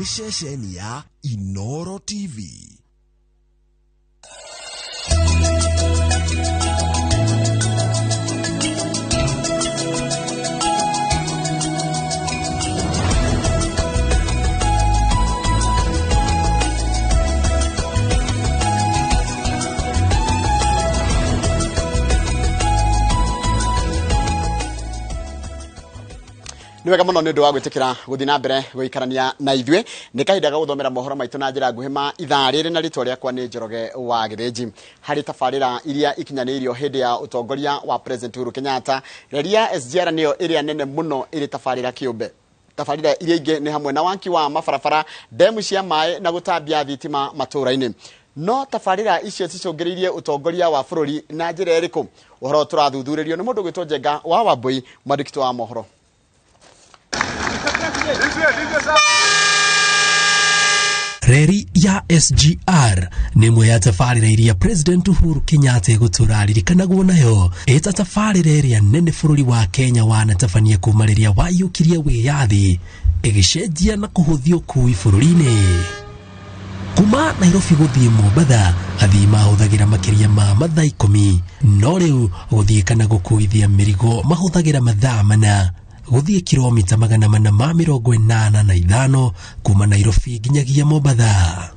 Nĩ ceceni ya Inoro TV. Nĩ wega mũno nĩ ũndũ wa gwĩtĩkĩra gũthiĩ na mbere gũikarania na ithuĩ. Nĩ kahinda ga gũthomera mohoro maitũ na njĩra nguhĩ ma ithaa rĩrĩ, na rĩtwa rĩakwa nĩ Njoroge wa Gĩthĩnji. Harĩ tabarĩra iria ikinyanĩirio hĩndĩ ya ũtongoria wa President Uhuru Kenyatta, reri ya SGR nĩyo ĩrĩa nene mũno ĩrĩ tabarĩra kĩũmbe. Tabarĩra iria ingĩ nĩ hamwe na waki wa mabarabara, ndemu cia maĩ na gũtambia thitima matũũra-inĩ. No tabarĩra icio cicũngĩrĩirie ũtongoria wa bũrũri na njĩra ĩrĩkũ? Ũhoro tũrathuthurĩrio nĩ mũndũ gwĩtwo Njenga wa Wambui, mwandĩki wa mohoro. Reri ya SGR nĩ ĩmwe ya tabarĩra iria President Uhuru Kenyatta egũtũra aririkanagwo nayo ĩta tabarĩra ĩrĩa nene bũrũri wa Kenya wanatabania kuma rĩrĩa waiyũkirie wĩyathi, ĩgĩcenjia na kũhũthia ũkui bũrũri-inĩ. Kuma Nairobi gũthiĩ Mombatha athii mahũthagĩra makĩria ma mathaa 10, no rĩu gũthiĩ kana gũkuithia mĩrigo mahũthagĩra mathaa 4 gũthiĩ kilomita 485 kuma Nairobi nginyagia Mombatha.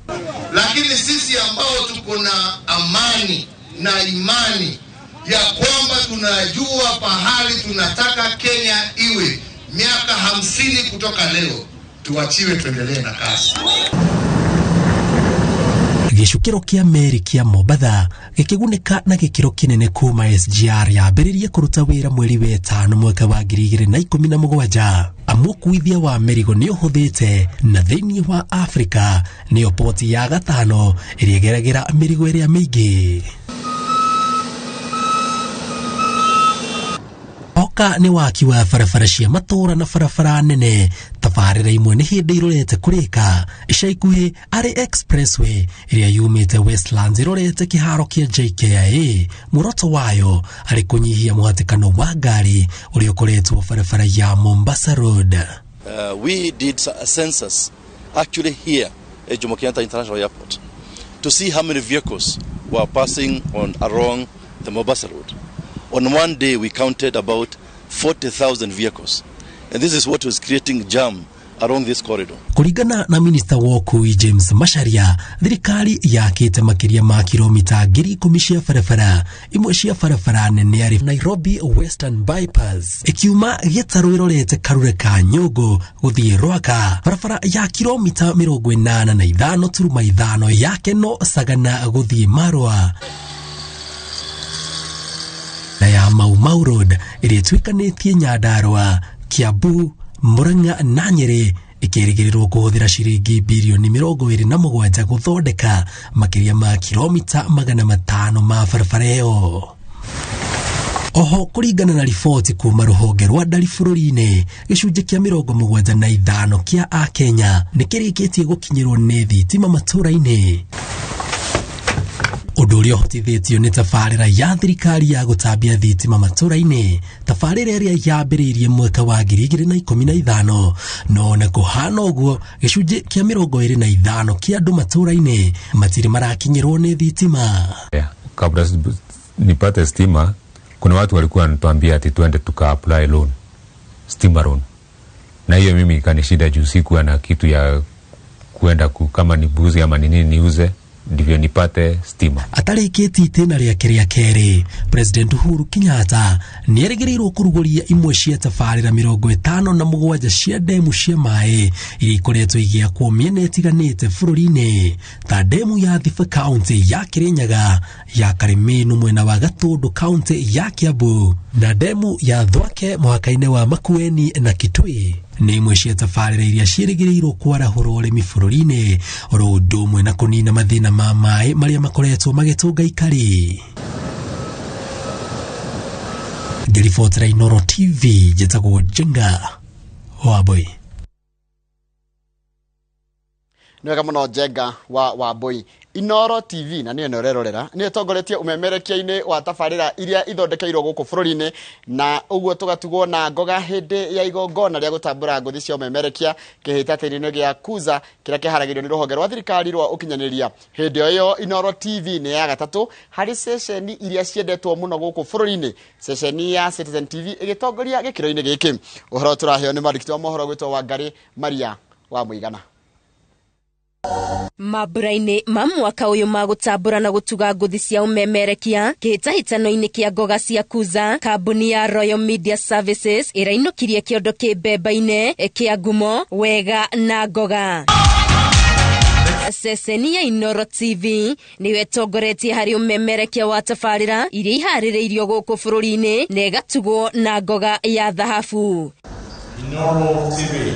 Lakini sisi ambao tuko na amani na imani ya kwamba tunajua pahali tunataka Kenya iwe miaka 50 kutoka leo, tuachiwe tuendelee na kazi. Gĩcukĩro kĩa meri kĩa Mombatha gĩkĩgunĩka na gĩkĩro kĩnene kuma SGR yambĩrĩrie kũruta wĩra mweri wa 5 mwaka wa 2017. Amu ũkuithia wa mĩrigo nĩ ũhũthĩte, na thĩinĩ wa Afrika nĩyo poti ya gatano ĩrĩa ĩgeragĩra mĩrigo ĩrĩa mĩingĩ. Oka nĩ waki wa barabara cia matũũra na barabara nene. Tabarĩra imwe nĩ hĩndĩ irorete kũrĩka ica ikuhĩ arĩ expressway ĩrĩa yumĩte Westlands ĩrorete kĩharo kĩa JKIA. Muoroto wayo arĩ kũnyihia mũhatĩkano wa ngari ũrĩa ũkoretwo barabara ya Mombasa Road. We did a census actually here at Jomo Kenyatta International Airport to see how many vehicles were passing on along the Mombasa Road. On one day we counted about 40,000 vehicles, and this is what was creating jam along this corridor. Kũringana na Minista wa ũkui James Macharia, thirikari yakĩte makĩria ma kilomita 10,000 cia barabara, imwe cia barabara nene arĩ Nairobi Western Bypass ikiuma gĩtarũ ĩrorete Karure ka Nyũngũ gũthiĩ Rwaka, barabara ya kilomita 85.5 ya Keno Sagana gũthiĩ Marwa, na ya Mau Mau Road ĩrĩa ĩtuĩkanĩtie Nyandarua, Kiambu, Murang'a na Nyeri, ĩkĩrĩgĩrĩrwo kũhũthĩra ciringi birioni 27 gũthondeka makĩria ma kilomita 500 ma barabara ĩyo. Oho kũringana na riboti kuma rũhonge rwa ndari bũrũri-inĩ, gĩcunjĩ kĩa 75 kĩa Akenya nĩ kĩrĩkĩtie gũkinyĩrwo nĩ thitima matũũra-inĩ, ũndũ ũrĩa ũhotithĩtio nĩ tabarĩra ya thirikari ya gũtambia thitima matũũra-inĩ, tabarĩra ĩrĩa yambĩrĩirie mwaka wa 2015. No na kũhana ũguo, gĩcunjĩ kĩa 25 kĩa andũ matũũra-inĩ matirĩ marakinyĩrwo nĩ thitima. Kabla nipate stima, kuna watu walikuwa wanatuambia ati tuende tuka apply loan, stima loan, na hiyo mimi ikanishinda juu sikuwa na kitu ya kuenda kama ni buzi ama ni nini niuze ndivyo nipate stima. Atarĩkĩtie itĩna rĩake rĩa kerĩ, President Uhuru Kenyatta nĩerĩgĩrĩirwo kũrugũria imwe cia tabarĩra 57 cia ndemu cia maĩ iria ikoretwo igĩakwo mĩena ĩtiganĩte bũrũri-inĩ, ta ndemu ya Thibĩ kaũntĩ ya Kĩrĩnyaga, ya Karĩmĩnũ mwena wa Gatũndũ kaũntĩ ya Kiambu, na ndemu ya Thwake mũhaka-inĩ wa Makueni na Kitui. Nĩ imwe cia tabarĩra iria ciĩrĩgĩrĩirwo kwarahũra ũrĩmi bũrũri-inĩ, oro ũndũ ũmwe na kũnina mathĩna ma maĩ marĩa makoretwo magĩtũnga ikari. Ngĩribotera Inooro TV, njĩtagwo Njenga Wambui. Nĩ wega mũno, Njenga wa Wambui. Inoro TV, na nĩyo ĩno ũrerorera, nĩyo ĩtongoretie ũmemerekia-inĩ wa tabarĩra iria ithondekeirwo gũkũ bũrũri-inĩ, na ũguo tũgatugwo na ngoga hĩndĩ ya igongona rĩa gũtambũra ngũthi cia ũmemerekia kĩhĩtatĩri-inĩ gĩa Kuza kĩrĩa kĩharagĩrio nĩ rũhonge rwa thirikari rwa ũkinyanĩria. Hĩndĩ o ĩyo, Inoro TV nĩ ya gatatũ harĩ ceceni iria ciendetwo mũno gũkũ bũrũri-inĩ, ceceni ya Citizen TV ĩgĩtongoria gĩkĩro-inĩ gĩkĩ. Ũhoro tũraheo nĩ mwandĩki wa mohoro gwĩtwo Wangari Maria wa Mũigana. Mambura-inĩ ma mwaka ũyũ ma gũtambũra na gũtuga ngũthi cia ũmemerekia kĩhĩtahĩtano-inĩ kĩa ngoga cia Kuza, kambuni ya Royal Media Services ĩrainũkirie kĩondo kĩ mbemba-inĩ kĩa ngumo wega na ngoga. Ceceni ya Inoro TV nĩyo ĩtongoretie harĩ ũmemerekia wa tabarĩra iria iharĩrĩirio gũkũ bũrũri-inĩ na ĩgatugwo na ngoga ya thahabu. Inoro TV.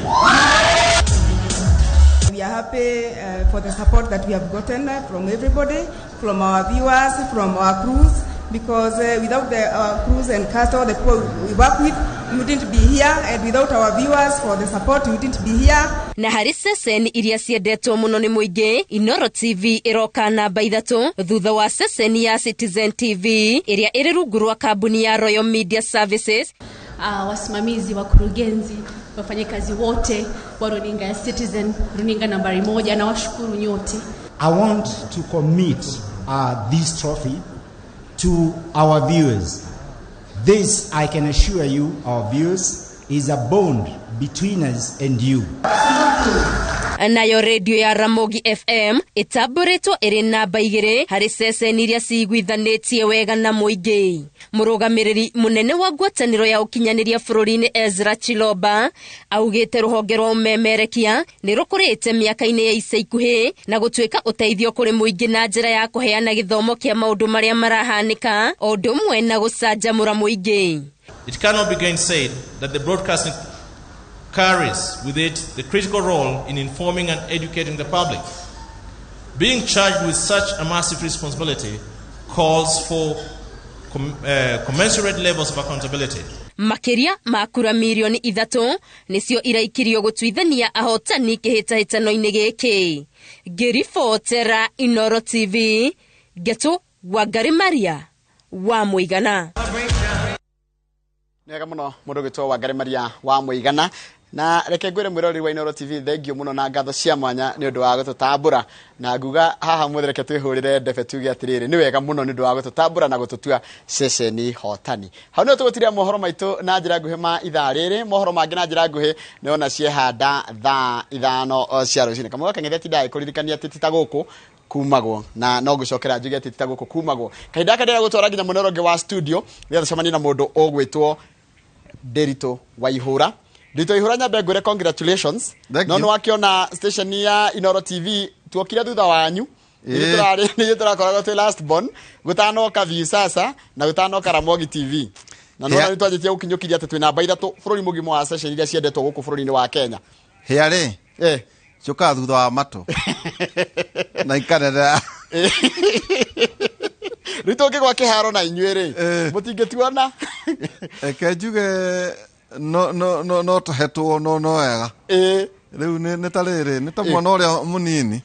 We are happy for the support that we have gotten from everybody, from our viewers, from our crews, because without the crews and cast, all the people we work with, we wouldn't be here, and without our viewers for the support, we wouldn't be here. Na harĩ ceceni iria ciendetwo mũno nĩ mũingĩ, Inoro TV ĩroka namba 3 thutha wa ceceni ya Citizen TV ĩrĩa ĩrĩ rungu rwa kambuni ya Royal Media Services. Wasimamizi, wakurugenzi, wafanyakazi wote wa runinga ya Citizen, runinga nambari 1, na washukuru nyote. I want to commit this trophy to our viewers. This, I can assure you, our viewers, is a bond between us and you. Nayo redio ya Ramogi FM ĩtambũrĩtwo ĩrĩ namba 2 harĩ ceceni iria ciguithanĩtie wega na mũingĩ. Mũrũgamĩrĩri mũnene wa ngwatanĩro ya ũkinyanĩria bũrũri-inĩ Ezra Chiloba augĩte rũhonge rwa ũmemerekia nĩ rũkũrĩte mĩaka-inĩ ya ica ikuhĩ na gũtuĩka ũteithio kũrĩ mũingĩ na njĩra ya kũheana gĩthomo kĩa maũndũ marĩa marahanĩka o ũndũ ũmwe na gũcanjamũra mũingĩ. It cannot be gainsaid that the broadcasting carries with it the critical role in informing and educating the public. Being charged with such a massive responsibility calls for commensurate levels of accountability. Makĩria ma kura mirioni 3 nĩcio iraikirio gũtuithania ahotani kĩhĩtahĩtano-inĩ gĩkĩ. Ngĩribotera Inoro TV, Ngetu Wangari Maria wa Mũigana. Nĩ wega mũno mũndũ ũgĩtwo Wangari Maria wa Mũigana. Na reke ngwĩre mwĩroreri wa Inoro TV, thengio mũno na ngatho cia mwanya nĩ ũndũ wa gũtũtambũra, na nguga haha mũthĩ reke twĩhũrĩre ndebe tuge atĩrĩrĩ, nĩ wega mũno nĩ ũndũ wa gũtũtambũra na gũtũtua ceceni hotani. Hau nĩho tũgũtiria mohoro maitũ na njĩra nguhĩ ma ithaa rĩrĩ. Mohoro mangĩ na njĩra nguhĩ nĩ ona ciehanda thaa 5 cia rũcinĩ. Kamũga kang'ethe tindaga kũririkania atĩ ti ta gũkũ kumagwo, na no ngũcokera njuge atĩ ti ta gũkũ kumagwo. Kahinda gaka ndĩrenda gũtwara nginya mwena ũrĩa ũngĩ wa studio nĩgetha tũcemanie na mũndũ ũgwĩtwo Nderitu Waihura. Nderitu Waihura, nyambe ngwĩre congratulations. No nĩ wakĩona station ya Inoro TV tuokire thutha wanyu. Nĩ tũrakoragwo twĩ last born gũtanoka Viusasa na gũtanoka Ramogi TV. Na nĩ wona nĩ twanjĩtie gũkinyũkiria atĩ twĩ namba 3 bũrũri mũgima wa station iria ciendetwo gũkũ bũrũri-inĩ wa Kenya. Hĩa rĩ? Ciũkaga thutha wa matũ. Na ikanenera. Rĩu tũngĩgwa kĩharo na inyuĩ rĩ, mũtingĩtuona? Reke njuge no tũhetwo no wega. Rĩu nĩ ta rĩrĩ, nĩ ta mwana ũrĩa mũnini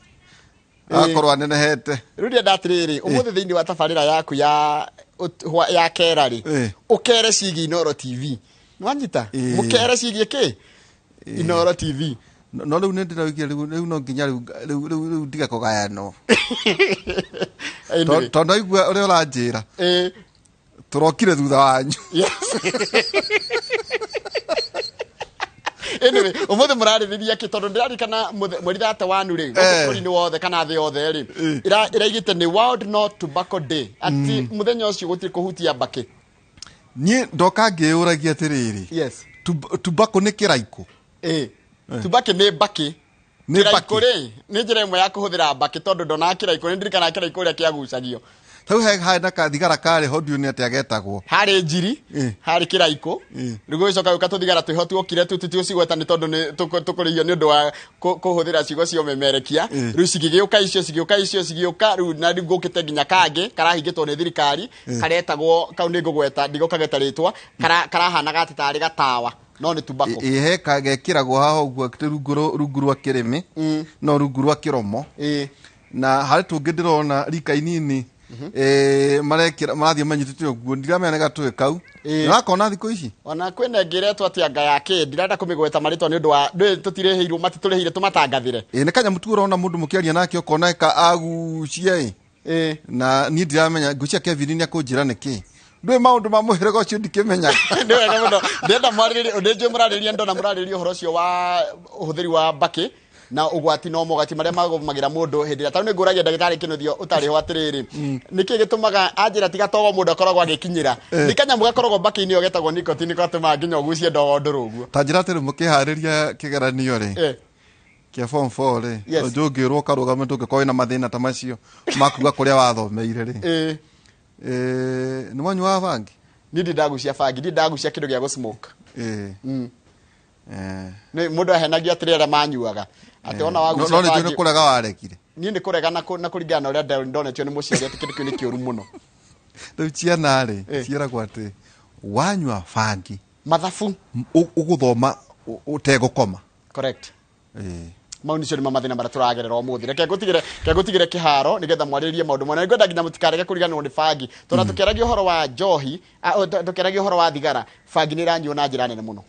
akorwo anenehete. Rĩu ndĩrenda atĩrĩrĩ, ũmũthĩ thĩinĩ wa tabarĩra yaku ya kera rĩ, ũkere ciĩgiĩ Inoro TV. Nĩwanyita? Mũkere ciĩgiĩ kĩ? Inoro TV. No rĩu nĩ ndĩraugire rĩu no nginya rĩu ndige kũgayanwo. Tondũ ndaigua ũrĩa ũranjĩra. Tũrokire thutha wanyu. Anyway, ũmũthĩ mũrarĩrĩria kĩ? Tondũ ndĩraririkana mweri 31 rĩ, gũkũ bũrũri-inĩ wothe kana thĩ yothe rĩ, ĩraigĩte nĩ World No Tobacco Day. Atĩ mũthenya ũcio gũtirĩ kũhutia mbakĩ. Niĩ ndoka ngĩyũragia atĩrĩrĩ. Yes. Tobacco nĩ kĩraikũ? Tobacco nĩ mbakĩ. Nĩ Kĩraikũ mbakĩ. rĩ, nĩ njĩra ĩmwe ya kũhũthĩra mbakĩ tondũ ndonaga kĩraikũ, nĩ ndirikanaga kĩraikũ ũrĩa kĩagucagio. Hau he na kathigara karĩ ho ndiũ nĩ atĩa getagwo. Harĩ njiri, harĩ kĩraikũ, rĩu gũgĩcoka gũka tũthigara twĩho tuokire tũticigweta nĩ tondũ nĩ tũkũrĩhio nĩ ũndũ wa kũhũthĩra ciugo cia ũmemerekia. Rĩu cigĩgĩũka icio, cigĩũka icio, cigĩũka rĩu, na rĩu gũkĩte nginya kangĩ karahingĩtwo nĩ thirikari, karetagwo kau nĩ ngũgweta, ndigũkagweta rĩtwa, karahanaga atĩ tarĩ gatawa no nĩ tobacco. Ĩ he kagekĩragwo haha ũguo atĩ rungu rwa kĩrĩmĩ, no rungu rwa kĩromo. Na harĩ tũngĩ ndĩrona rika inini, marekĩra marathiĩ manyitĩte ũguo, ndiramenya nĩ gatũĩ kau. Ũrakona thikũ ici? Ona kwĩna ĩngĩ ĩretwo atĩ anga ya kĩ, ndirenda kũmĩgweta marĩtwa nĩ ũndũ wa ndũĩ tũtirĩhĩirwo, matitũrĩhĩire tũmatangathĩre. Ĩ nĩ kanyamũ tu ũrona mũndũ mũkĩaria nake ũkona ka agucia ĩ. Na niĩ ndiramenya, ngwĩciria Kevin nĩ akũnjĩra nĩkĩ. Ndũĩ maũndũ ma mũhĩrĩga ũcio ndikĩmenyaga. Nĩ wega mũno. Ndĩrenda mwarĩrĩrie, nĩ njũĩ mũrarĩrĩria, ndona mũrarĩrĩria ũhoro ũcio wa ũhũthĩri wa mbakĩ na ũgwati no mogwati marĩa magũmagĩra mũndũ hĩndĩ ĩrĩa, tondũ nĩ ngũragia ndagĩtarĩ Kĩnuthia ũtarĩ ho atĩrĩrĩ, nĩkĩ gĩtũmaga anjĩra tiga togo mũndũ akoragwo agĩkinyĩra, nĩ kanyamũ gakoragwo mbakĩ-inĩ ĩyo getagwo nicotine gatũmaga nginya ũgucie ndogo ndũrũ ũguo. Ta njĩra atĩrĩ, mũkĩharĩria kĩgeranio rĩ, kĩa form 4 rĩ, ndũngĩrwo ũkarũgame, ndũngĩkorwo wĩna mathĩna ta macio ma kuga kũrĩa wathomeire rĩ, nĩ wanyuaga bangi? Niĩ ndirĩ ndagucia bangi, ndirĩ ndagucia kĩndũ gĩa gũ-smoke. Nĩ mũndũ ahenagia atĩrĩ arĩa manyuaga atĩ ona wagucia No nĩ njũĩ bangi. nĩ kũrega waregire. Niĩ nĩ kũrega na kũringana na ũrĩa ndonetio nĩ mũciari atĩ kĩndũ kĩu nĩ kĩũru mũno. Rĩu ciana rĩ, ciĩragwo atĩ wanyua bangi mathabu ũgũthoma ũtegũkoma. Correct. Mau nicio nĩmo mathĩna marĩa tũragerera ũmũthĩ. Reke ngũtigĩre kĩharo nĩgetha mwarĩrĩrie maũndũ mwana. Ngwenda nginya mũtikarege kũriganĩrwo nĩ bangi, tondũ tũkĩaragia ũhoro wa njohi, tũkĩaragia ũhoro wa thigara, bangi nĩ ĩranyuo na njĩra nene mũno.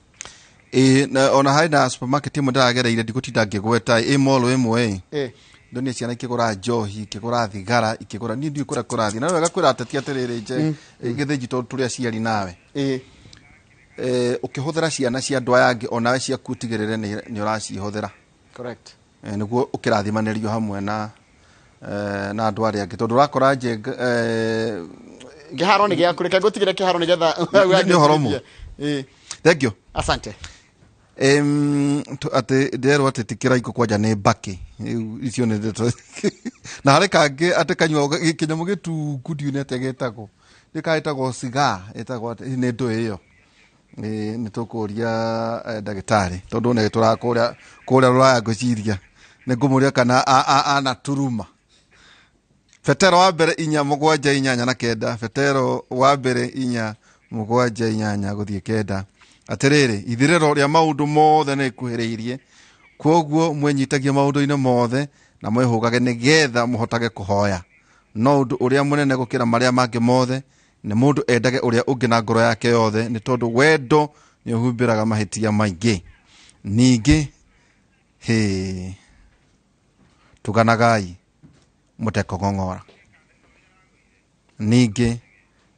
Ĩ, na ona harĩ na supermarket ĩmwe ndĩragereire, ndigũtinda ngĩgweta, ĩ mall ĩmwe ĩ, ndonire ciana ikĩgũra njohi, ikĩgũra thigara, ikĩgũra, niĩ ndiũĩ kũrĩa kũrathiĩ. Na nĩ wega kwĩra ateti atĩrĩrĩ, nje Gĩthĩnji, tondũ tũrĩ aciari nawe, ũkĩhũthĩra ciana cia andũ aya angĩ, onawe ciaku ũtigĩrĩre nĩ ũracihũthĩra. Nĩguo ũkĩrathimanĩrio hamwe na andũ arĩa angĩ, tondũ ũrakora njenga Kĩharo nĩ gĩaku, reke ngũtigĩre kĩharo nĩgetha Nĩ ũhoro mũ. Thank you. Asante. Atĩ nderwo atĩ ti kĩraikũ, kwanja nĩ mbakĩ. Rĩu icio nĩ ndeto. Na harĩ kangĩ atĩ kanyua kĩnyamũ gĩtungu, ndiũĩ nĩ atĩa getagwo, nĩ getagwo cigar, ĩtagwo atĩ nĩ ndũĩ ĩyo. Nĩ tũkũria ndagĩtarĩ, tondũ nĩ tũra kũrĩa rũraya, ngwĩciria nĩ ngũmũria kana anaturuma. Petero wa mbere 4:7 8 na 9, Petero wa mbere 4:7 8 gũthiĩ 9, atĩrĩrĩ, ithirĩro rĩa maũndũ mothe nĩ ikuhĩrĩirie, kwoguo mwĩnyitagie maũndũ-inĩ mothe na mwĩhũgage nĩgetha mũhotage kũhoya. No ũndũ ũrĩa mũnene gũkĩra marĩa mangĩ mothe nĩ mũndũ endage ũrĩa ũngĩ na ngoro yake yothe, nĩ tondũ wendo nĩ ũhumbĩraga mahĩtia maingĩ. Ningĩ hĩ, tuganagai mũtekũng'ong'ora. Ningĩ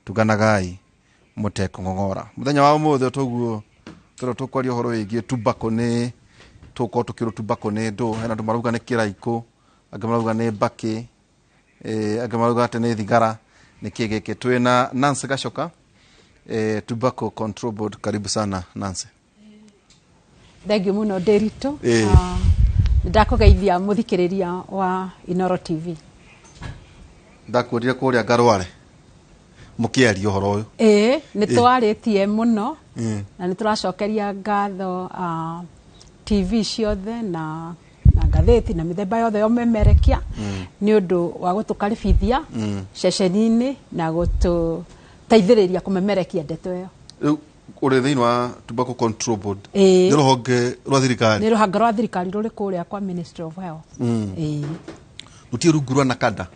tuganagai mũtekũng'ong'ora. Mũthenya wa ũmũthĩ toguo tũrĩa tũkwaria ũhoro wĩgiĩ tobacco, nĩ tũgũkorwo tũkĩrwo tobacco nĩ ndũ. Hena andũ marauga nĩ kĩraikũ, angĩ marauga nĩ mbakĩ, angĩ marauga atĩ nĩ thigara. Nĩ kĩ gĩkĩ? Twĩna Nancy Gachoka, Tobacco Control Board. Karibu sana, Nancy. Thengiũ mũno, Ndĩritũ. Ndakũgeithia mũthikĩrĩria wa Inoro TV. Ndakwĩrire kũrĩa ngarware mũkĩaria ũhoro ũyũ. Ĩĩ, nĩ twarĩtie mũno na nĩ tũracokeria ngatho TV ciothe na ngathĩti na mĩthemba yothe ya ũmemerekia nĩ ũndũ wa gũtũkaribithia ceceni-inĩ na gũtũteithĩrĩria kũmemerekia ndeto ĩyo. Rĩu ũrĩ thĩinĩ wa Tobacco Control Board? Ĩĩ. Nĩ rũhonge rwa thirikari? Nĩ rũhonge rwa thirikari rũrĩ kũrĩa kwa Ministry of Health. Ĩĩ. Rũtirĩ rungu rwa NACADA?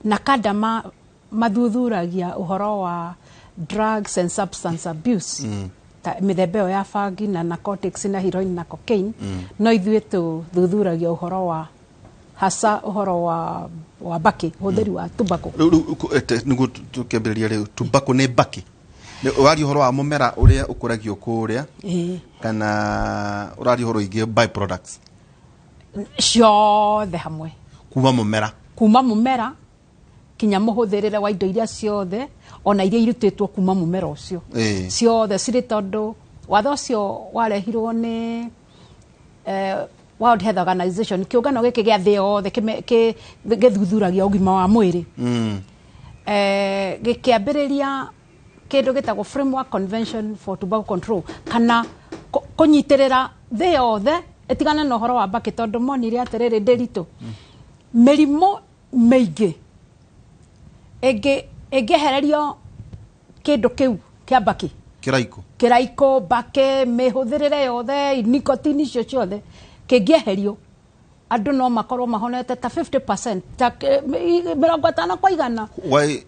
NACADA mathuthuragia ũhoro wa drugs and substance abuse, ta mĩthemba ĩyo ya bangi na narcotics na heroin na cocaine, no ithuĩ tũthuthuragia ũhoro wa hasa ũhoro wa mbakĩ, ũhũthĩri wa tobacco. Rĩu nĩguo tũkĩambĩrĩria, rĩu tobacco nĩ mbakĩ? Ũraria ũhoro wa mũmera ũrĩa ũkũragio kũrĩa, kana ũraria ũhoro wĩgiĩ by products? Ciothe hamwe. Kuma mũmera? Kuma mũmera kinya mũhũthĩrĩre wa indo iria ciothe, ona iria irutĩtwo kuma mũmera ũcio, ciothe cirĩ, tondũ watho ũcio warehirwo nĩ World Health Organization, kĩũngano gĩkĩ gĩa thĩ yothe gĩthuthuragia ũgima wa mwĩrĩ. Gĩkĩambĩrĩria kĩndũ gĩtagwo Framework Convention for Tobacco Control, kana kũnyitĩrĩra thĩ yothe ĩtigane na ũhoro wa mbakĩ, tondũ monire atĩrĩrĩ, ndĩritũ mĩrimũ mĩingĩ ĩngĩehererio kĩndũ kĩu kĩa mbakĩ. Kĩraikũ. Kĩraikũ, mbakĩ, mĩhũthĩrĩre yothe, nicotine icio ciothe, kĩngĩeherio andũ no makorwo mahonete ta 50%, ta 50%. Why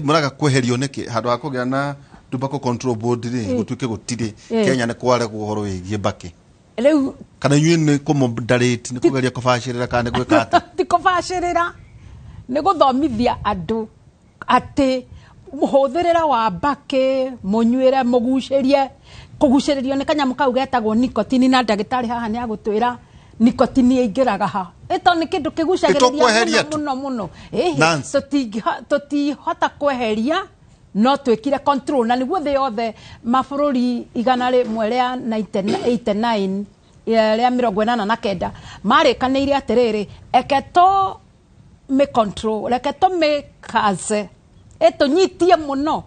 mũraga kweherio nĩkĩ handũ ha kũgĩa na Tobacco Control Board rĩ, gũtuĩke gũtirĩ Kenya nĩ kwaregwo ũhoro wĩgiĩ mbakĩ? Rĩu Kana inyuĩ nĩ kũmoderate, nĩ kũgeria kũbacĩrĩra, kana nĩ gwĩka atĩa? Ti kũbacĩrĩra, nĩ gũthomithia andũ atĩ mũhũthĩrĩre wa mbakĩ, mũnyuĩre, mũgucĩrie, kũgucĩrĩrio nĩ kanyamũ kau getagwo nicotine, na ndagĩtarĩ haha nĩ agũtwĩra nicotine ĩingĩraga ha, ĩto nĩ kĩndũ kĩgucagĩrĩria Ĩtũkweheria mũno tu. mũno mũno. Ĩhĩ, Nancy. Tũtihota kweheria, no twĩkire control, na nĩguo thĩ yothe mabũrũri 189, 189 marĩkanĩire atĩrĩrĩ, eke tũ mĩ control, reke tũmĩkaze, ĩtũnyitie mũno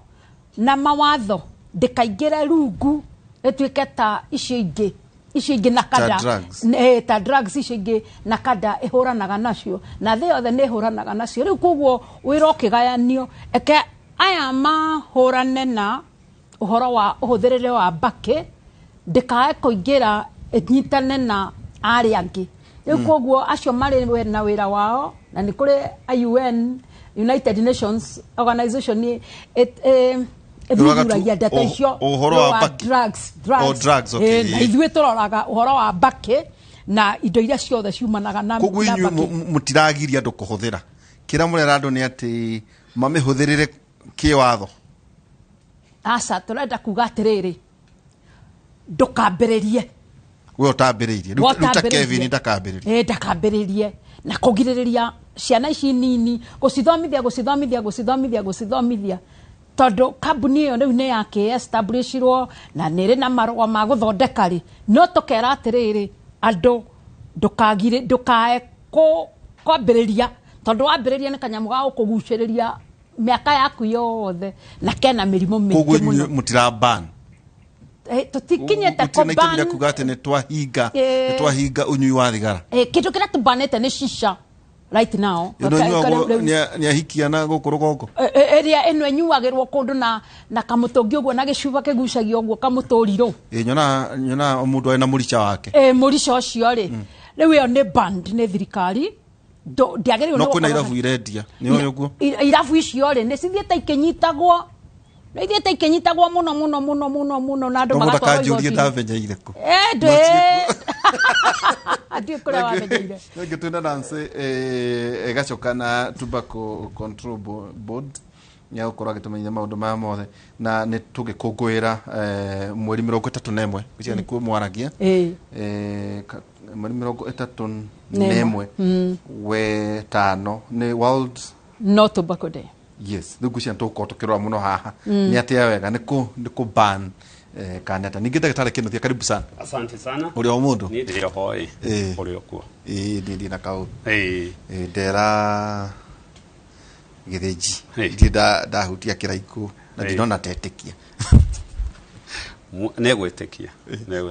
na mawatho, ndĩkaingĩre rungu ĩtuĩke ta icio ingĩ na Ta kada drugs. Ta drugs icio ingĩ na kada ĩhũranaga nacio, na thĩ yothe nĩ ĩhũranaga nacio rĩu. Koguo wĩra ũkĩgayanio, eke aya mahũrane na ũhoro wa ũhũthĩrĩre wa mbakĩ, ndĩkae kũingĩra ĩnyitane na arĩa angĩ rĩu. Koguo acio marĩ na wĩra wao, na nĩ kũrĩ UN, United Nations Organization Ĩroraga tu ĩthuthuragia ndeto icio ũhoro wa mbakĩ. Drugs, drugs. Oh, drugs, okay. Na ithuĩ tũroraga ũhoro wa mbakĩ na indo iria ciothe ciumanaga na Koguo na inyuĩ mbakĩ. Mũtiragiria andũ kũhũthĩra, kĩrĩa mũrera andũ nĩ atĩ mamĩhũthĩrĩre kĩwatho. Aca, tũrenda kuga atĩrĩrĩ, ndũkambĩrĩrie. We ũtambĩrĩirie rĩu ta Wotambĩrĩirie. Kevin ndakambĩrĩrie. Ndakambĩrĩrie, na kũgirĩrĩria ciana ici nini, gũcithomithia, gũcithomithia, gũcithomithia, gũcithomithia, tondũ kambuni ĩyo rĩu nĩ yake establishirwo na nĩ ĩrĩ na marũa ma gũthondeka rĩ, no tũkera atĩrĩrĩ andũ, ndũkagire, ndũkae kwambĩrĩria, tondũ wambĩrĩria nĩ kanyamũ ga gũkũgucĩrĩria mĩaka yaku yothe, na kena mĩrimũ Koguo mĩingĩ mũno. inyuĩ mũtira ban? Tũtikinyĩte Gũtirĩ na itemi rĩa kũban. kuga atĩ nĩ twahinga, nĩ twahinga ũnyui wa thigara. Kĩndũ kĩrĩa tũbanĩte nĩ shisha right now. Ĩno ĩnyuagwo nĩ ahikia na gũkũ rũgongo. Ĩrĩa ĩno ĩnyuagĩrwo kũndũ na kamũtũngi ũguo, na gĩcuba kĩgucagio ũguo, kamũtũrirũ. Ĩ, nyonaga mũndũ arĩ na mũrica wake. Mũrica ũcio rĩ, rĩu ĩyo nĩ banned nĩ thirikari. Ndĩagĩrĩirwo No nĩ kwĩna gũkorwo. irabu irendia, nĩ ũĩ ũguo? Irabu icio rĩ, nĩ cithiĩte ikĩnyitagwo, nĩ ithiĩte ikĩnyitagwo mũno mũno mũno mũno mũno, na andũ No mũndũ magatwarwo akanjũrie igoti-inĩ. ndamenyeire kũ. Ndiĩ kũrĩa wamenyeire. Thengiũ. Twĩna Nancy Gacoka na Tobacco Control Board, nĩ agũkorwo agĩtũmenyithia maũndũ maya mothe, na nĩ tũgĩkũngũĩra mweri 31, gwĩciria nĩkuo mwaragia. Mweri 31 Na na ĩmwe. ĩmwe wetano nĩ World No Tobacco Day. Yes, rĩu ngwĩciria nĩ tũgũkorwo tũkĩrora mũno haha nĩ atĩa wega nĩ kũ ban kana atĩa. Ningĩ ndagĩtarĩ Kĩnuthia, karibu sana. Asante sana. Ũrĩ o mũndũ. Niĩ ndĩrĩ oho ĩ. Ũrĩ o kuo? Ĩĩ, niĩ ndirĩ na kaũndũ. Ĩĩ. Ndera Gĩthĩnji ndirĩ ndahutia kĩraikũ na ndinona tetĩkia. Nĩ gwĩtĩkia.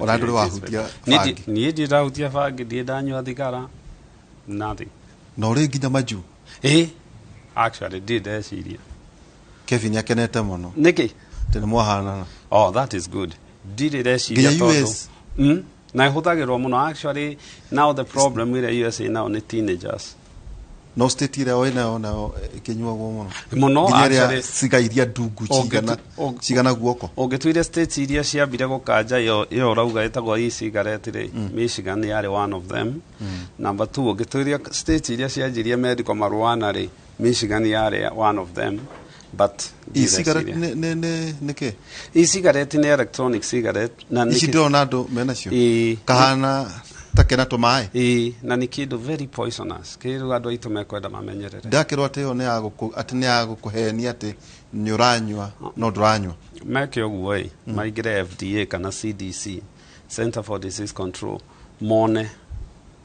Ona ndũrĩ wahutia bangi? Niĩ ndirĩ ndahutia bangi, ndirĩ ndanyua thigara, nothing. Na ũrĩ nginya majuu? Ĩĩ, actually ndirĩ ndeciria. Kevin akenete mũno. Nĩkĩ? Atĩ nĩ mwahanana. Oh, that is good. Ndirĩ ndeciria Nginya tondũ US. Na ĩhũthagĩrwo mũno actually. Now the problem ĩrĩa USA now nĩ teenagers. No state ĩrĩa wĩ nayo ĩkĩnyuagwo mũno? Mũno. Nginya ĩrĩa Actually, ciga iria ndungu cigana cigana guoko. Ũngĩtuire states iria ciambire gũkanja ĩyo ũrauga ĩtagwo e-cigarette rĩ, Michigan yarĩ one of them. Number two, ũngĩtuiria states iria cianjirie medical marijuana rĩ, Michigan yarĩ one of them, but E-cigarette ndireciria. nĩ kĩ? E-cigarette nĩ electronic cigarette na nĩ Ici ndĩrona andũ menacio. Ĩĩ. Kahana ta kena tũmaĩ. Ĩĩ, na nĩ kĩndũ very poisonous, kĩndũ andũ aitũ mekwenda mamenyerere. Ndakĩrwo atĩ ĩyo nĩ ya gũkũ, atĩ nĩ ya gũkũhenia atĩ nĩ ũranyua no ndũranyua. Meke ũguo ĩ, maingĩre FDA kana CDC, Center for Disease Control, mone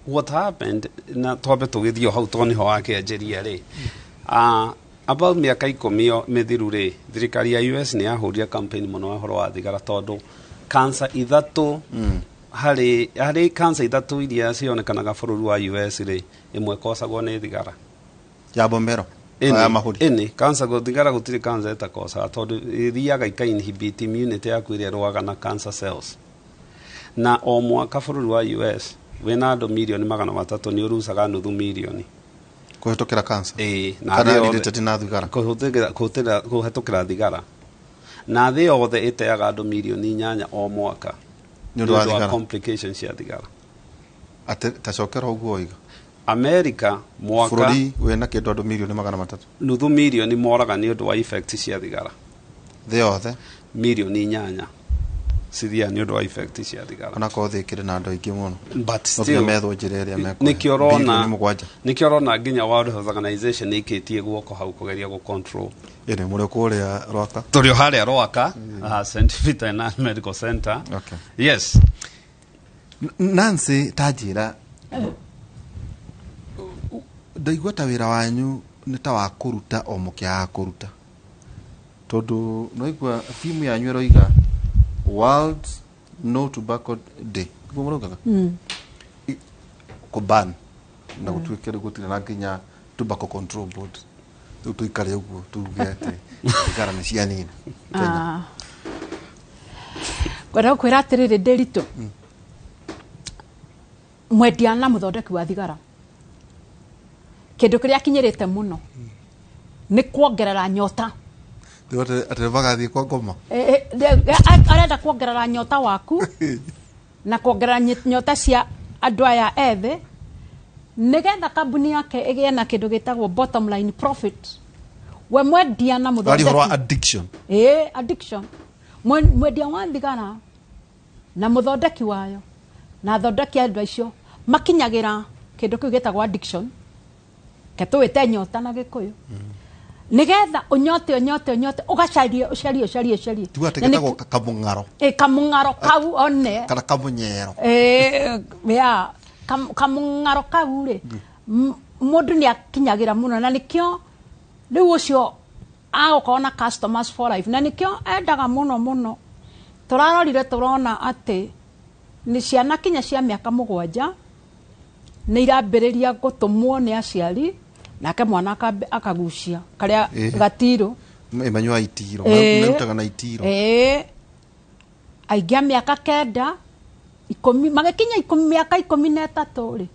what happened, na twambe tũgĩthiĩ o hau tondũ nĩho wakĩanjĩria rĩ. About mĩaka 10 mĩthiru rĩ, thirikari ya US nĩ yahũrire campaign mũno ya ũhoro wa thigara, tondũ cancer ithatũ harĩ cancer ithatũ iria cionekanaga bũrũri wa US rĩ, ĩmwe ĩkocagwo nĩ thigara. Ya bombero? Ĩni, ya mahũri. Ĩni, cancer thigara gũtirĩ cancer ĩtakocaga, tondũ ĩthiaga ika inhibit immunity yaku ĩrĩa ĩrũaga na cancer cells. Na o mwaka bũrũri wa US wĩna andũ mirioni 300 nĩ ũrucaga nuthu mirioni kũhetũkĩra cancer. Ĩĩ, na kana thĩ yothe- related na thigara. Kũhetũkĩra thigara. Na thĩ yothe ĩteaga andũ mirioni 8 o mwaka nĩ ũndũ wa thigara. Complications cia thigara. Atĩ tacokera ũguo oiga. America mwaka bũrũri wĩna kĩndũ andũ mirioni 300 nuthu mirioni moraga nĩ ũndũ wa effect cia thigara. Thĩ yothe? Mirioni 8 cithiaga nĩ ũndũ wa effect cia thigara. Onakorwo thĩ ĩkĩrĩ na andũ aingĩ mũno, but no still nginya methwo njĩra ĩrĩa mekũhe. Nĩkĩo ũrona Birioni 7. Nĩkĩo ũrona nginya World Health Organization ĩikĩtie guoko hau kũgeria gũ control. Ĩnĩ mũrĩ kũrĩa Rwaka? Tũrĩ o harĩa Rwaka, St Peter and Ann Medical Center. Okay. Yes. Nancy, ta njĩra, ndaigua ta wĩra wanyu nĩ ta wa kũruta o mũkĩaga kũruta, tondũ naigua timu yanyu ĩroiga World No Tobacco Day, nĩguo mũraugaga? Kũban na gũtuĩke rĩu gũtirĩ na nginya Tobacco Control Board, rĩu tũikare ũguo tuge atĩ thigara nĩ cianina Kenya? Ah. Ngwenda gũkwĩra atĩrĩrĩ, ndĩritũ mwendia na mũthondeki wa thigara, kĩndũ kĩrĩa akinyĩrĩte mũno nĩ kuongerera nyota. Rĩu atĩ magathiĩ kwa ngoma. Arenda kuongerera nyota waku na kuongerera nyota cia andũ aya ethĩ, nĩgetha kambuni yake ĩgĩe na kĩndũ gĩtagwo bottom line profit. We mwendia na Wari ũhoro wa mũthondeki addiction. Ĩĩ, addiction. Mwendia wa thigara na mũthondeki wayo na athondeki a andũ acio makinyagĩra kĩndũ kĩu gĩtagwo addiction, ke tũwĩte nyota na Gĩkũyũ, nĩgetha ũnyote, ũnyote, ũnyote, ũgacarie, ũcarie, ũcarie, ũcarie. Tuga atĩ Na gĩtagwo kamũng'aro. Ĩ, kamũng'aro kau one. Kana kamũnyero. Ĩ, ya kamũng'aro kau rĩ, mũndũ nĩ akinyagĩra mũno, na nĩkĩo rĩu ũcio agũkorwo na customers for life, na nĩkĩo endaga mũno mũno. Tũrarorire tũrona atĩ nĩ ciana kinya cia mĩaka 7 nĩ irambĩrĩria gũtũmwo nĩ aciari, nake mwana akagucia karĩa gatirũ. Manyua itiro. Merutaga na itiro. Ĩĩ, aingĩ a mĩaka 9, 10, magĩkinya 10, mĩaka 13 rĩ,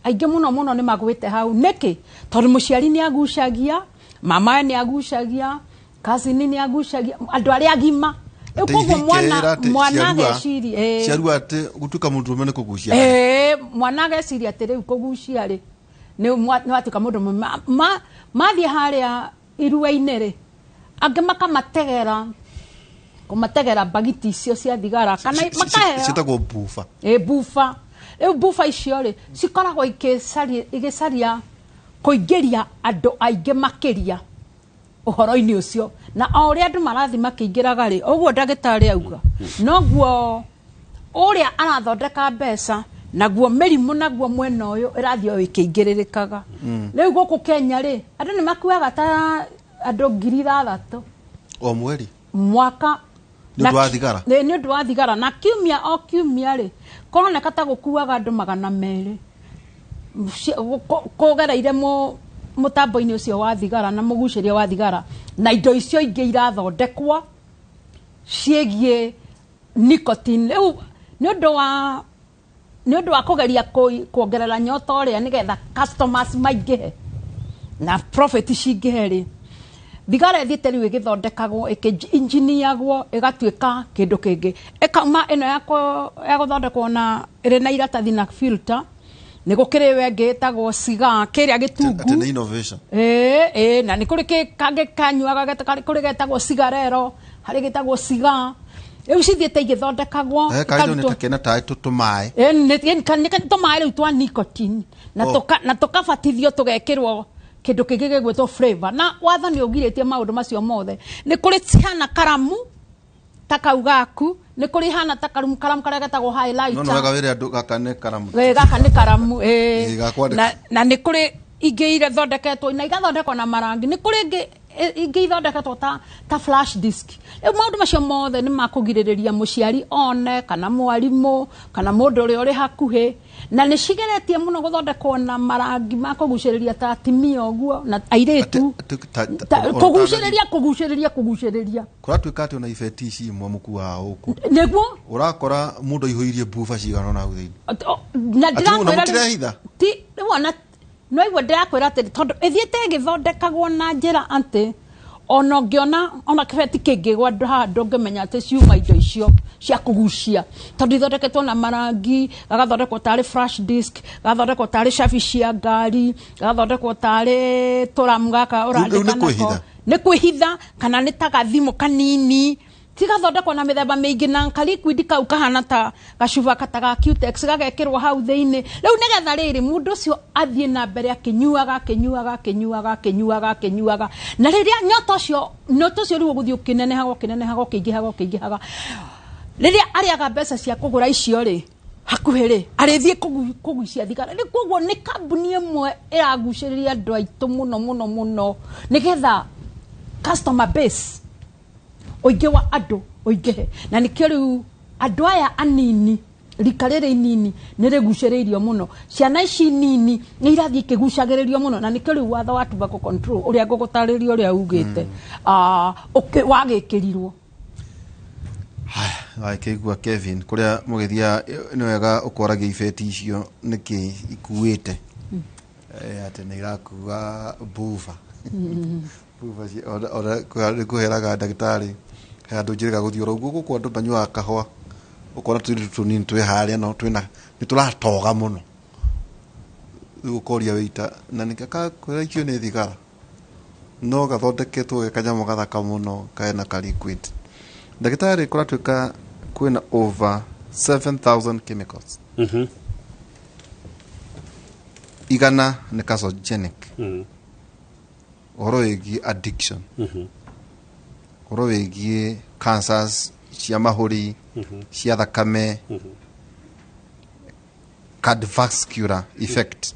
aingĩ mũno mũno nĩ magwĩte hau. Nĩkĩ? Tondũ mũciari nĩ agucagia, mamawe nĩ agucagia, cousin nĩ agucagia, andũ arĩa agima. Rĩu Atĩ koguo ithe mwana ikeĩra atĩ mwana ageciria, ciarua atĩ gũtuĩka mũndũ ũrũme nĩ kũgucia. Ĩĩ, mwana ageciria atĩ rĩu kũgucia rĩ nĩ watuĩka mũndũ mũrũme. Mathiĩ harĩa irua-inĩ rĩ, angĩ makamategera, kũmategera mbagiti icio cia thigara kana makaheo. Ciĩtagwo buba. Ĩ, buba. Rĩu buba icio rĩ, cikoragwo igĩcaria kũingĩria andũ aingĩ makĩria ũhoro-inĩ ũcio, na o ũrĩa andũ marathiĩ makĩingĩraga rĩ, ũguo ndagĩtarĩ auga, noguo ũrĩa arathondeka mbeca, naguo mĩrimũ naguo mwena ũyũ ĩrathiĩ o ĩkĩingĩrĩrĩkaga. Rĩu gũkũ Kenya rĩ, andũ nĩ makuaga ta andũ 6,000 o mweri mwaka. Nĩ ũndũ wa thigara? Nĩ ũndũ wa thigara. Na kiumia o kiumia rĩ, kũroneka ta gũkuaga andũ 200 kũgereire mũtambo-inĩ ũcio wa thigara na mũgucĩria wa thigara na indo icio ingĩ irathondekwo ciĩgiĩ nicotine. Rĩu nĩ ũndũ wa kũgeria kuongerera nyota ũrĩa nĩgetha customers maingĩhe na profit cingĩhe rĩ, thigara ĩthiĩte rĩu ĩgĩthondekagwo, ĩkĩ-engineeragwo, ĩgatuĩka kĩndũ kĩngĩ, ĩkauma ĩno ya gũthondekwo na ĩrĩ na iratathi na filter, nĩ gũkĩrĩ ĩyo ĩngĩ ĩtagwo cigar, kĩrĩa gĩtungu. Atĩ nĩ innovation. Ĩĩ, na nĩ kũrĩ kangĩ kanyuaga kũrĩ getagwo cigarero, harĩ getagwo cigar. Rĩu cithiĩte igĩthondekagwo, Eh, karĩ nĩ ikarutwo ta kena taĩ tũmaĩ. Ĩ, nĩ tũmaĩ rĩu twa nicotine na na tũkabatithio, tũgekĩrwo kĩndũ kĩngĩ gĩgwĩtwo flavor, na watho nĩ ũgirĩtie maũndũ macio mothe. Nĩ kũrĩ cihana karamu ta kau gaku, nĩ kũrĩ hana ta karamu, karamu karĩa getagwo highlighter. No wega wĩre andũ gaka nĩ karamu. Ĩ, gaka nĩ karamu, ĩ. Ĩ, gakwandĩka. Na nĩ kũrĩ Ingĩ ithondeketwo na igathondekwo na marangi, nĩ kũrĩ ingĩ ingĩ ithondeketwo ta flash disk. Rĩu maũndũ macio mothe nĩ makũgirĩrĩria mũciari one kana mwarimũ kana mũndũ ũrĩa ũrĩ hakuhĩ, na nĩ cigeretie mũno gũthondekwo na marangi ma kũgucĩrĩria ta atimia ũguo na airĩtu. Kũgucĩrĩria, kũgucĩrĩria, kũgucĩrĩria. Kũratuĩka atĩ ona ibeti ici imwe mũkuaga gũkũ Nĩguo. Ũrakora mũndũ aihũirie mbuba cigana ũna hau thĩinĩ. Na Ati ndĩrakwĩra na mũtirehitha? Ti rĩu ona no igua ndĩrakwĩra atĩ tondũ ĩthiĩte ĩgĩthondekagwo na njĩra atĩ ona ũngĩona ona kĩbeti kĩngĩgwa haha ndũngĩmenya atĩ ciuma indo icio cia kũgucia, tondũ ithondeketwo na marangi, gagathondekwo tarĩ flash disk, gagathondekwo tarĩ cabi cia ngari, gagathondekwo tarĩ tũramu gaka Rĩu nĩ ũrandĩka nako. Kwĩhitha? Nĩ kwĩhitha kana nĩ ta gathimũ kanini tigathondekwo na mĩthemba mĩingĩ na kaliquid kau kahana ta gacuba ta ga Cutex gagekĩrwo hau thĩinĩ. Rĩu nĩgetha rĩrĩ mũndũ ũcio athiĩ na mbere akĩnyuaga, akĩnyuaga, akĩnyuaga, akĩnyuaga, akĩnyuaga, na rĩrĩa nyota ũcio rĩu ũgũthiĩ ũkĩnenehaga, ũkĩnenehaga, ũkĩingĩhaga, ũkĩingĩhaga, rĩrĩa arĩaga mbeca cia kũgũra icio rĩ hakuhĩ rĩ arĩthiĩ kũgucia thigara. Rĩu koguo nĩ kambuni ĩmwe ĩragucĩrĩria andũ aitũ mũno mũno mũno nĩgetha customer base, ũingĩ wa andũ ũingĩhe, na nĩkĩo rĩu andũ aya anini, rika rĩrĩ inini nĩ rĩgucĩrĩirio mũno. Ciana ici nini nĩ irathiĩ ikĩgucagĩrĩrio mũno, na nĩkĩo rĩu watho wa tobacco control ũrĩa ngũgũtarĩria ũrĩa ugĩte wagĩkĩrirwo. Wagĩkĩigua Kevin, kũrĩa mũgĩthia nĩ wega ũkoragia ibeti icio nĩkĩ ikuĩte. Atĩ nĩ irakua buba buba ona nĩ kũheraga ndagĩtarĩ he andũ njĩrĩga gũthiĩ oro ũguo gũkũ andũ manyuaga kahũa, ũkona tũirĩtu tũnini twĩ harĩa no twĩna nĩ tũratoga mũno. Rĩu ũkoria wĩita na nĩkakwĩra icio nĩ thigara, no gathondeketwo ge kanyamũ gathaka mũno kena ka liquid. Ndagĩtarĩ, kũratuĩka kwĩna over 7000 chemicals, 100 nĩ carcinogenic. Ũhoro wĩgiĩ addiction, ũhoro wĩgiĩ cancers cia mahũri, cia thakame, cardiovascular effect,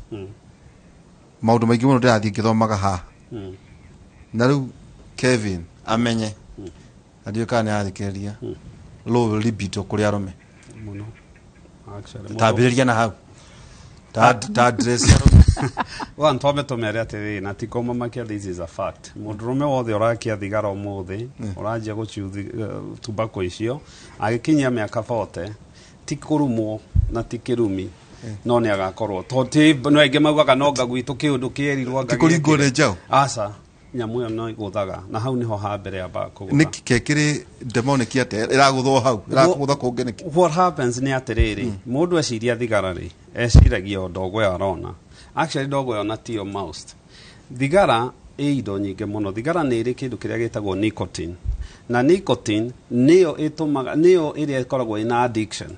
maũndũ maingĩ mũno ndĩrathiĩ ngĩthomaga haha. Na rĩu Kevin amenye na ndiũĩ kana nĩ arathikĩrĩria, low libido kũrĩ arũme. Mũno. Actually, Tambĩrĩria na hau ta address arũme. One, twambe tũmere atĩrĩrĩ na ti kũmamakia, this is a fact. Mũndũrũme wothe ũrakia thigara ũmũthĩ, ũranjia gũchiu tobacco icio agĩkinyia mĩaka 40, ti kũrumwo na ti kĩrumi, no nĩ agakorwo to ti no aingĩ maugaga no nga gwitũ kĩũndũ kĩerirwo anga Ti kũringwo nĩ njaũ? Aca, nyamũ ĩyo no ĩgũthaga na hau nĩho ha mbere yambaga kũgũtha. Nĩkĩ kekĩrĩ demonic atĩa ĩragũthwo hau ĩrakũgũtha kũngĩ nĩkĩ? What happens nĩ atĩrĩrĩ, mũndũ eciria thigara rĩ, eciragia o ndogo ĩyo arona. Actually ndogo ĩyo na tiyo most. Thigara ĩ indo nyingĩ mũno. Thigara nĩ ĩrĩ kĩndũ kĩrĩa gĩtagwo nicotine, na nicotine nĩyo ĩtũmaga, nĩyo ĩrĩa ĩkoragwo ĩna addiction.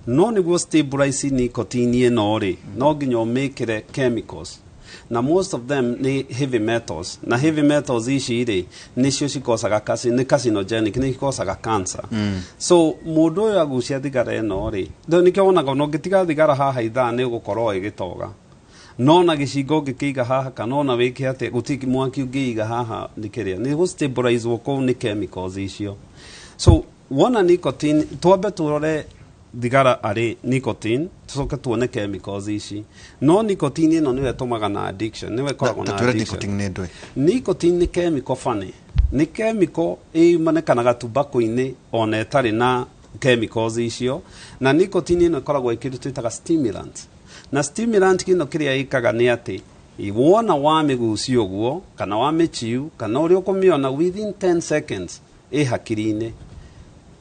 No nĩguo stabilize nicotine ĩno rĩ, no nginya ũmĩkĩre chemicals, na most of them nĩ heavy metals, na heavy metals ici rĩ nĩcio cikosaga nĩ carcinogenic, nĩ cikosaga cancer. So mũndũ ũyũ agucia thigara ĩno rĩ, nĩkĩo wonaga ona ũngĩtiga thigara haha ithaa nĩ ũgũkorwo ĩgĩtoga, no na gĩcingo ũngĩkĩiga haha kana ona wĩke atĩa gũtirĩ mwaki ũngĩiga haha nĩ kĩrĩa nĩ gũ-stabilizwo kũu nĩ chemicals icio. So wona nicotine, twambe tũrore thigara arĩ nicotine, tũcoke tuone chemicals ici. No nicotine ĩno nĩyo ĩtũmaga na addiction, nĩyo ĩkoragwo Ta na twĩre addiction. Nicotine nĩ ndũĩ? Nicotine nĩ chemical funny, nĩ chemical ĩmanĩkanaga tobacco-inĩ ona ĩtarĩ na chemicals icio. Na nicotine ĩno ĩkoragwo ĩ kĩndũ twĩtaga stimulant, na stimulant kĩno kĩrĩa ĩkaga nĩ atĩ wona wamĩgucia ũguo kana wamĩchiu kana ũrĩa ũkũmĩona, within 10 seconds ĩ hakiri-inĩ,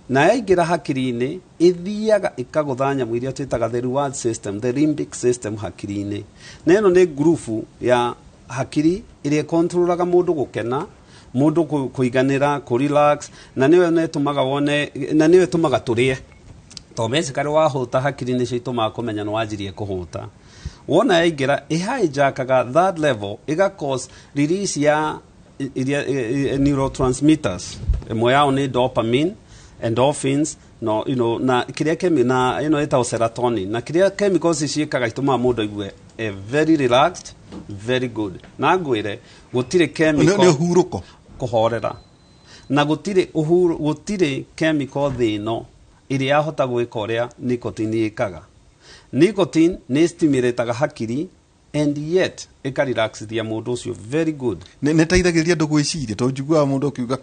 na yaingĩra hakiri-inĩ ĩthiaga ĩkagũtha nyamũ iria twĩtaga the reward system, the limbic system hakiri-inĩ. Na ĩno nĩ ngurubu ya hakiri ĩrĩa ĩkontrolaga mũndũ gũkena, mũndũ kũiganĩra, kũ-relax, na nĩyo ĩtũmaga wone na nĩyo ĩtũmaga tũrĩe, to basically wahũta hakiri nĩcio itũmaga kũmenya nĩ wanjirie kũhũta. Wona yaingĩra ĩhijackaga that level, ĩga cause release ya iria neurotransmitters, ĩmwe yao nĩ dopamine. Endorphins no you know, na kĩrĩa kemi na ĩno ĩtagwo serotonin, na kĩrĩa chemicals ici ciĩkaga itũmaga mũndũ aigue very relaxed, very good. Na ngwĩre gũtirĩ chemical Nĩ ũhurũko. Kũhorera, na gũtirĩ ũhuru, gũtirĩ chemical thĩ ĩno ĩrĩa yahota gwĩka ũrĩa nicotine ĩkaga. Nicotine nĩ stimulataga hakiri and yet ĩkarelaxithia mũndũ ũcio very good. Nĩ ĩteithagĩrĩria andũ gwĩciria, tondũ njiguaga mũndũ akiuga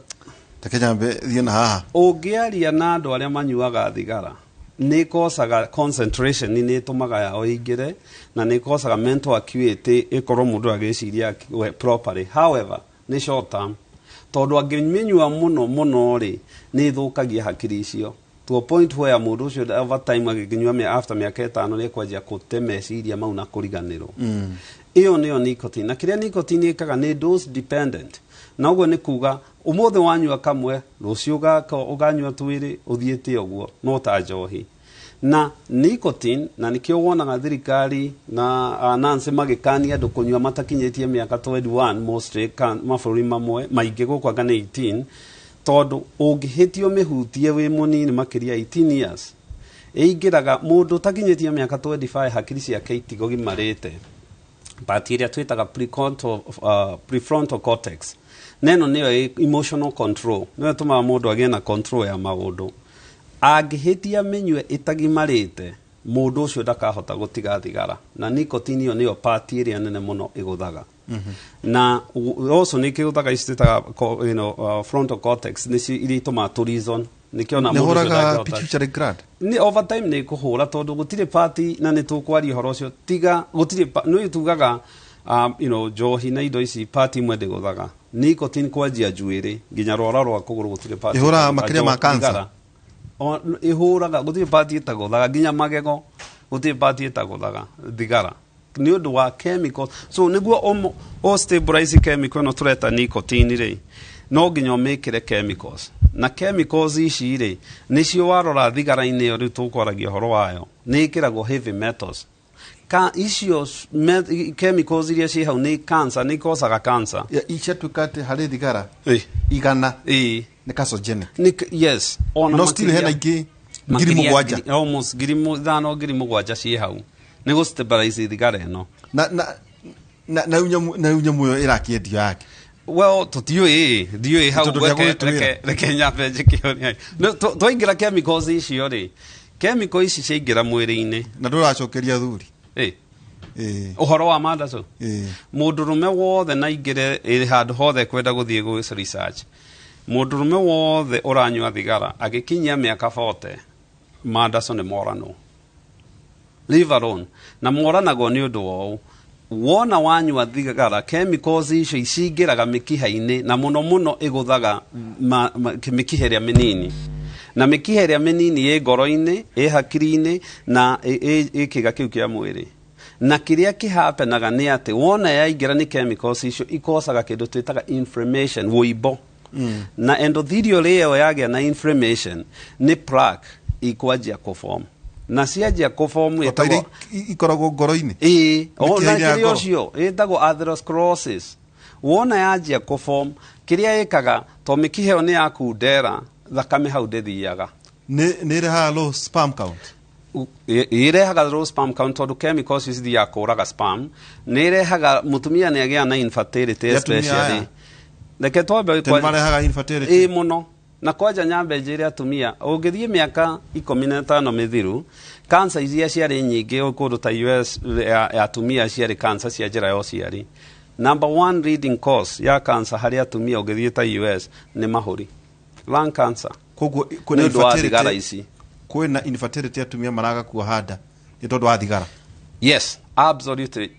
take nyambe thiĩ na haha. Ũngĩaria na andũ arĩa manyuaga thigara, nĩ ĩkocaga concentration, nĩ ĩtũmaga yao ĩingĩre, na nĩ ĩkocaga mental acuity, ĩkorwo mũndũ agĩciria properly. However, nĩ short term, tondũ angĩmĩnyua mũno mũno rĩ, nĩ ĩthũkagia hakiri icio to a point where mũndũ ũcio over time agĩkĩnyua after mĩaka 5 nĩ ekwanjia kũte meciria mau na kũriganĩrwo. Ĩyo nĩyo nicotine. Na kĩrĩa nicotine ĩkaga nĩ dose dependent, na ũguo nĩ kuga ũmũthĩ wanyua kamwe, rũciũ ũganyua twĩrĩ, ũthiĩte ũguo, no ta njohi. Na nicotine, na nĩkĩo wonaga thirikari na Nancy magĩkania andũ kũnyua matakinyĩtie mĩaka 21 mostly, mabũrũri mamwe maingĩ gũkũ anga nĩ 18, tondũ ũngĩhĩtio mĩhutie wĩ mũnini makĩria 18 years, ĩingĩraga mũndũ ũtakinyĩtie mĩaka 25, hakiri ciake itigogimarĩte, part ĩrĩa twĩtaga prefrontal cortex, na ĩno nĩyo emotional control, nĩyo ĩtũmaga mũndũ agĩe na control ya maũndũ. Angĩhĩtia mĩnyue ĩtagimarĩte, mũndũ ũcio ndakahota gũtiga thigara, na nicotine ĩyo nĩyo part ĩrĩa nene mũno ĩgũthaga. Na also nĩ kĩgũthaga ici twĩtaga frontal cortex, nĩcio iria itũmaga tũ reason, nĩkĩo ona Nĩ mũndũ ũcio hũraga ndangĩhota. Pituitary gland. Nĩ over time nĩ kũhũra, tondũ gũtirĩ party, na nĩ tũkwaria ũhoro ũcio, tiga gũtirĩ nĩ tugaga njohi na indo ici, party imwe ndĩgũthaga. Nicotine kwanjia njuĩrĩ nginya rwara rwa kũgũrũ, gũtirĩ party Ĩhũraga ĩtagũtha. Makĩria ma cancer. Thigara. Ĩhũraga, gũtirĩ party ĩtagũthaga, nginya magego, gũtirĩ party ĩtagũthaga thigara nĩ ũndũ wa chemical. So nĩguo ũ stabilize chemical ĩno tũreta nicotine rĩ, no nginya ũmĩkĩre chemicals, na chemicals ici rĩ, nĩcio warora thigara-inĩ ĩyo rĩu tũkwaragia ũhoro wayo, nĩ ĩkĩragwo heavy metals ka icio chemicals iria ciĩ hau nĩ cancer, nĩ ikocaga cancer. Iciatuĩka atĩ harĩ thigara Ĩ. 100 Ĩ. nĩ carcinogenic. Nĩ yes, ona No still hena ingĩ ngiri makĩria 7. Almost 5,000, 7,000 ciĩ hau nĩ gũ stabilize thigara ĩno. Na rĩu na rĩu nyamũ ĩyo ĩrakĩendio yake? Well, tũtiũĩ, ndiũĩ hau. Tondũ ndĩagũgĩtwĩra. Reke nyambe njĩke ũrĩa. No, twaingĩra chemicals icio rĩ, chemical ici ciaingĩra mwĩrĩ-inĩ. Na ndũracokeria thuri. Ĩ. Ĩ. Ũhoro wa mandaco. Ĩ. Mũndũrũme wothe na aingĩre ĩ handũ hothe kwenda gũthiĩ gwĩ research, mũndũrũme wothe ũranyua thigara agĩkinyia mĩaka 40, mandaco nĩ moranwo, leave alone, na moranagwo nĩ ũndũ wa ũũ: wona wanyua thigara, chemicals icio cingĩraga mĩkiha-inĩ, na mũno mũno ĩgũthaga mĩkiha ĩrĩa mĩnini, na mĩkiha ĩrĩa mĩnini ĩ ngoro-inĩ, ĩ hakiri-inĩ, na ĩ kĩga kĩu kĩa mwĩrĩ. Na kĩrĩa kĩhapenaga nĩ atĩ wona yaingĩra nĩ chemicals icio ikocaga kĩndũ twĩtaga inflammation, wũimbo, na endothelial ĩyo yagĩa na inflammation, nĩ plaque ikwanjia kũform, na cianjia kũform O ta iria ikoragwo ngoro-inĩ. Ĩĩ, o na Mĩkiha-inĩ ya kĩrĩa ngoro. ũcio ĩtagwo atherosclerosis. Wona yanjia kũform, kĩrĩa ĩkaga, to mĩkiha ĩyo nĩ yakundera, thakame hau ndĩthiaga. Nĩ ĩrehaga low sperm count. Ĩrehaga low sperm count, tondũ chemicals icio cithiaga kũraga sperm. Nĩ ĩrehaga mũtumia nĩ agĩa na infertility. Ya atumia Especially aya. Reke twambe Tondũ marehaga infertility. Ĩ mũno. Na kwanja nyambe njĩre atumia, ũngĩthiĩ mĩaka 15 mĩthiru, cancer iria ciarĩ nyingĩ kũndũ ta US ya atumia ciarĩ cancer cia njĩra ya ũciari. Number one leading cause ya cancer harĩ atumia ũngĩthiĩ ta US nĩ mahũri, lung cancer. Koguo nĩ kwĩna ũndũ wa thigara infertility ici. Kwĩna infertility, atumia maraga kuoha nda nĩ tondũ wa thigara. Yes, absolutely.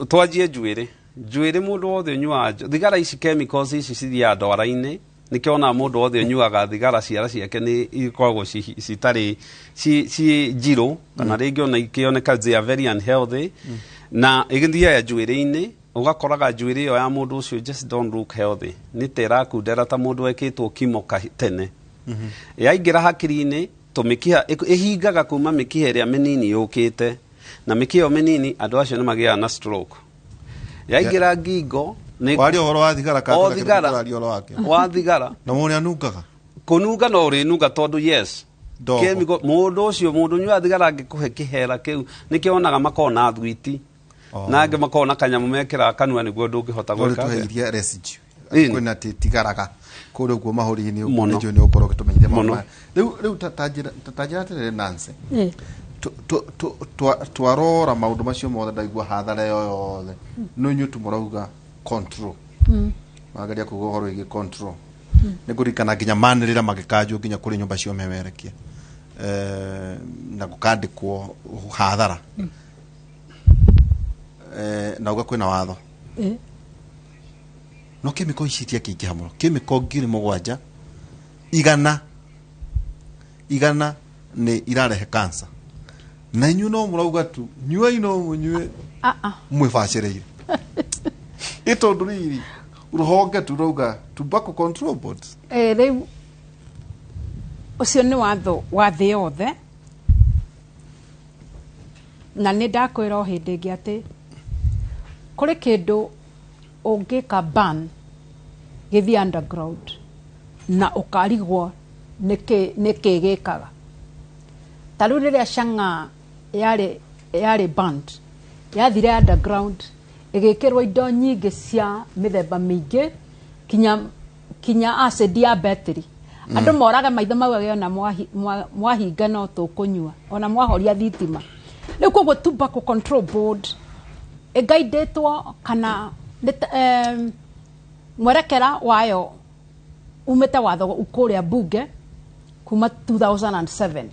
Twanjie njuĩrĩ, njuĩrĩ, mũndũ wothe ũnyuaga thigara ici, chemicals ici cithiaga ndwara-inĩ. Nĩkĩo onaga mũndũ wothe ũnyuaga thigara, ciara ciake nĩ ikoragwo citarĩ ci njirũ, kana rĩngĩ ona ikĩoneka they are very unhealthy. Na ĩgĩthiaga njuĩrĩ-inĩ, ũgakoraga njuĩrĩ ĩyo ya mũndũ ũcio just don't look healthy, nĩ ta ĩrakundera ta mũndũ wekĩtwo kimo tene. Yaingĩra hakiri-inĩ, tũmĩkiha ĩhingaga kuma mĩkiha ĩrĩa mĩnini yũkĩte, na mĩkiha ĩyo mĩnini, andũ acio nĩ magĩaga na stroke. Yaingĩra ngingo Waria ũhoro wa thigara kana O kwĩna kĩndũ thigara. tũraria ũhoro wake? Wa thigara. Na mũndũ anungaga. Kũnunga no ũrĩnunga tondũ yes, Ndogo. chemical mũndũ ũcio, mũndũ ũnyuaga thigara angĩkũhe kĩhera kĩu, nĩkĩo wonaga makoragwo na thwiti na angĩ makoragwo na kanyamũ mekĩraga kanua nĩguo ndũngĩhota no gwĩka atĩa. tũheirie residue. Ĩni. Kwĩna atĩ tigaraga kũrĩa ũguo mahũri-inĩ ũguo. Mũno. Nĩnjũĩ nĩ ũgũkorwo ũgĩtũmenyithia maũndũ Mũno. maya. Rĩu ta njĩra atĩrĩrĩ, Nancy, twarora maũndũ macio mothe, ndaigua hathara ĩyo yothe, no inyuĩ tu mũrauga control. Mageria kuga ũhoro wĩgiĩ control. Nĩ ngũririkana nginya manĩrĩra magĩkanjwo nginya kũrĩ nyũmba cia ũmemerekia, na gũkandĩkwo hathara, na uga kwĩna watho. No kĩmĩko ici itiakĩingĩha mũno, kĩmĩko 7,100 nĩ irarehe cancer, na inyuĩ no mũrauga tu nyuai, no mũnyue. Ah, ah. Mwĩbacĩrĩire ĩ tondũ rĩrĩ rũhonge tu rauga Tobacco Control Board. Rĩu ũcio nĩ watho wa thĩ yothe, na nĩ ndakwĩra o hĩndĩ ĩngĩ atĩ kũrĩ kĩndũ ũngĩka ban gĩthiĩ underground na ũkarigwo nĩkĩ nĩkĩ gĩkaga. Ta rĩu rĩrĩa chang'aa yarĩ banned, yathire underground, ĩgĩkĩrwo indo nyingĩ cia mĩthemba mĩingĩ, kinya acid ya betri. Andũ morage maitho maugage ona mwahinga no tũkũnyua, ona mwahoria thitima. Rĩu koguo Tobacco Control Board ĩgaindĩtwo kana mwerekera wayo umĩte watho kũrĩa bunge kuma 2007,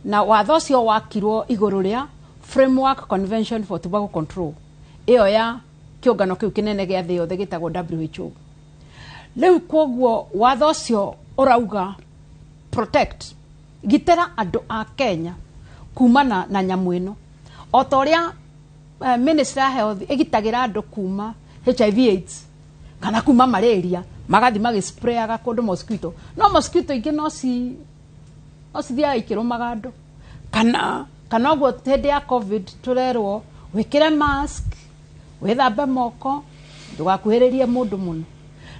na watho ũcio wakirwo igũrũ rĩa Framework Convention for Tobacco Control ĩyo ya kĩũngano kĩu kĩnene gĩa thĩ yothe gĩtagwo WHO. Rĩu koguo watho ũcio ũrauga protect, gitĩra andũ a Kenya kumana na nyamũ ĩno, o ta ũrĩa Ministry ya Health ĩgitagĩra andũ kuma HIV AIDS kana kuma malaria, magathi magĩsprayaga kũndũ mosquito. No mosquito ingĩ no cithiaga ikĩrũmaga andũ, kana ũguo hĩndĩ ya COVID tũrerwo wĩkĩre mask, wĩthambe moko, ndũgakuhĩrĩrie mũndũ mũno.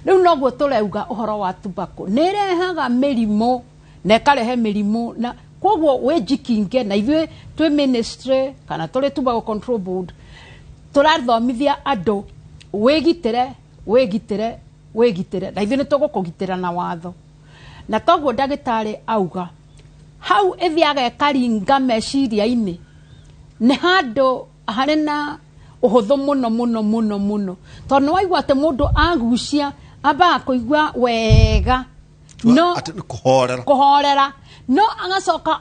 Rĩu noguo tũrauga ũhoro wa tobacco, nĩ ĩrehaga mĩrimũ na ĩkarehe mĩrimũ, na koguo wĩnjikinge. Na ithuĩ twĩ ministry kana tũrĩ Tobacco Control Board tũrathomithia andũ wĩgitĩre, wĩgitĩre, wĩgitĩre, na ithuĩ nĩ tũgũkũgitĩra na watho. Na toguo ndagĩtarĩ auga hau, ĩthiaga ĩkaringa meciria-inĩ, nĩ handũ harĩ na ũhũthũ mũno mũno mũno mũno, tondũ nĩ waigua atĩ mũndũ agucia ambaga kũigua wega, no Atĩ nĩ kũhorera. Kũhorera, no agacoka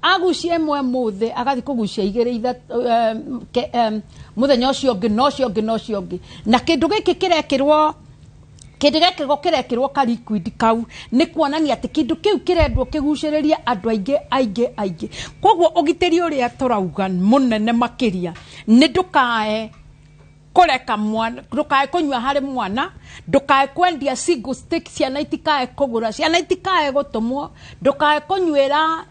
agucia ĩmwe mũthĩ, agathiĩ kũgucia igĩrĩ, ithatũ, mũthenya ũcio ũngĩ, na ũcio ũngĩ, na ũcio ũngĩ. Na kĩndũ gĩkĩ kĩrekĩrwo, kĩndũ gĩkĩ kĩrekĩrwo ka liquid kau, nĩ kuonania atĩ kĩndũ kĩu kĩrendwo kĩgucĩrĩrie andũ aingĩ aingĩ aingĩ. Koguo ũgitĩri ũrĩa tũrauga mũnene makĩria nĩ ndũkae kũreka mwana, ndũkae kũnyua harĩ mwana, ndũkae kwendia single stick, ciana itikae kũgũra, ciana itikae gũtũmwo, ndũkae kũnyuĩra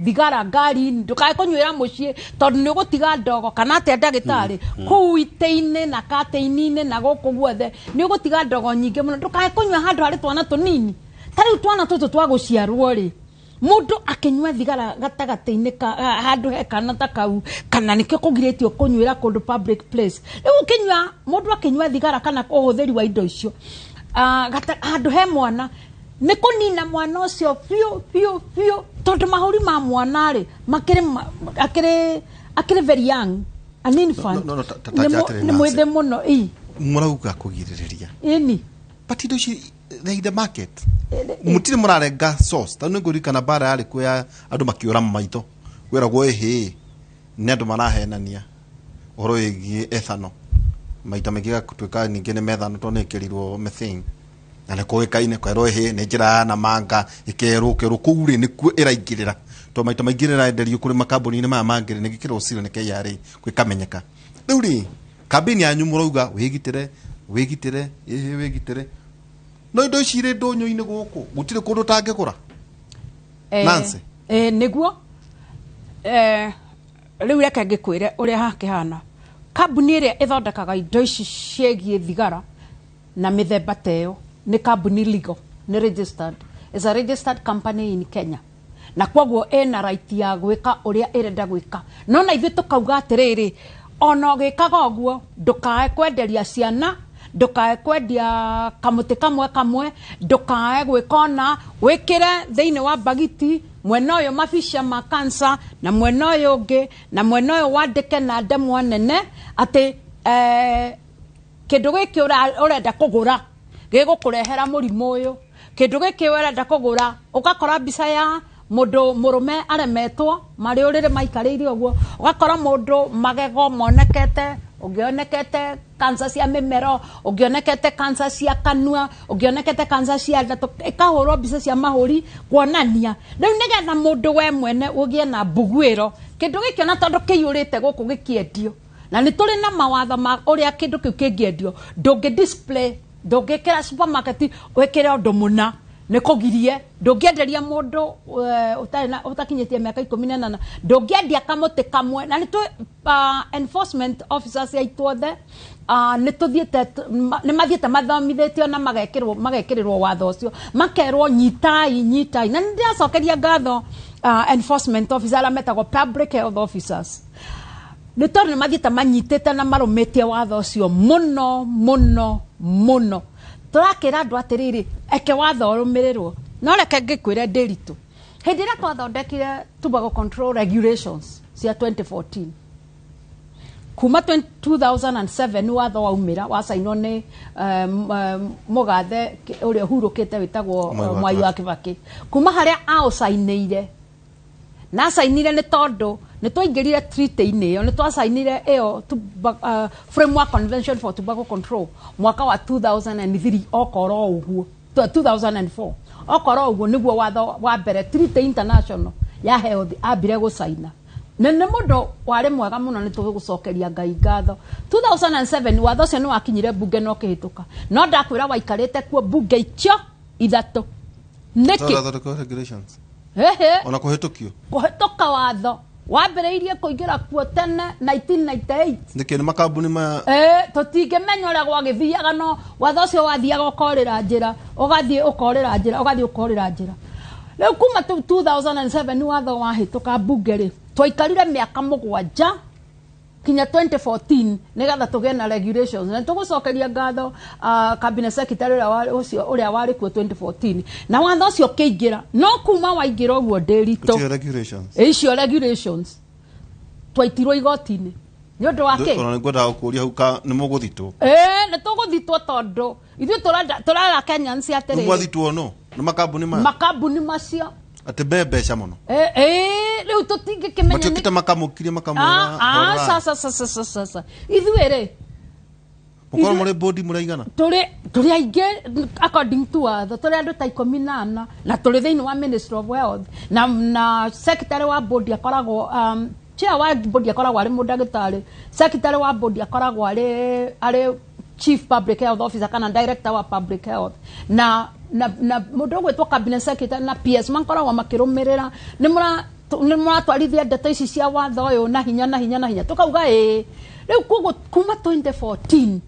thigara ngari-inĩ, ndũkae kũnyuĩra mũciĩ, tondũ nĩ ũgũtiga ndogo kana atĩa, ndagĩtarĩ, kũu itĩ-inĩ na katĩini-inĩ na gũkũ guothe nĩ ũgũtiga ndogo nyingĩ mũno. Ndũkae kũnyua handũ harĩ twana tũnini. Ta rĩu twana tũtũ twa gũciarwo rĩ, mũndũ akĩnyua thigara gatagatĩ-inĩ ka handũ he kana ta kau, kana nĩkĩo kũgirĩtio kũnyuĩra kũndũ public place. Rĩu ũkĩnyua, mũndũ akĩnyua thigara kana ũhũthĩri wa indo icio handũ he mwana, nĩ kũnina mwana ũcio biũ biũ biũ, tondũ mahũri ma mwana rĩ makĩrĩ akĩrĩ very young, an infant. No, no, ta atĩrĩ, Nĩ Nancy. mwĩthĩ mũno i. Mũrauga kũgirĩrĩria, Ĩni. but indo ici they in the market, mũtirĩ mũrarenga source. Tondũ nĩngũririkana mbara yarĩ kuo ya andũ makĩũra maitho, kwĩragwo ĩhĩ nĩ andũ marahenania ũhoro wĩgiĩ ethano, maita maingĩ gatuĩka ningĩ nĩ methano tondũ nĩ ĩkĩrirwo methane, na nĩ kũĩkaine kwerwo ĩhĩ nĩ njĩra ya namanga, ĩkerwo kerwo kũu rĩ nĩkuo ĩraingĩrĩra, tondũ maita maingĩ rĩraenderio kũrĩ makambuni-inĩ maya mangĩ rĩ, nĩ gĩkĩrwo seal nĩ KRA gwĩkamenyeka. Rĩu rĩ kambĩni yanyu mũrauga wĩgitĩre, wĩgitĩre, ĩhĩ wĩgitĩre, no indo ici irĩ ndũnyũ-inĩ gũkũ, gũtirĩ kũndũ ũtangĩgũra. Nancy. Nĩguo rĩu reke ngĩkwĩre ũrĩa hakĩhana. Kambuni ĩrĩa ĩthondekaga indo ici ciĩgiĩ thigara na mĩthemba ta ĩyo Nĩ kambuni legal, nĩ registered, is a registered company in Kenya, na kwoguo ĩna right ya gwĩka ũrĩa ĩrenda gwĩka. No na ithuĩ tũkauga atĩrĩrĩ, ona ũgĩkaga ũguo, ndũkae kwenderia ciana, ndũkae kwendia kamũtĩ kamwe kamwe, ndũkae gwĩka, ona wĩkĩre thĩinĩ wa bagiti mwena ũyũ mabica ma cancer, na mwena ũyũ ũngĩ, na mwena ũyũ wandĩke na ndemwa nene atĩ kĩndũ gĩkĩ ũrenda kũgũra gĩgũkũrehera mũrimũ ũyũ, kĩndũ gĩkĩ ũrenda kũgũra. Ũgakora mbica ya mũndũ mũrũme aremetwo marĩ ũrĩrĩ maikarĩire ũguo, ũgakora mũndũ magego monekete, ũngĩonekete cancer cia mĩmero, ũngĩonekete cancer cia kanua, ũngĩonekete cancer cia nda, ĩkahũrwo mbica cia mahũri kuonania. Rĩu nĩgetha mũndũ we mwene ũgĩe na mbuguĩro kĩndũ gĩkĩ, ona tondũ kĩiyũrĩte gũkũ gĩkĩendio, na nĩ tũrĩ na mawatho ma ũrĩa kĩndũ kĩu kĩngĩendio. Ndũngĩ display, ndũngĩkĩra supermarket wĩkĩre ũndũ mũna, nĩ kũgirie. Ndũngĩenderia mũndũ ũtarĩ na ũtakinyĩtie mĩaka 18, ndũngĩendia kamũtĩ kamwe. Na nĩ tũ enforcement officers aitũ othe nĩ tũthiĩte nĩ mathiĩte mathomithĩtio na magekĩrĩrwo watho ũcio, makerwo nyitai, nyitai. Na nĩ ndĩracokeria ngatho enforcement officer arĩa metagwo public health officers, nĩ tondũ nĩ mathiĩte manyitĩte na marũmĩtie watho ũcio mũno mũno mũno. Tũrakĩra andũ atĩrĩrĩ, eke watho ũrũmĩrĩrwo. No reke ngĩkwĩre, ndĩritũ, hĩndĩ ĩrĩa twathondekire tobacco control regulations cia 2014, kuma 20 2007 watho waumĩra, wacainwo nĩ mũgathe ũrĩa ũhurũkĩte wĩtagwo Mwai wa Mwai wa Kibaki, kuma harĩa aũcainĩire na acainire, nĩ tondũ nĩ twaingĩrire treaty-inĩ ĩyo, nĩ twacainire ĩyo Framework Convention for Tobacco Control mwaka wa 2003, okorwo ũguo 2004, okorwo ũguo nĩguo watho wa mbere treaty international ya health ambire gũcaina. Nĩ mũndũ warĩ mwega mũno, nĩ tũgũcokeria Ngai ngatho. 2007 watho ũcio nĩ wakinyire mbunge na ũkĩhĩtũka, no ndakwĩra waikarĩte kuo mbunge icio ithatũ nĩkĩ? Tũrathondeka regulations. Ehe. Ona kũhĩtũkio. Kũhĩtũka watho wambĩrĩirie kũingĩra kuo tene 1998. Nĩkĩ nĩ makambuni maya? Tũtingĩmenya ũrĩa gwagĩthiaga, no watho ũcio wathiaga ũkorĩra njĩra, ũgathiĩ ũkorĩra njĩra, ũgathiĩ ũkorĩra njĩra. Rĩu kuma 2007 watho wahĩtũka mbunge rĩ, twaikarire mĩaka 7 kinya 2014 nigetha tũgĩe na regulations. Na tũgũcokeria ngatho cabinet secretary ũrĩa ũcio ũrĩa warĩ kuo 2014, na watho ũcio ũkĩingĩra. No kuma waingĩra ũguo, ndĩritũ, Gũtirĩ regulations. Icio regulations twaitirwo igoti-inĩ nĩ ũndũ wa kĩ? Ona nĩngwendaga gũkũria hau ka nĩ mũgũthitwo. Ĩĩ, nĩ tũgũthitwo tondũ ithuĩ tũrera Kenyans Nĩ atĩrĩrĩ. mwathitwo no nĩ makambuni maya? Makambuni macio. Atĩ me mbeca mũno. Ĩĩ, rĩu tũtingĩkĩmenya. Matiũkĩte makamũkirie makamwĩra Ah, ah, sasa sasa sasa sasa ithuĩ rĩ, mũkorwo mũrĩ bodi mũraigana? Tũrĩ aingĩ according to watho, tũrĩ andũ ta 14, na tũrĩ thĩinĩ wa Ministry of Health, na secretary wa board akoragwo, chair wa board akoragwo arĩ mũndagĩtarĩ, secretary wa board akoragwo arĩ chief public health officer kana director wa public health, na mũndũ ũgwĩtwo cabinet secretary na PS makoragwo makĩrũmĩrĩra nĩ mũratwarithia ndeto ici cia watho ũyũ na hinya na hinya na hinya. Tũkauga ĩĩ. Rĩu koguo kuma 2014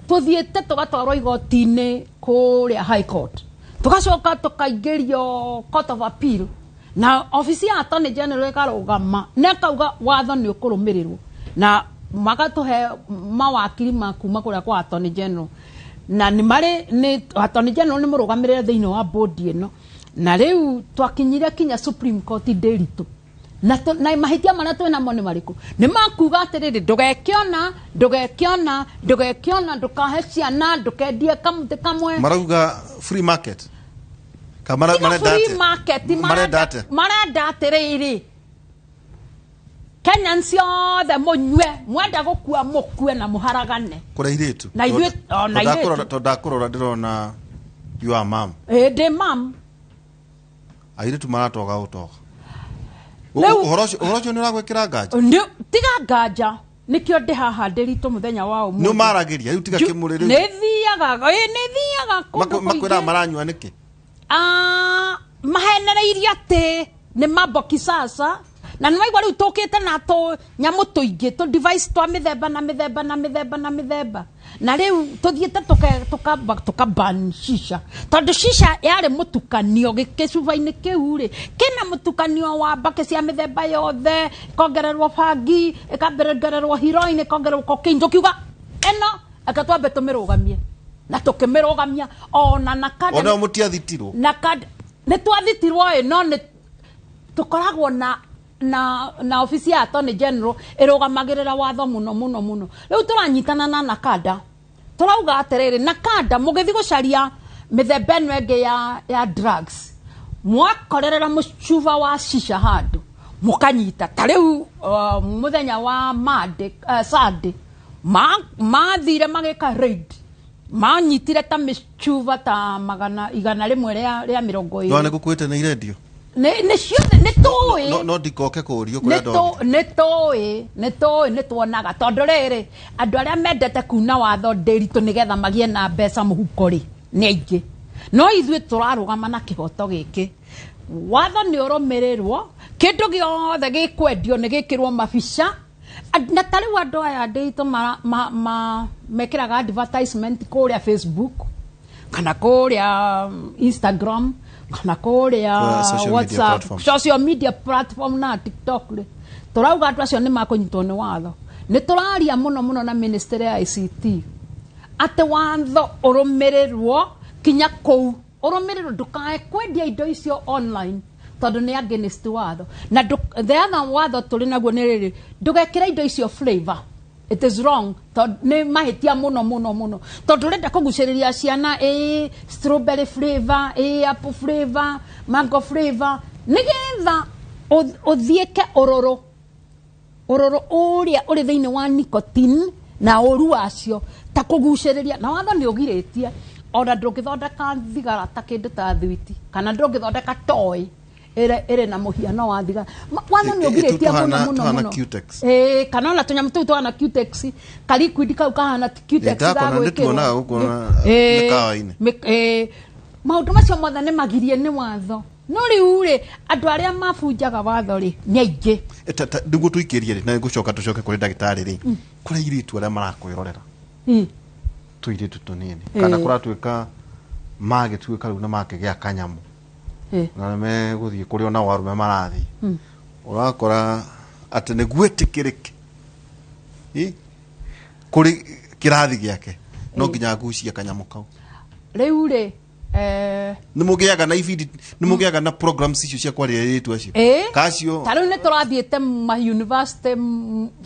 tuthiĩte tũgatwarwo igoti-inĩ kũrĩa High Court, tũgacoka tũkaingĩrio Court of Appeal, na obici ya Attorney General ĩkarũgama na ĩkauga watho nĩ ũkũrũmĩrĩrwo, na magatũhe mawakiri ma kuma kũrĩa kwa Attorney General, na nĩ marĩ nĩ Attorney General nĩ mũrũgamĩrĩre thĩinĩ wa board ĩno. Na rĩu twakinyire kinya Supreme Court, ndĩritũ, na mahĩtia marĩa twĩ namo nĩ marĩkũ? Nĩ makuga atĩrĩrĩ, ndũgekĩona, ndũgekĩona, ndũgekĩona, ndũkahe ciana, ndũkendie kamũtĩ kamwe. Marauga free market. Ka Tiga marenda free atĩa? market. Marenda atĩa? Marenda atĩrĩrĩ, Kenyans othe mũnyue, mwenda gũkua mũkue na mũharagane. Kũrĩ airĩtu. Na o na airĩtu. Tondũ ndakũrora ndĩrona you are mom. Ĩ, ndĩ mam. Airĩtu maratoga ũtoga. Ũhoro ũcio nĩ ũragwĩkĩra nganja? Tiga nganja, nĩkĩo ndĩ haha ndĩritũ mũthenya wa ũmũthĩ. Nĩ ũmaragĩria rĩu? Tiga kĩmũrĩ rĩu. Nĩ thiaga, ĩ, nĩ thiaga kũndũ Makwĩraga kũingĩ. Maranyua nĩkĩ? Ah, mahenereirie atĩ nĩ mambo kisasa, Na nĩwaigua rĩu tũkĩte na tũ nyamũ tũingĩ, tũ device twa mĩthemba na mĩthemba na mĩthemba na mĩthemba. Na rĩu tũthiĩte tũka ban shisha, tondũ shisha yarĩ mũtukanio gĩcuba-inĩ kĩu rĩ, kĩna mũtukanio wa mbakĩ cia mĩthemba yothe, ĩkongererwo bangi, ĩkongererwo heroin, ĩkongererwo cocaine. Tũkiuga ĩno eka twambe tũmĩrũgamie, na tũkĩmĩrũgamia ona na kada. Ona mũtiathitirwo? Na kada nĩ twathitirwo ĩ, no nĩ tũkoragwo na ofici ya Attorney General ĩrũgamagĩrĩra watho mũno mũno mũno. Rĩu tũranyitana na NACADA, tũrauga atĩrĩrĩ, NACADA mũgĩthiĩ gũcaria mĩthemba ĩno ĩngĩ ya drugs, mwakorerera mũcuba wa shisha handũ mũkanyita. Ta rĩu mũthenya wa Monday, Sunday, mathire magĩka raid, manyitire ta mĩcuba ta 120. No nĩ gũkuĩte nĩ irendio? Nĩ ciothe nĩ tũĩ. No ndikoke kũũrio kũrĩa ndonire. Nĩ tũĩ, nĩ tũĩ, nĩ tuonaga, tondũ rĩrĩ andũ arĩa mendete kuna watho ndĩritũ nĩgetha magĩe na mbeca mũhuko rĩ nĩ aingĩ. No ithuĩ tũrarũgama na kĩhoto gĩkĩ, watho nĩ ũrũmĩrĩrwo, kĩndũ gĩothe gĩkwendio nĩ gĩkĩrwo mabica. Na ta rĩu andũ aya ndĩritũ mekĩraga advertisement kũrĩa Facebook kana kũrĩa Instagram kana kũrĩa social media WhatsApp, platform. Social media platform na TikTok rĩ, tũrauga andũ acio nĩ makũnyitwo nĩ watho. Nĩ tũraria mũno mũno na ministry ya ICT atĩ watho ũrũmĩrĩrwo kinya kũu, ũrũmĩrĩrwo, ndũkae kwendia indo icio online tondũ nĩ against watho. Na the other watho tũrĩ naguo nĩ rĩrĩ, ndũgekĩre indo icio flavor. It is wrong, tondũ nĩ mahĩtia mũno mũno mũno, tondũ ũrenda kũgucĩrĩria ciana, ĩ strawberry flavor, ĩ apple flavor, mango flavor, nĩgetha ũthiĩke ũrũrũ ũrũrũ ũrĩa ũrĩ thĩinĩ wa nicotine na ũru wacio ta kũgucĩrĩria. Na watho nĩ ũgirĩtie ona ndũngĩthondeka thigara ta kĩndũ ta thwiti, kana ndũngĩthondeka toy ĩrĩ na mũhiano wa thigara. Watho nĩ ũgirĩtie mũno mũno Tũhana mũno. Cutex. Ĩĩ, kana ona tũnyamũ tũu tũhana Cutex, ka liquid kau kahana Cutex. Ndakona, ga nĩ gwĩkĩrwo. tuonaga gũkũ na mĩkawa-inĩ. Maũndũ macio mothe nĩ magirie nĩ watho. No rĩu rĩ, andũ arĩa mabunjaga watho rĩ nĩ aingĩ. Nĩguo tũikĩrie rĩ, na nĩngũcoka tũcoke kũrĩ ndagĩtarĩ rĩ, kũrĩ airĩtu arĩa marakwĩrorera, tũirĩtu tũnini, kana kũratuĩka magĩtuĩka rĩu na makĩgĩa kanyamũ na megũthiĩ kũrĩa ona arũme marathiĩ, ũrakora atĩ nĩguo ĩtĩkĩrĩke kũrĩ kĩrathi gĩake no nginya agucie kanyamũ kau. Rĩu rĩ, Nĩ mũgĩaga na ibindi, nĩ mũgĩaga na programs icio cia kwaria airĩtu acio kacio? Ta rĩu nĩ tũrathiĩte ma university,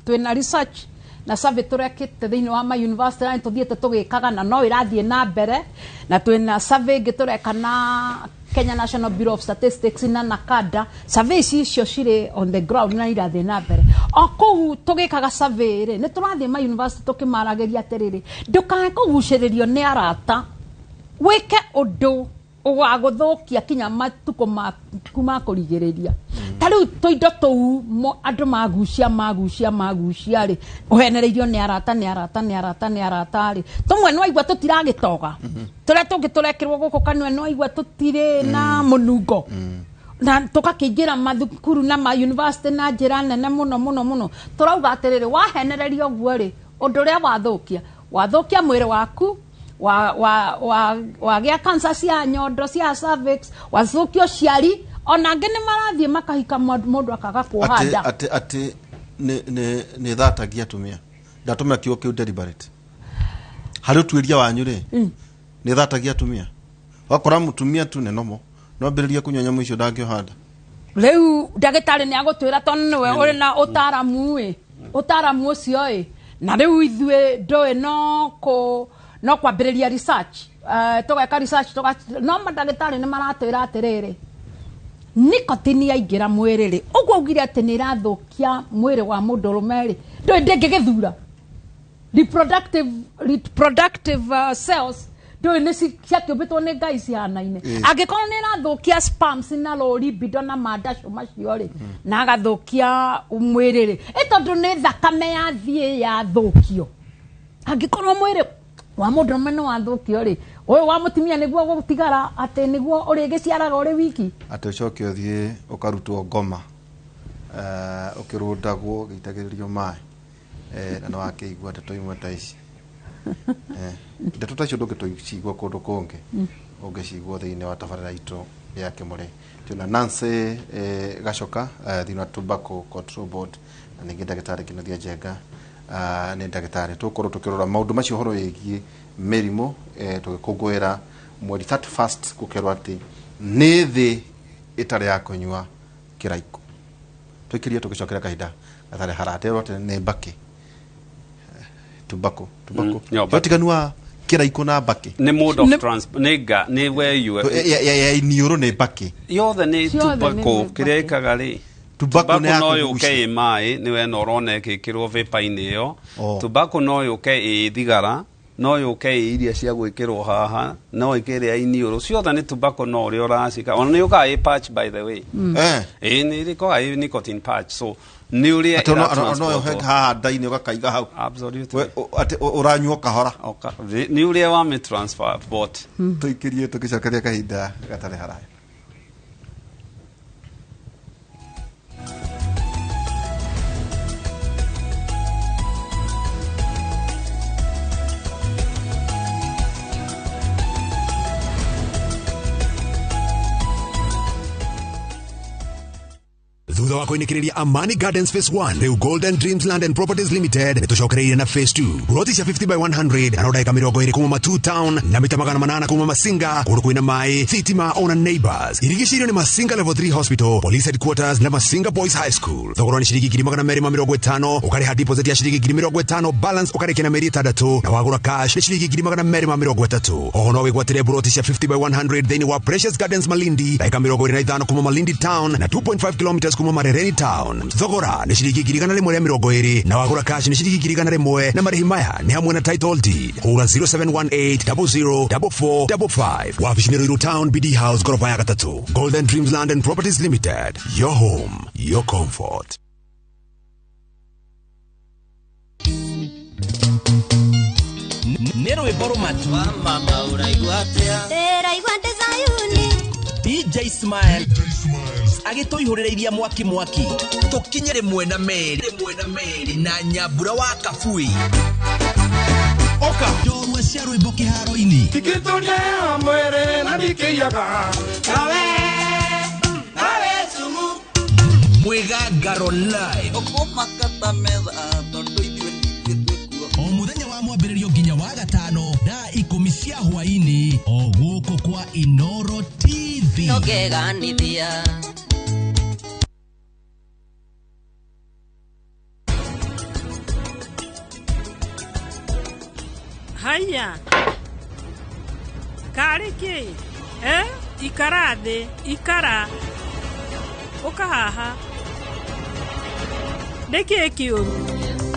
twĩna research na survey tũrekĩte thĩinĩ wa ma university, na nĩ tũthiĩte tũgĩkaga na no ĩrathiĩ na mbere. Na twĩna survey ĩngĩ tũreka na Kenya National Bureau of Statistics na NACADA. Survey icio cirĩ on the ground na irathiĩ na mbere. O kũu tũgĩkaga survey rĩ, nĩ tũrathiĩ ma university tũkĩmaragĩria atĩrĩrĩ, ndũkae kũgucĩrĩrio nĩ arata wĩke ũndũ wa gũthũkia kinya matukũ maku ma kũrigĩrĩria. Ta rĩu tũindo tũu andũ magucia magucia magucia rĩ, ũhenereirio nĩ arata nĩ arata nĩ arata nĩ arata rĩ, tũmwe nĩ waigua tũtiragĩtoga, tũrĩa tũngĩ tũrekĩrwo gũkũ kanua nĩ waigua tũtirĩ na mũnungo, na tũgakĩingĩra mathukuru na ma university na njĩra nene mũno mũno mũno. Tũrauga atĩrĩrĩ, wahenereria ũguo rĩ, ũndũ ũrĩa wathũkia, wathũkia mwĩrĩ waku, wagĩa cancer cia nyondo, cia cervix, wathũkia ũciari. Ona angĩ nĩ marathiĩ makahika mũndũ akaga kuoha Atĩ nda. Atĩ nĩ thatagia atumia, ndatũmĩra kiugo kĩu deliberate harĩ ũtuĩria wanyu rĩ, nĩ thatagia atumia, wakora mũtumia tu nĩ nomo no ambĩrĩria kũnyua nyamũ icio ndangĩoha nda? Rĩu ndagĩtarĩ nĩ agũtwĩra, tondũ nĩwe ũrĩ na ũtaramu ĩ, ũtaramu ũcio ĩ. Na rĩu ithuĩ ndũĩ no kwambĩrĩria research, tũgeka research, no mandagĩtarĩ nĩ maratwĩra atĩrĩrĩ, nicotine yaingĩra mwĩrĩ rĩ, ũguo augire atĩ nĩ ĩrathũkia mwĩrĩ wa mũndũrũme rĩ, ndũĩ ndĩngĩgĩthura reproductive cells, ndũĩ nĩ ciakĩũmbĩtwo nĩ Ngai cihanaine. Angĩkorwo nĩ ĩrathũkia sperms na low libido na mandacũ macio rĩ, na agathũkia mwĩrĩ rĩ, ĩ tondũ nĩ thakame yathiĩ yathũkio, angĩkorwo mwĩrĩ wa mũndũrũme nĩ wathũkio rĩ, ũyũ wa mũtumia nĩguo gũtigara atĩ nĩguo ũrĩgĩciaraga ũrĩ wiki. Atĩ ũcoke ũthiĩ ũkarutwo ngoma. Ũkĩrũndagwo gĩitagĩrĩrio maĩ na nĩ wakĩigua ndeto imwe ta ici. Ndeto ta icio ndũngĩtũcigua kũndũ kũngĩ, ũngĩcigua thĩinĩ wa tabarĩra itũ ya Kĩmũrĩ. Twĩna Nancy Gachoka thĩinĩ wa Tobacco Control Board, na ningĩ ndagĩtarĩ Kĩnuthia Njenga nĩ ndagĩtarĩ. Tũgũkorwo tũkĩrora maũndũ macio ũhoro wĩgiĩ mĩrimũ, tũgĩkũngũĩra mweri 31st gũkerwo atĩ nĩ thĩ ĩtarĩ ya kũnyua kĩraiko. Tũikĩrie tũgĩcokera kahinda gatarĩ haraterwo atĩ nĩ mbakĩ tobacco ũtiganu wa kĩraiko na mbakĩ nĩ mode of transport nĩ nga nĩ where you ya iniũrũ nĩ mbakĩ yothe nĩ tobacco kĩrĩa ĩkaga rĩ tobacco nĩ no yũke ĩ maĩ nĩ we no ũrona ĩgĩkĩrwo vapor-inĩ ĩyo. Tobacco no yũke ĩ thigara, no yũke ĩ iria cia gwĩkĩrwo haha, no ĩke ĩrĩa iniũrũ, ciothe nĩ tobacco no ũrĩa ũracika. Ona nĩ yũkaga ĩ patch by the way. Ĩ nĩ ĩkoragwo ĩ nicotine patch, so nĩ ũrĩa ĩra no yohe haha nda-inĩ ũgakaiga hau. Absolutely. Atĩ ũranyua kahora. Nĩ ũrĩa wa mĩ transfer but tũikĩrie tũgĩcokeria kahinda gatarĩ haraya. Thutha wa kũinĩkĩrĩria Amani Gardens Phase 1 rĩu Golden Dreams Land and Properties Limited nĩtũcokereirie na Phase 2 buroti cia 50 by 100 na ndagĩka 20 kuma Matu Town na mita 800 kuma Masinga kũndũ kwĩna maĩ thitima ona neighbors. Irigicĩirio nĩ Masinga Level 3 Hospital, Police Headquarters na Masinga Boys High School. Thogora nĩ ciringi 250,000, ũkarĩha deposit ya ciringi 50,000, balance ũkarĩkia na mĩeri 6, na wagũra cash nĩ ciringi 230,000. Oho no wĩgwatĩre buroti cia 50 by 100 thĩinĩ wa Precious Gardens Malindi, ndagĩka 25 kuma Malindi Town na 2.5 kilometers kuma Marereni Town. Thogora nĩ ciringi 120 na wagũra cash nĩ ciringi 101, na marĩhi maya nĩ hamwe na title deed. Hũra 0718 00 44 55. Wabici nĩ Ruiru Town, BD House, gorofa ya 3. Golden Dreams Land and Properties Limited. Your home, your comfort. Nĩ rwĩmbo rũmatu. Mama ũraigua atĩa? Ndĩraigua ndĩ Zayuni. DJ Smile agĩtũihũrĩrĩiria mwaki mwaki tũkinye rĩmwe na merĩ na Nyambura wa Kabui. Oka njorua cia rwĩmbo kĩharo-inĩ ndikĩtũria mwĩrĩ na ndikĩiyaga nawe nawe cumu Mwĩgangaro live ũkũmakata metha tondũ ithuĩ ningĩ twĩkuo o mũthenya wa mwambĩrĩrio nginya wa gatano thaa 10 cia hwaĩ-inĩ o gũkũ kwa Inoro TV. Nongeganithia haya karĩ kĩ ikara thĩ ikara ũka haha nĩkĩ kĩũru.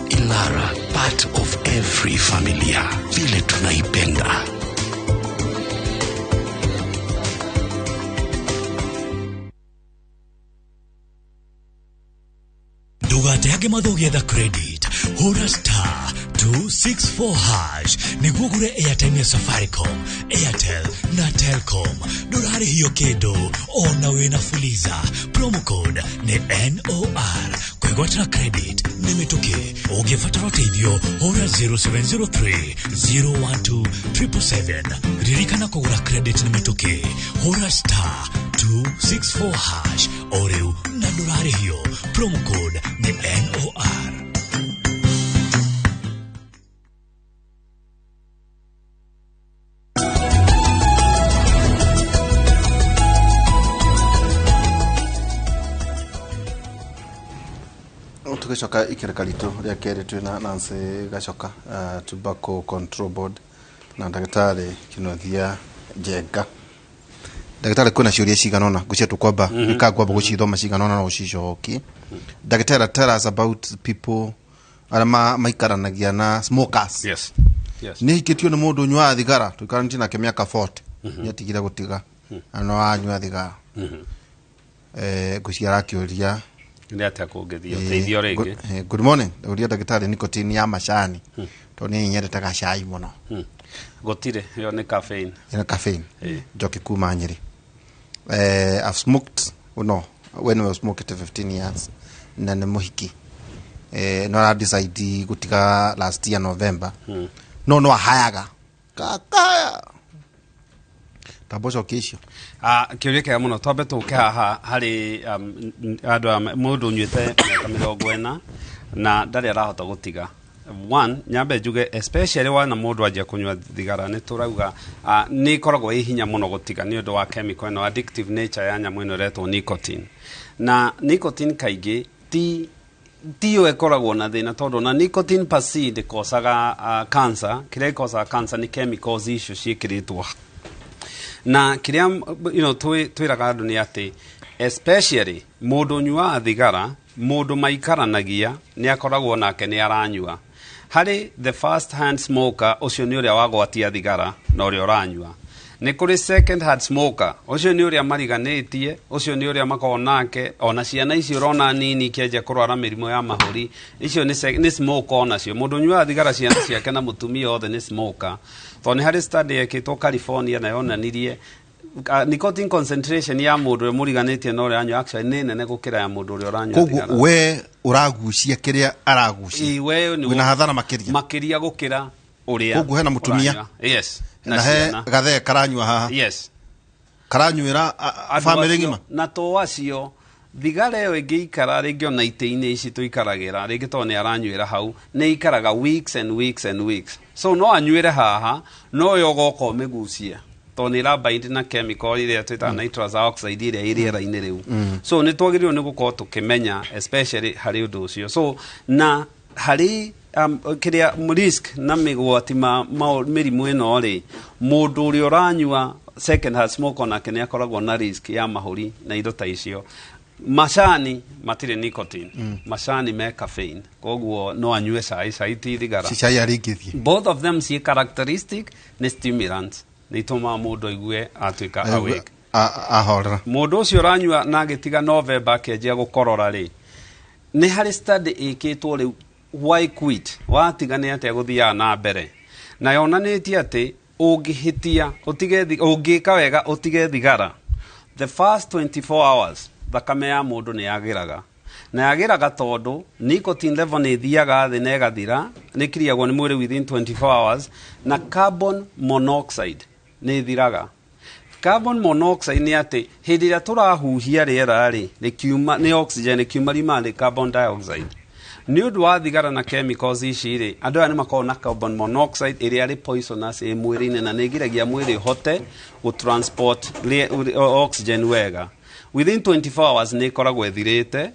Ilara, part of every familia, vile tunaipenda. Ndũgateange mathaa ũgĩetha credit, hũra star 264 hash nĩguo ũgũre airtime ya Safaricom, Airtel na Telcom. Ndũrarĩhio kĩndũ ona wĩna Fuliza. Promo code nĩ NOR. Kwĩgwatĩra credit nĩ mĩtũkĩ. Ũngĩbatara ũteithio hũra 0703 012 777. Ririkana kũgũra credit nĩ mĩtũkĩ. Hũra star 264 hash o rĩu na ndũrarĩhio. Promo code nĩ NOR. Tugicoka ikereka ritũ rĩa kerĩ twĩna Nancy Gachoka, Tobacco Control Board na ndagĩtarĩ Kĩnuthia Njenga. Ndagĩtarĩ, kwĩna ciũria cigana ũna ngwĩciria tũkwamba nĩkangwamba gũcithoma cigana ũna na ũcicokie. Ndagĩtarĩ, tell us about people arĩa maikaranagia na smokers. Yes. Yes. Nĩ hikĩtio nĩ mũndũ ũnyuaga thigara, tũikaranĩtie nake mĩaka 40, nĩ atigire gũtiga na no anyua thigara. Ngwĩciria arakĩũria nĩ atĩa kũngĩthiĩ ũteithio rĩngĩ. Good morning. Ndauria ndagĩtarĩ nicotine ya macani tondũ niĩ nyendete gacai mũno. Gũtirĩ, ĩyo nĩ caffeine. Ĩno caffeine. Njoki kuma Nyĩrĩ. I've smoked, no, when I was smoking 15 years. Na nĩ mũhiki, no ara decide gũtiga last year November, no ahayaga kakaya tamba ũcokie icio. Ah, kĩũria kĩega mũno. Twambe tũke haha harĩ andũ aya, mũndũ ũnyuĩte mĩaka 40 na ndarĩ arahota gũtiga. One, nyambe njuge, especially wana mũndũ anjia kũnyua thigara, nĩ tũrauga nĩ ĩkoragwo ĩ hinya mũno gũtiga nĩ ũndũ wa chemical ĩno, addictive nature ya nyamũ ĩno ĩretwo nicotine. Na nicotine kaingĩ ti tiyo ĩkoragwo na thĩna, tondũ na nicotine per se ndĩkocaga cancer. Kĩrĩa gĩkocaga cancer nĩ chemicals icio ciĩkĩrĩtwo. Na kĩrĩa twĩraga andũ nĩ atĩ especially mũndũ ũnyuaga thigara, mũndũ maikaranagia nĩ akoragwo nake nĩ aranyua. Harĩ the first hand smoker, ũcio nĩ ũrĩa wagwatia thigara na ũrĩa ũranyua. Nĩ kũrĩ second hand smoker, ũcio nĩ ũrĩa mariganĩtie, ũcio nĩ ũrĩa makoragwo nake. Ona ciana icio ũrona nini ikĩanjia kũrwara mĩrimũ ya mahũri, icio nĩ smoker onacio. Mũndũ ũnyuaga thigara, ciana ciake na mũtumia othe nĩ smoker, tondũ nĩ harĩ study yekĩtwo California na yonanirie nicotine concentration ya mũndũ ũrĩa mũriganĩtie na ũrĩa anyua actually nĩ nene gũkĩra ya mũndũ ũrĩa ũranyua Koguo thigara. we ũragucia kĩrĩa aragucia. Ĩ, we nĩ Wĩna hathara makĩria. Makĩria gũkĩra ũrĩa Koguo hena mũtumia. ũranyua. Yes, na he ciana. gathee karanyua haha, karanyuĩra Andũ bamĩrĩ acio- ng'ima. Na to acio, thigara ĩyo ĩngĩikara rĩngĩ ona itĩ-inĩ ici tũikaragĩra rĩngĩ, tondũ nĩ aranyuĩra hau, nĩ ikaraga weeks and weeks and weeks. So no anyuĩre haha, no yo ũgoka ũmĩgucie, tondũ nĩ ĩrabind na chemical ĩrĩa twĩtaga nitrous oxide ĩrĩa ĩ rĩera-inĩ rĩu. So nĩ twagĩrĩirwo nĩ gũkorwo tũkĩmenya especially harĩ ũndũ ũcio. So na harĩ kĩrĩa risk na mĩgwati ma mĩrimũ ĩno rĩ, mũndũ ũrĩa ũranyua second hand smoke onake nĩ akoragwo na risk ya mahũri na indo ta icio. Macani matirĩ nicotine. Macani me caffeine, koguo no anyue cai. Cai ti thigara. Cai arĩngĩthiĩ. Both of them ciĩ characteristic nĩ stimulants, nĩ itũmaga mũndũ aigue atuĩka awake. Ahorera. Mũndũ ũcio ũranyua na agĩtiga November akĩanjia gũkorora rĩ, nĩ harĩ study ĩkĩtwo rĩu, why quit, watiga nĩ atĩa gũthiaga na mbere, na yonanĩtie atĩ ũngĩhĩtia ũtige ũngĩka wega ũtige thigara, the first 24 hours thakame ya mũndũ nĩ yagĩraga, na yagĩraga tondũ nicotine level nĩ ĩthiaga thĩ na ĩgathira, nĩ kiriagwo nĩ mwĩrĩ within 24 hours, na carbon monoxide nĩ ĩthiraga. Carbon monoxide nĩ atĩ hĩndĩ ĩrĩa tũrahuhia rĩera rĩ, rĩkiuma nĩ oxygen, rĩkiuma riumaga nĩ carbon dioxide. Nĩ ũndũ wa thigara na chemicals ici rĩ, andũ aya nĩ makoragwo na carbon monoxide ĩrĩa ĩrĩ poisonous ĩ mwĩrĩ-inĩ, na nĩ ĩgiragia mwĩrĩ ũhote gũtransport oxygen wega. Within 24 hours nĩ ĩkoragwo ĩthirĩte.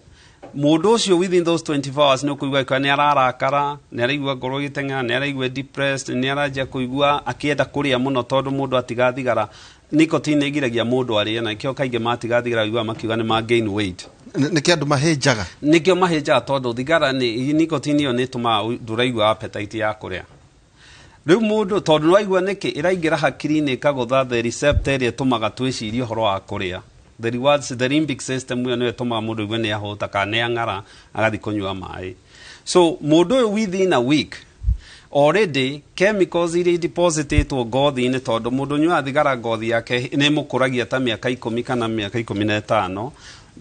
Mũndũ ũcio within those 24 hours nĩ ũkũigua angĩkorwo nĩ ararakara, nĩ araigua ngoro ĩgĩteng'era, nĩ araigua depressed, nĩ aranjia kũigua akĩenda kũrĩa mũno, tondũ mũndũ atiga thigara, nicotine ĩgiragia mũndũ arĩe, na nĩkĩo kaingĩ matiga thigara ũiguaga makiuga nĩ ma gain weight. Nĩkĩ andũ mahĩnjaga? Nĩkĩo mahĩnjaga, tondũ thigara nĩ nicotine ĩyo nĩ ĩtũmaga ndũraigua appetite ya kũrĩa rĩu mũndũ, tondũ nĩwaigua nĩkĩ ĩraingĩra hakiri-inĩ ĩkagũtha the receptor ĩrĩa ĩtũmaga twĩcirie ũhoro wa kũrĩa, the rewards, the limbic system. Ĩyo nĩyo ĩtũmaga mũndũ aigue nĩ ahũta kana nĩ ang'ara, agathiĩ kũnyua maĩ. So mũndũ ũyũ within a week already chemicals iria depositĩtwo ngothi-inĩ, tondũ mũndũ ũnyuaga thigara ngothi yake nĩ ĩmũkũragia ta mĩaka 10 kana mĩaka 15,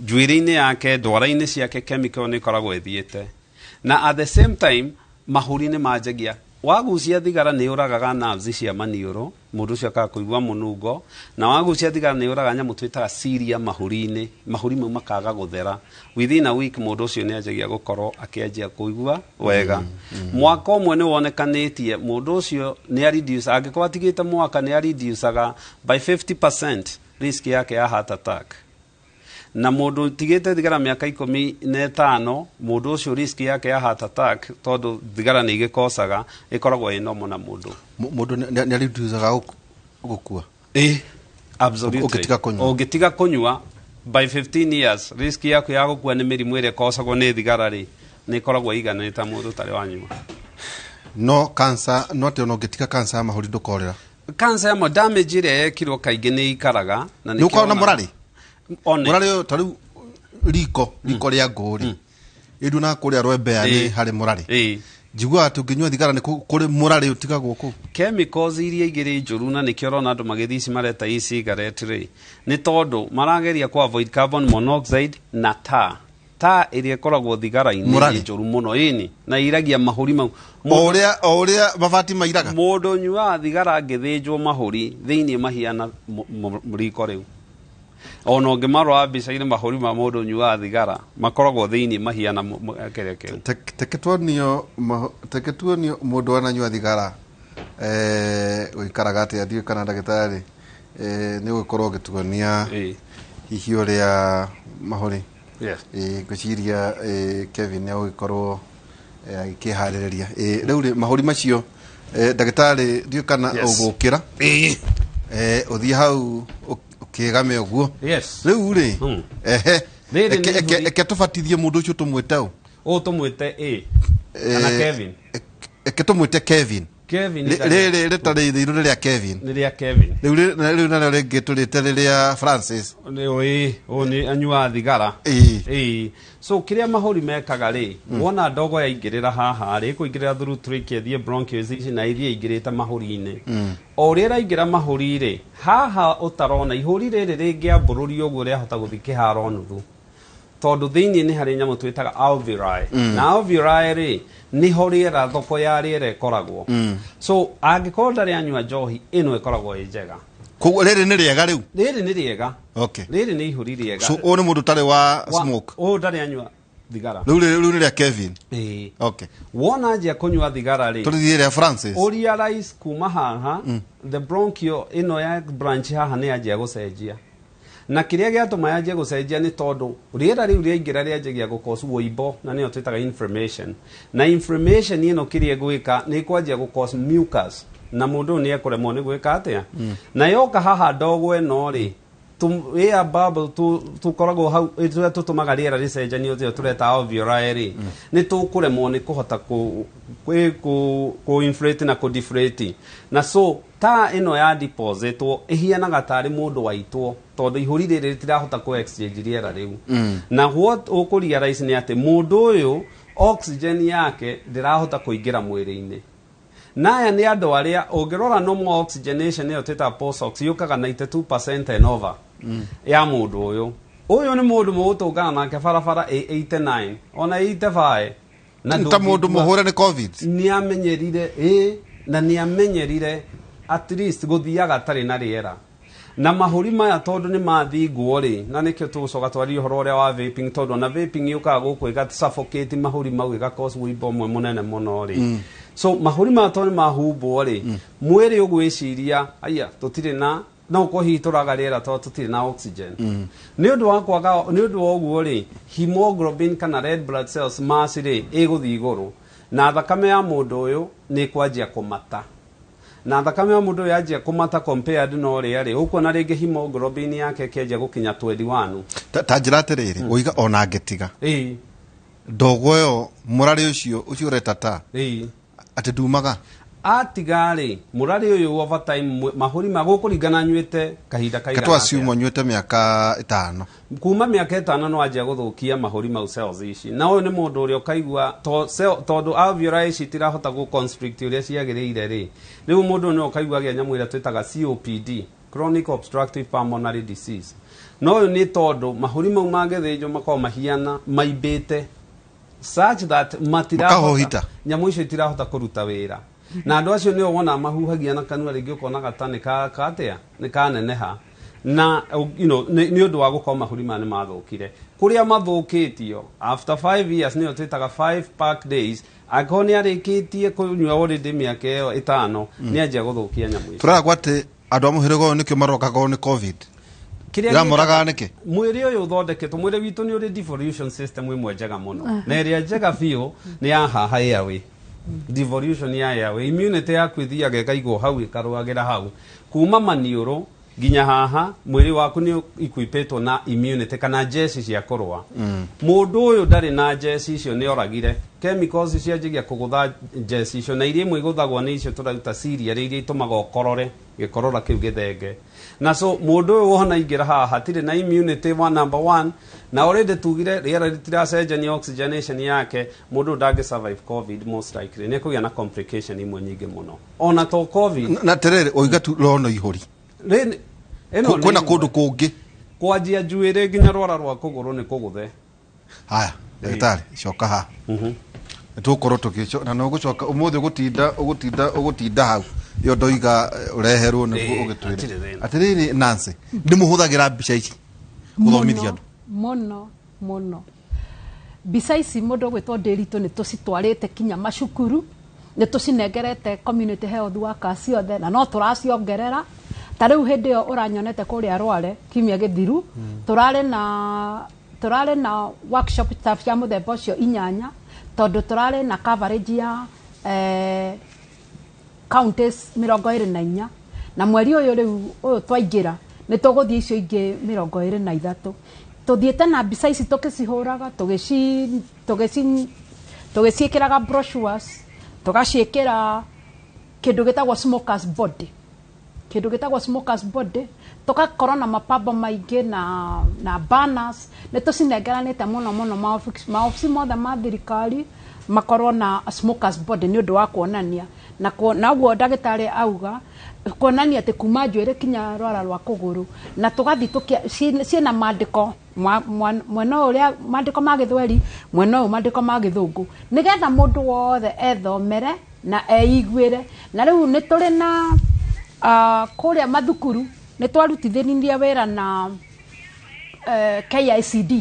njuĩrĩ-inĩ yake, ndwara-inĩ ciake, chemical nĩ ĩkoragwo ĩthiĩte. Na at the same time mahũri nĩ manjagia. Wagucia thigara nĩ ũragaga nerves cia maniũrũ, mũndũ ũcio akaga kũigua mũnungo. Na wagucia thigara nĩ ũragaga nyamũ twĩtaga cilia mahũri-inĩ, mahũri mau makaga gũthera. Within a week mũndũ ũcio nĩ anjagia gũkorwo akĩanjia kũigua wega. Mwaka ũmwe nĩ wonekanĩtie mũndũ ũcio nĩ areduce, angĩkorwo atigĩte mwaka, nĩ areducaga by 50% risk yake ya heart attack. Na mũndũ ũtigĩte thigara mĩaka 15, mũndũ ũcio risk yake ya heart attack, tondũ thigara nĩ igĩkocaga, ĩkoragwo ĩ normal na mũndũ. Mũndũ nĩ areducaga gũkua? Ĩ, absolutely. Ũngĩtiga kũnyua. Ũngĩtiga kũnyua by 15 years, risk yaku ya gũkua nĩ mĩrimũ ĩrĩa ĩkocagwo nĩ thigara rĩ, nĩ ĩkoragwo ĩiganĩte ta mũndũ ũtarĩ wanyua. No cancer, no atĩ ona ũngĩtiga cancer ya mahũri ndũkorĩra? Cancer ya damage ĩrĩa yekirwo kaingĩ nĩ ikaraga na Nĩ ũkoragwo na nĩkĩo mũrarĩ? One. Mũrarĩ ũyũ ta rĩu riko rĩa ngũ rĩ, ĩndu na kũrĩa rwembea nĩ harĩ mũrarĩ. Njiguaga atĩ ũngĩnyua thigara nĩ kũrĩ mũrarĩ ũtigagwo kũu. Chemicals iria igĩrĩ njũru, na nĩkĩo ũrona andũ magĩthiĩ ici mareta e-cigarette rĩ, nĩ tondũ marageria ku avoid carbon monoxide na tar. Ta ĩrĩa ĩkoragwo thigara-inĩ Mũrarĩ. nĩ njũru mũno ĩni na iragia mahũri mau. O ũrĩa mabati mairaga. Mũndũ ũnyuaga thigara angĩthĩnjwo mahũri thĩinĩ mahiana riko rĩu. Ona ũngĩmarora mbica-inĩ mahũri ma mũndũ ũnyuaga thigara makoragwo thĩinĩ mahiana kĩrĩa kĩu. Teke tuonio mũndũ ananyua thigara ũikaraga atĩa, ndiũĩ kana ndagĩtarĩ nĩ ũgũkorwo ũgĩtuonia hihi ũrĩa mahũri. Yes. Ngwĩciria Kevin nĩ agũgĩkorwo agĩkĩharĩrĩria. Rĩu rĩ mahũri macio ndagĩtarĩ ndiũĩ kana ũgũkĩra ũthiĩ hau ũkĩgame ũguo. Yes. Rĩu rĩ ehe Rĩrĩ nĩ ihũri. eke tũbatithie mũndũ ũcio tũmwĩte ũ? Ũũ tũmwĩte A kana Kevin. Eke tũmwĩte Kevin. Kevin Rĩrĩ rĩtarĩ ithirũ nĩ rĩa Kevin. Nĩ rĩa Kevin. Rĩu rĩu narĩo rĩngĩ tũrĩte rĩrĩa Francis. Nĩ ũĩ ũũ nĩ anyuaga thigara. Ĩĩ. So kĩrĩa mahũri mekaga rĩ, wona ndogo yaingĩrĩra haha rĩ, ĩkũingĩrĩra through trachea ĩthiĩ bronchioles ici na ĩthiĩ ĩingĩrĩte mahũri-inĩ. O ũrĩa ĩraingĩra mahũri rĩ, haha ũtarona ihũri rĩrĩ rĩngĩambũrũrio ũguo rĩahota gũthiĩ kĩharo nuthu. Tondũ thĩinĩ nĩ harĩ nyamũ twĩtaga alveoli. Na alveoli rĩ, nĩho rĩera, thoko ya rĩera ĩkoragwo. So angĩkorwo ndarĩ anyua njohi, ĩno ĩkoragwo ĩ njega. Koguo rĩrĩ nĩ rĩega rĩu? Rĩrĩ nĩ rĩega. Okay. Rĩrĩ nĩ ihũri rĩega. So ũyũ nĩ mũndũ ũtarĩ wa smoke? Ũyũ ndarĩ anyua thigara. Rĩu rĩu nĩ rĩa Kevin? Ĩĩ. Okay. Wona anjia kũnyua thigara rĩ, Tũrĩthiĩ rĩa Francis? Ũrealize kuma haha, the bronchial ĩno ya branch haha nĩ yanjia gũcenjia. Na kĩrĩa gĩatũma yanjie gũcenjia nĩ tondũ rĩera rĩu rĩaingĩra rĩanjagia gũcause wũimbo, na nĩyo twĩtaga inflammation. Na inflammation ĩno kĩrĩa ĩgwĩka nĩ ĩkwanjia gũcause mucus, na mũndũ ũyũ nĩ ekũremwo nĩ gwĩka atĩa. Na yoka haha ndogo ĩno rĩ, air bubble tũkoragwo hau, tũrĩa tũtũmaga rĩera rĩcenjanio tũrĩa tũreta alveoli rĩ, nĩ tũkũremwo nĩ kũhota kũ inflate na kũ deflate. Na so ta ĩno ya depositwo ĩhianaga tarĩ mũndũ waitwo, tondũ ihũri rĩrĩ rĩtirahota kũ exchange rĩera rĩu. Na what ũkũ realize nĩ atĩ mũndũ ũyũ oxygen yake ndĩrahota kũingĩra mwĩrĩ-inĩ. Na aya nĩ andũ arĩa ũngĩrora normal oxygenation ĩyo twĩtaga pulse ox yũkaga 92% and over ya mũndũ ũyũ. Ũyũ nĩ mũndũ mũgũtũngana nake barabara ĩ 89 ona 85. Na Ta mũndũ ndũngĩigua mũhũre nĩ COVID. Nĩ amenyerire, ĩ, na nĩ amenyerire at least gũthiaga atarĩ na rĩera. Na mahũri maya tondũ nĩ mathingwo rĩ, na nĩkĩo tũgũcoka twarie ũhoro ũrĩa wa vaping, tondũ ona vaping yũkaga gũkũ ĩga suffocate mahũri mau ĩga cause wũimbo ũmwe mũnene mũno rĩ. So mahũri maya tondũ nĩ mahumbwo rĩ, mwĩrĩ ũgwĩciria aya tũtirĩ na, no ũkorwo hihi tũraga rĩera tondũ tũtirĩ na oxygen. Nĩ ũndũ wa kwaga, nĩ ũndũ wa ũguo rĩ, hemoglobin kana red blood cells mass rĩ, ĩgũthiĩ igũrũ. Na thakame ya mũndũ ũyũ nĩ ĩkwanjia kũmata. Na thakame ya mũndũ ũyũ yanjia kũmata compared na ũrĩa rĩ, ũkuona rĩngĩ hemoglobin yake ĩkĩanjia gũkinya 21. Ta njĩra atĩrĩrĩ, ũiga ona angĩtiga. Ndogo ĩyo, mũrarĩ ũcio ũreta ta. Atĩ ndumaga. Atiga rĩ, mũrarĩ ũyũ over time, mahũri ma gũkũringana anyuĩte kahinda kaigana Katwa assume atĩa. anyuĩte mĩaka ĩtano. Kuma mĩaka ĩtano no anjia gũthũkia mahũri mau cells ici. Na ũyũ nĩ mũndũ ũrĩa ũkaigua tondũ alveoli ici itirahota gũ constrict ũrĩa ciagĩrĩire rĩ. Rĩu mũndũ ũyũ no ũkaigua agĩa nyamũ ĩrĩa twĩtaga COPD, chronic obstructive pulmonary disease. Na ũyũ nĩ tondũ mahũri mau mangĩthĩnjwo makoragwo mahiana maimbĩte such that matirahota, Makahohita. nyamũ icio itirahota kũruta wĩra. Na andũ acio nĩo wonaga mahuhagia na kanua rĩngĩ ũkonaga ta nĩ ka atĩa, nĩ kaneneha. Na, you know, nĩ ũndũ wa gũkorwo mahũri maya nĩ mathũkire. Kũrĩa mathũkĩtio, after 5 years nĩyo twĩtaga 5 pack days, angĩkorwo nĩ arĩkĩtie kũnyua already mĩaka ĩyo ĩtano, nĩ anjia gũthũkia nyamũ icio. Tũragwa atĩ andũ a mũhĩrĩga ũyũ nĩkĩo marokagwo nĩ COVID. Kĩrĩa Ĩramoraga gĩkaga nĩkĩ? Mwĩrĩ ũyũ ũthondeketwo, mwĩrĩ witũ nĩ ũrĩ devolution system ĩmwe njega mũno. Na ĩrĩa njega biũ nĩ ya haha airway. Devolution ya airway. Immunity yaku ĩthiaga ĩkaigwo hau, ĩkarũagĩra hau. Kuma maniũrũ nginya haha, mwĩrĩ waku nĩ equipĩtwo na immunity kana jeci cia kũrũa. Mũndũ ũyũ ndarĩ na jeci icio, nĩ oragire. Chemicals cianjagia kũgũtha jeci icio, na iria imwe igũthagwo nĩ icio tũraruta cereal, iria itũmaga ũkorore, gĩkorora kĩu gĩthenge. Na so mũndũ ũyũ wona aingĩra haha hatirĩ na immunity wa number 1, na already tugire rĩera rĩtiracenjania oxygenation yake, mũndũ ũyũ ndangĩ survive COVID most likely, nĩ ekũgĩa na complication imwe nyingĩ mũno. Ona to COVID. Na atĩrĩrĩ, ũiga tu rono ihũri. Rĩrĩ, ĩno nĩ Kwĩna ĩmwe. kũndũ kũngĩ. Kwanjia njuĩrĩ nginya rwara rwa kũgũrũ nĩ kũgũthe. Haya, ndagĩtarĩ, coka haha. Nĩtũgũkorwo tũgĩco na nĩũgũcoka ũmũthĩ ũgũtinda ũgũtinda ũgũtinda hau ĩyo ndoiga ũreherwo nĩguo Ĩĩ, ũgĩtwĩre. hatirĩ thĩna. Atĩrĩrĩ Nancy, nĩ mũhũthagĩra mbica ici gũthomithia andũ? Mũno mũno. Mbica ici, mũndũ ũgwĩtwo Ndĩritũ, nĩ tũcitwarĩte kinya macukuru, nĩ tũcinengerete community health workers ciothe, na no tũraciongerera. Ta rĩu hĩndĩ ĩyo ũranyonete kũrĩa Rware kiumia gĩthiru, tũrarĩ na workshop ta cia mũthemba ũcio inyanya, tondũ tũrarĩ na coverage ya counties 24, na mweri ũyũ rĩu ũyũ twaingĩra nĩ tũgũthiĩ icio ingĩ 23. Tũthiĩte na mbica ici tũkĩcihũraga, tũgĩciĩkĩraga brochures, tũgaciĩkĩra kĩndũ gĩtagwo smokers body, kĩndũ gĩtagwo smokers body, tũgakorwo na mapambo maingĩ na banners. Nĩ tũcinengeranĩte mũno mũno maobici mothe ma thirikari makorwo na smokers body, nĩ ũndũ wa kuonania na ũguo ndagĩtarĩ auga, kuonania atĩ kuma njuĩrĩ kinya rwara rwa kũgũrũ, na tũgathiĩ ciĩna mandĩko mwena ũyũ ũrĩa mandĩko ma gĩthweri, mwena ũyũ mandĩko ma gĩthũngũ, nĩgetha mũndũ wothe ethomere na eiguĩre. Na rĩu nĩ tũrĩ na kũrĩa mathukuru nĩ twarutithanirie wĩra na KICD,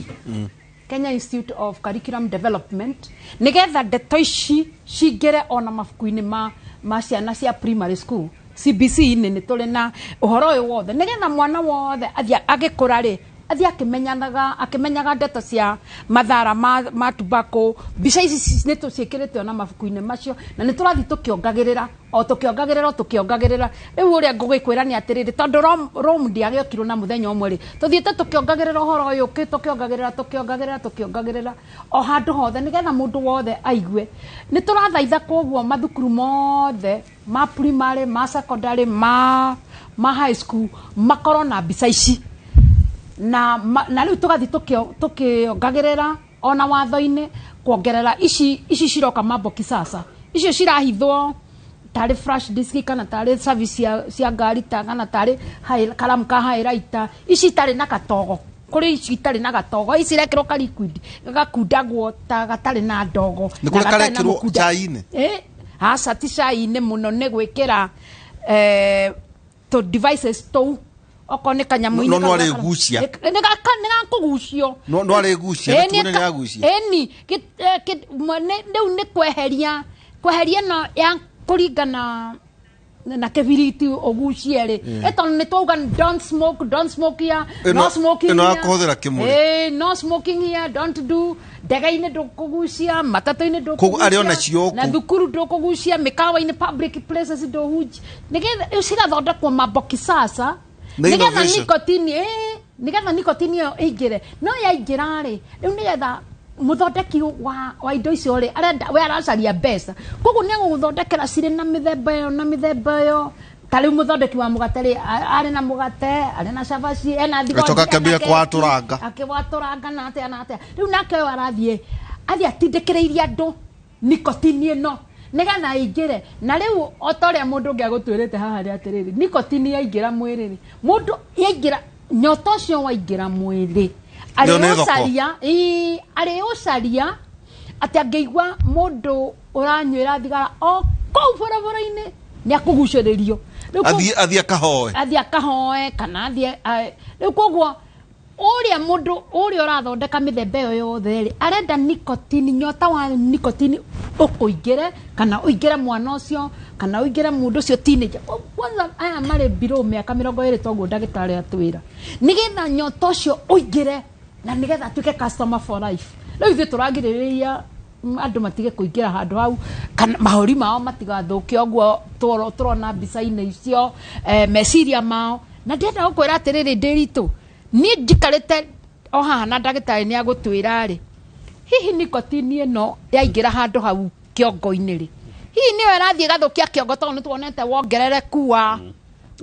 Kenya Institute of Curriculum Development, nĩgetha ndeto ici cingĩre ona mabuku-inĩ ma ciana cia primary school, CBC-inĩ. Nĩ tũrĩ na ũhoro ũyũ wothe nĩgetha mwana wothe athiĩ agĩkũra rĩ, athiĩ akĩmenyaga ndeto cia mathara ma tobacco. Mbica ici nĩ tũciĩkĩrĩte ona mabuku-inĩ macio, na nĩ tũrathiĩ tũkĩongagĩrĩra, o tũkĩongagĩrĩra, o tũkĩongagĩrĩra. Rĩu ũrĩa ngũgĩkwĩra nĩ atĩrĩrĩ, tondũ Rome ndĩagĩokirwo na mũthenya ũmwe rĩ, tũthiĩte tũkĩongagĩrĩra ũhoro ũyũ, tũkĩongagĩrĩra, tũkĩongagĩrĩra, tũkĩongagĩrĩra o handũ hothe, nĩgetha mũndũ wothe aigue. Nĩ tũrathaitha koguo mathukuru mothe ma primary, ma secondary, ma high school makorwo na mbica ici, na rĩu tũgathiĩ tũkĩongagĩrĩra ona watho-inĩ kuongerera ici ciroka mambo kisasa, icio cirahithwo tarĩ flash disk kana tarĩ service cia ngari ta kana tarĩ karamu ka highlighter. Ici itarĩ na katogo, kũrĩ ici itarĩ na gatogo, ici irekĩrwo ka liquid gagakundagwo ta gatarĩ na ndogo. Nĩ kũrĩ Na gatarĩ na karekĩrwo mũkunda. chai-inĩ? Aca, ti cai-inĩ mũno, nĩ gwĩkĩra tũ devices tũu, okorwo nĩ kanyamũ-inĩ. No arĩgucia. Nĩ gakũgucio. No arĩgucia, Ĩĩ, nĩ tuone nĩ agucia. Ĩni rĩu nĩ kweheria ĩno ya kũringana na kĩbiriti ũgucie rĩ. Tondũ nĩ twauga don't smoke, don't smoke here, no smoking Ĩno ya here. kũhũthĩra kĩmũrĩ. No smoking here, don't do. Ndege-inĩ ndũkũgucia, matatũ-inĩ Koguo arĩ ona ndũkũgucia, cio na kũu. thukuru ndũkũgucia, mĩkawa-inĩ, public places ndũhunjia, nĩgetha cigathondekwo mambo kisasa, Nĩ nĩgetha innovation. nicotine, nĩgetha nicotine ĩyo ĩingĩre. No yaingĩra rĩ, rĩu nĩgetha mũthondeki wa indo icio rĩ, arenda we aracaria mbeca, koguo nĩ agũgũthondekera cirĩ na mĩthemba ĩyo na mĩthemba ĩyo. Ta rĩu mũthondeki wa mũgate rĩ, arĩ na mũgate, arĩ na cabaci, ena thigondi, Acoka ena akĩambia keki, kwatũranga. Akĩwatũranga na atĩa na atĩa. Rĩu nake ũyũ arathiĩ athiĩ atindĩkĩrĩirie andũ nicotine ĩno nĩgetha ĩingĩre. Na rĩu o ta ũrĩa mũndũ ũngĩ agũtwĩrĩte haha nĩ atĩrĩrĩ, nicotine yaingĩra mwĩrĩ rĩ, mũndũ yaingĩra, nyota ũcio waingĩra mwĩrĩ, Ĩyo nĩ thoko. arĩũcaria, ĩĩ, arĩũcaria atĩ angĩigua mũndũ ũranyuĩra thigara o kũu barabara-inĩ, nĩ akũgucĩrĩrio. Rĩu Athiĩ akahoe. Athiĩ akahoe kana athiĩ rĩu koguo ũrĩa mũndũ ũrĩa ũrathondeka mĩthemba ĩyo yothe rĩ, arenda nicotine, nyota wa nicotine ũkũingĩre, kana ũingĩre mwana ũcio, kana ũingĩre mũndũ ũcio teenager. Kwanza aya marĩ below mĩaka 20, toguo ndagĩtarĩ atwĩra, nĩgetha nyota ũcio ũingĩre na nĩgetha atuĩke customer for life. Rĩu ithuĩ tũragirĩrĩria andũ matige kũingĩra handũ hau, kana mahũri mao matigathũke ũguo tũrona mbica-inĩ icio, meciria mao. Na ndĩrenda gũkwĩra atĩrĩrĩ, Ndĩritũ, niĩ njikarĩte o haha na ndagĩtarĩ nĩ agũtwĩra rĩ, hihi nicotine ĩno yaingĩra handũ hau kĩongo-inĩ rĩ, hihi nĩyo ĩrathiĩ ĩgathũkia kĩongo? Tondũ nĩ tuonete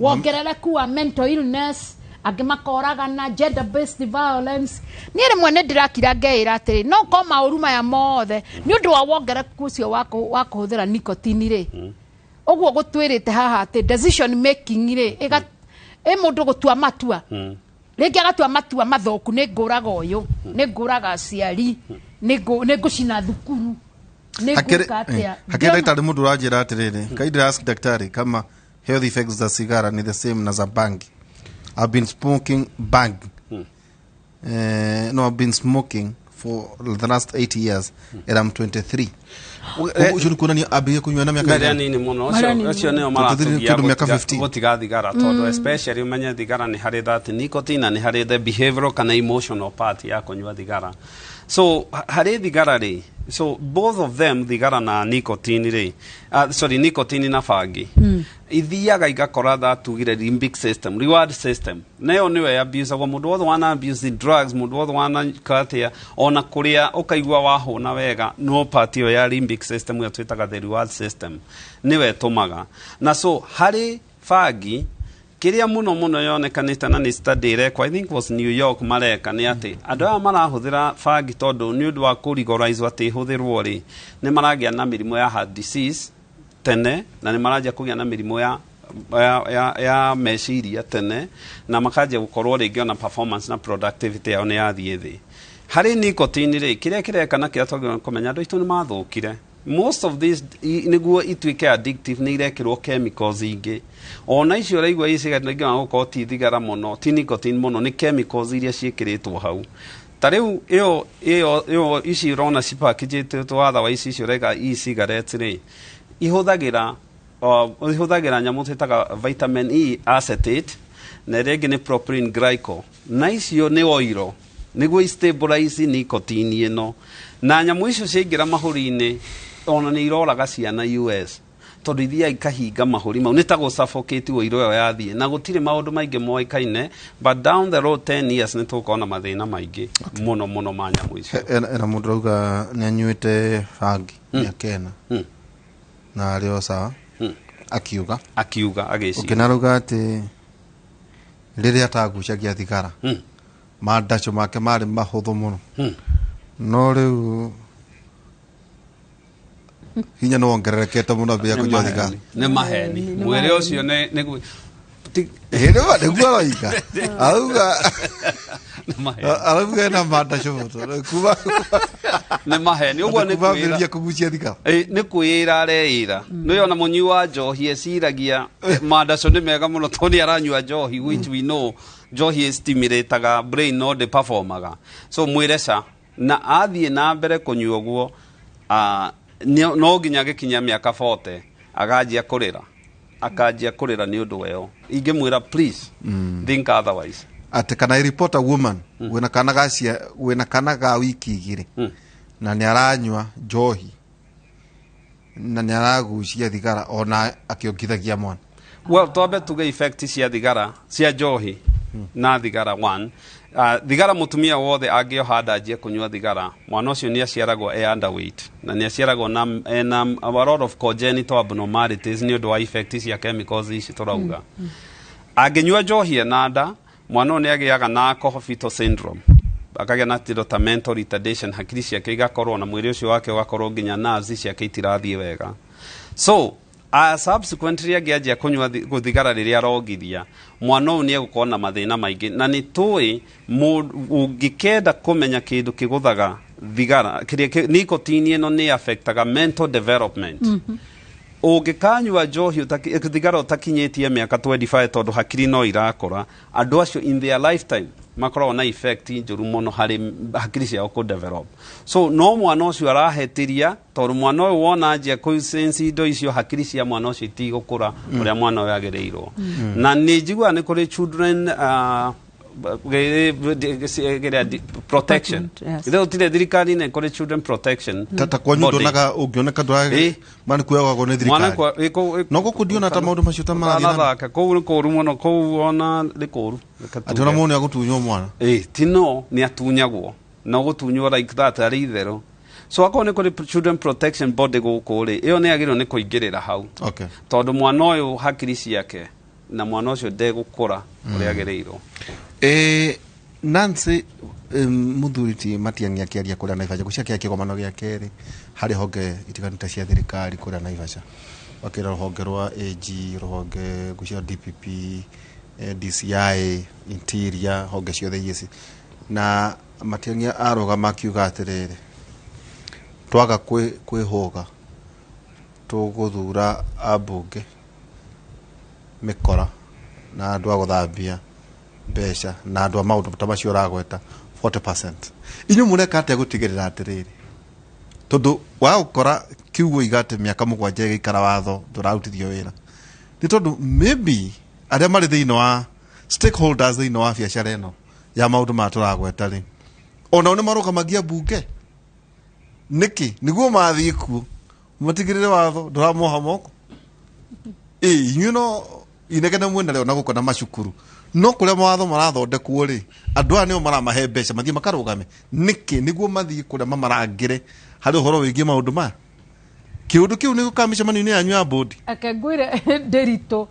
wongerereku wa mental illness, angĩ makoragana, gender based violence. Niĩ rĩmwe nĩ ndĩrakira ngeĩra atĩrĩ, no korwo maũru maya mothe nĩ ũndũ wa wongerereku ũcio wa kũhũthĩra nicotine rĩ, ũguo gũtwĩrĩte haha atĩ decision making rĩ, ĩ mũndũ gũtua matua. Rĩngĩ agatua matua mathũku, nĩ ngũraga ũyũ, nĩ ngũraga aciari, nĩ ngũcina thukuru, nĩ ngwĩka atĩa. Hakiri daktari mundu uranjira atiriri, kindly ask daktari kama health effects za sigara ni the same na za bangi. I've been smoking bang. No, I've been smoking for the last 8 years and I'm 23. Ucio nĩ kuonania ambĩrĩrie kũnyua na mĩaka Marĩa ĩigana? nini mũno, Marĩa nini ũcio nĩo Tondũ maratũgia kĩndũ mĩaka 15. gũtiga thigara, tondũ especially ũmenye thigara nĩ harĩ that nicotine na nĩ harĩ the behavioral kana emotional part ya kũnyua thigara. So harĩ thigara rĩ, so both of them, thigara na nicotine rĩ, sorry, nicotine na bangi, ithiaga igakora that tugire limbic system, reward system, nayo nĩyo abusagwo. Mũndũ wothe wana abuse drugs, mũndũ wothe wana katia ona kũrĩa ũkaigua wahũna wega, no part ĩyo ya limbic system ĩyo twĩtaga the reward system nĩwe ĩtũmaga. Na so harĩ bangi, kĩrĩa mũno mũno yonekanĩte na nĩ study ĩrekwo, I think was New York mareka, nĩ atĩ andũ aya marahũthĩra bangi, tondũ nĩ ũndũ wa kũrigorize atĩ ĩhũthĩrwo rĩ, nĩ maragĩa na mĩrimũ ya heart disease tene, na nĩ maranjia kũgĩa na mĩrimũ ya meciria tene, na makanjia gũkorwo rĩngĩ ona performance na productivity yao nĩ yathiĩ thĩ. Harĩ nicotine rĩ, kĩrĩa kĩreka na kĩrĩa twagĩrĩirwo kũmenya, andũ aitũ nĩ mathũkire. Most of these nĩguo ituĩke addictive nĩ irekĩrwo chemicals ingĩ. Ona icio ũraigua e-cigarette ingĩ gũkorwo ti thigara mũno, ti nicotine mũno, nĩ chemicals iria ciĩkĩrĩtwo hau. Ta rĩu ĩyo ici ũrona cipakĩjĩtwo otherwise, icio ũraiga e-cigarette rĩ, ihũthagĩra nyamũ twĩtaga vitamin E acetate, na ĩrĩa ĩngĩ nĩ propylene glycol, na icio nĩ oiro nĩguo stabilize nicotine ĩno. Na nyamũ icio ciaingĩra mahũri-inĩ, ona nĩ iroraga ciana US, tondũ ithiaga ikahinga mahũri mau, nĩ ta gũ-suffocate ũiro ĩyo yathiĩ. Na gũtirĩ maũndũ maingĩ moĩkaine, but down the road 10 years nĩ tũgũkorwo na mathĩna maingĩ mũno mũno ma nyamũ icio. Ena mũndũ rauga nĩ anyuĩte bangi mĩaka 4 na arĩ o sawa, akiuga. Akiuga agĩciria. Ũngĩ narauga atĩ rĩrĩa atagucagia thigara, mandaco make marĩ mahũthũ mũno, no rĩu hinya nĩ wongererekete mũno ambĩrĩria kũnyua thigara. Nĩ maheni. Mwĩrĩ ũcio nĩ Ĩ, nĩguo aroiga, arauga arauga ena mandaco mũno kuma Nĩ maheni ũguo nĩ kuma kwĩra ambĩrĩria kũgucia thigara. Nĩ kwĩra areĩra. Nĩ ona mũnyui wa njohi eciragia mandaco nĩ mega mũno tondũ nĩ aranyua njohi, which we know njohi stimulataga brain no ndĩperformaga. So mwĩre ca na athiĩ na mbere kũnyua ũguo, no nginya agĩkinya mĩaka 40 aganjia kũrĩra, akanjia kũrĩra nĩ ũndũ weo. Ingĩmwĩra, please think otherwise. Atĩ kana I report a woman wĩna kana gacia, wĩna kana ga wiki 2, na nĩ aranyua njohi na nĩ aragucia thigara ona akĩongithagia mwana. Well, twambe tuge effect cia thigara, cia njohi na thigara. One, thigara, mũtumia wothe angĩoha nda anjie kũnyua thigara, mwana ũcio nĩ aciaragwo e underweight na nĩ aciaragwo na ena a lot of congenital abnormalities nĩ ũndũ wa effect cia chemicals ici tũrauga. Angĩnyua njohi ena nda, mwana ũyũ nĩ agĩaga na alcohol fetal syndrome, akagĩa na kĩndũ ta mental retardation, hakiri ciake igakorwo na mwĩrĩ ũcio wake ũgakorwo nginya nerves ciake itirathiĩ wega. So subsequently angĩanjia kũnyua thigara rĩrĩa arongithia, mwana ũyũ nĩ egũkorwo na mathĩna maingĩ. Na nĩ tũĩ ũngĩkenda kũmenya kĩndũ kĩgũthaga thigara, kĩrĩa nicotine ĩno nĩ affectaga mental development. Ũngĩkanyua njohi thigara ũtakinyĩtie mĩaka 25, tondũ hakiri no irakũra, andũ acio in their lifetime makoragwo na effect njũru mũno harĩ hakiri ciao kũ develop. So no mwana ũcio arahetĩria, tondũ mwana ũyũ wona anjia kũ sense indo icio, hakiri cia mwana ũcio itigũkũra ũrĩa mwana ũyũ agĩrĩirwo. Na nĩ njiguaga nĩ kũrĩ children protection. Yes. Ithe gũtirĩ thirikari-inĩ kũrĩ children protection Ta kwanyu body. Ndonaga ũngĩoneka ndũra mwana kuoyagwo nĩ Mwana thirikari. Ĩ No gũkũ ndiona ta maũndũ macio ta marathiĩ na mbere. Ũtanathaka kũu nĩ kũru mũno, kũu ona nĩ kũru. Reke Atĩ ona tuge. mũndũ nĩ agũtunywo mwana. Ĩ, ti no nĩ atunyagwo na gũtunywo like that arĩ itherũ. So akorwo nĩ kũrĩ children protection body gũkũ rĩ, ĩyo nĩ yagĩrĩirwo nĩ kũingĩrĩra hau, tondũ mwana ũyũ hakiri ciake na mwana ũcio ndegũkũra ũrĩa agĩrĩirwo. Nancy, muthuri ti Matiang'i akĩaria kũrĩa Naivasha gũciakĩa kĩgomano gĩa kerĩ harĩ honge itiganĩte cia thirikari kũrĩa Naivasha, wakĩra rũhonge rwa AG, rũhonge gũcia DPP, DCI, Interior, honge ciothe ici na Matiang'i arũgama akiuga atĩrĩrĩ, twaga kwĩhũga tũgũthura ambunge mĩkora na andũ a gũthambia mbeca na andũ a maũndũ ta macio ũragweta 40%. Inyuĩ mũreka atĩa gũtigĩrĩra atĩrĩrĩ, tondũ wagũkora kiugo iga atĩ mĩaka 7 ĩgĩikara watho ndũrarutithio wĩra, nĩ tondũ maybe arĩa marĩ thĩinĩ wa stakeholders thĩinĩ wa biacara ĩno ya maũndũ maya tũragweta rĩ, onao nĩ marũgamagia mbunge nĩkĩ nĩguo mathiĩ kuo matigĩrĩre watho ndũramoha moko. Ĩ inyuĩ no inegene mwena na gũkũ na macukuru, no kũrĩa mawatho marathondekwo rĩ, andũ aya nĩo maramahe mbeca mathiĩ makarũgame nĩkĩ nĩguo mathiĩ kũrĩa mamarangĩre harĩ ũhoro wĩgiĩ maũndũ maya. Kĩũndũ kĩu nĩ gũka mĩcemanio-inĩ yanyu ya bodi. Eke ngwĩre Ndĩritũ,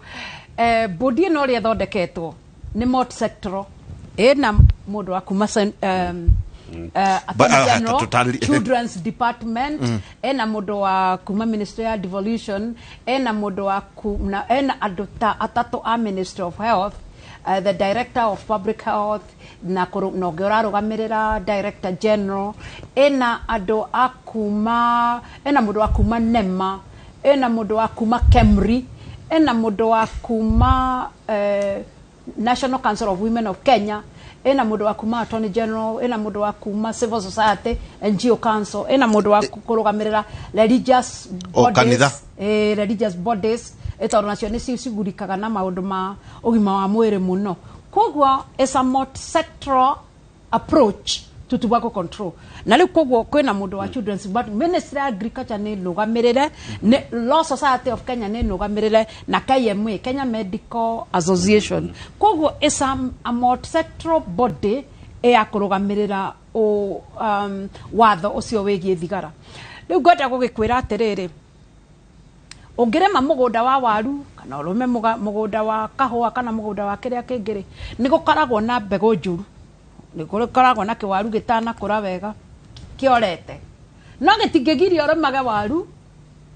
bodi ĩno ũrĩa ĩthondeketwo nĩ multi-sectoral, ĩna mũndũ wa kuma Attorney General, Children's Department, ena mũndũ wa kuma Ministry ya Devolution, ena mũndũ wa kuma, ena andũ ta atatũ a Ministry of Health, the Director of Public Health, na na ũngĩ ũrarũgamĩrĩra Director General, ena andũ a kuma, ena mũndũ wa kuma NEMA, ena mũndũ wa kuma KEMRI, ena mũndũ wa kuma National Council of Women of Kenya, ena mũndũ wa kuma Attorney General, ena mũndũ wa kuma Civil Society NGO Council, ena mũndũ wa kũrũgamĩrĩra religious bodies, religious bodies, tondũ nacio nĩ cigurikaga na maũndũ ma ũgima wa mwĩrĩ mũno. Koguo is a multi-sectoral approach to tobacco control. Na rĩu koguo kwĩna mũndũ wa children's, but Ministry of Agriculture nĩ nũgamĩrĩre, nĩ Law Society of Kenya nĩ nũgamĩrĩre, na KMA, Kenya Medical Association. Koguo is a multi-sectoral body ya kũrũgamĩrĩra watho ũcio wĩgiĩ thigara. Rĩu ngwenda gũgĩkwĩra atĩrĩrĩ, ũngĩrĩma mũgũnda wa waru kana ũrĩme mũgũnda wa kahũa kana mũgũnda wa kĩrĩa kĩngĩ rĩ, nĩ gũkoragwo na mbegũ njũru, nĩ gũkoragwo na kĩwaru gĩtanakũra wega kĩorete, no gĩtingĩgiria ũrĩmage waru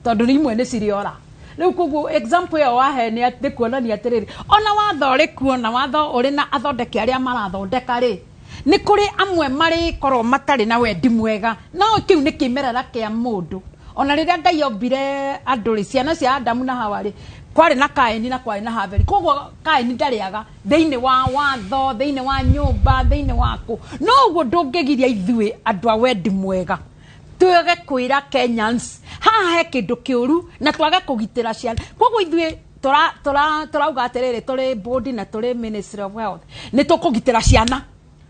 tondũ imwe nĩ ciriora. Rĩu koguo example ĩyo wahe nĩ kuonania atĩrĩrĩ, ona watho ũrĩ kuo na watho ũrĩ na athondeki arĩa marathondeka rĩ, nĩ kũrĩ amwe marĩkorwo matarĩ na wendi mwega, no kĩu nĩ kĩmerera kĩa mũndũ. Ona rĩrĩa Ngai ombire andũ rĩ, ciana cia Adamu na Hawa rĩ, kwarĩ na Kaini na kwarĩ na Habeli. Koguo Kaini ndarĩaga thĩinĩ wa watho, thĩinĩ wa nyũmba, thĩinĩ wa kũ. No ũguo ndũngĩgiria ithuĩ andũ a wendi mwega twage kwĩra Kenyans haha he kĩndũ kĩũru na twage kũgitĩra ciana. Koguo ithuĩ tũrauga atĩrĩrĩ, tũrĩ board na tũrĩ Ministry of Health, nĩ tũkũgitĩra ciana,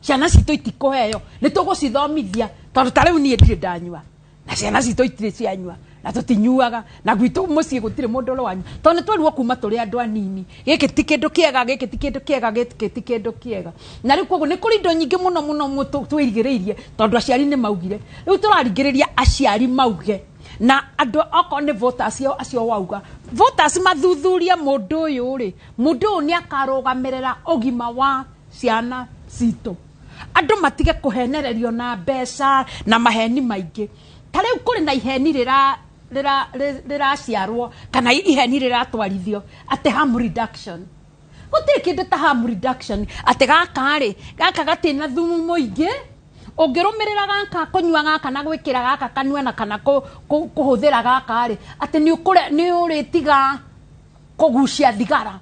ciana citũ itikũheo, nĩ tũgũcithomithia, tondũ ta rĩu niĩ ndirĩ ndanyua na ciana citũ itirĩ cianyua na tũtinyuaga, na gwitũ mũciĩ gũtirĩ mũndũ ũrĩ wanyua, tondũ nĩ twerirwo kuma tũrĩ andũ anini, gĩkĩ ti kĩndũ kĩega, gĩkĩ ti kĩndũ kĩega, gĩkĩ ti kĩndũ kĩega. Na rĩu koguo nĩ kũrĩ indo nyingĩ mũno mũno twĩrigĩrĩirie tondũ aciari nĩ maugire. Rĩu tũrarigĩrĩria aciari mauge, na andũ okorwo nĩ voters acio wauga, voters mathuthurie mũndũ ũyũ rĩ, mũndũ ũyũ nĩ akarũgamĩrĩra ũgima wa ciana citũ. Andũ matige kũhenererio na mbeca na maheni maingĩ. Ta rĩu kũrĩ na iheni rĩraciarwo kana iheni rĩratwarithio atĩ harm reduction. Gũtirĩ kĩndũ ta harm reduction, atĩ gaka rĩ, gaka gatirĩ na thumu mũingĩ, ũngĩrũmĩrĩra gaka kũnyua gaka na gwĩkĩra gaka kanua na kana kũhũthĩra gaka rĩ, atĩ nĩ ũrĩtiga kũgucia thigara.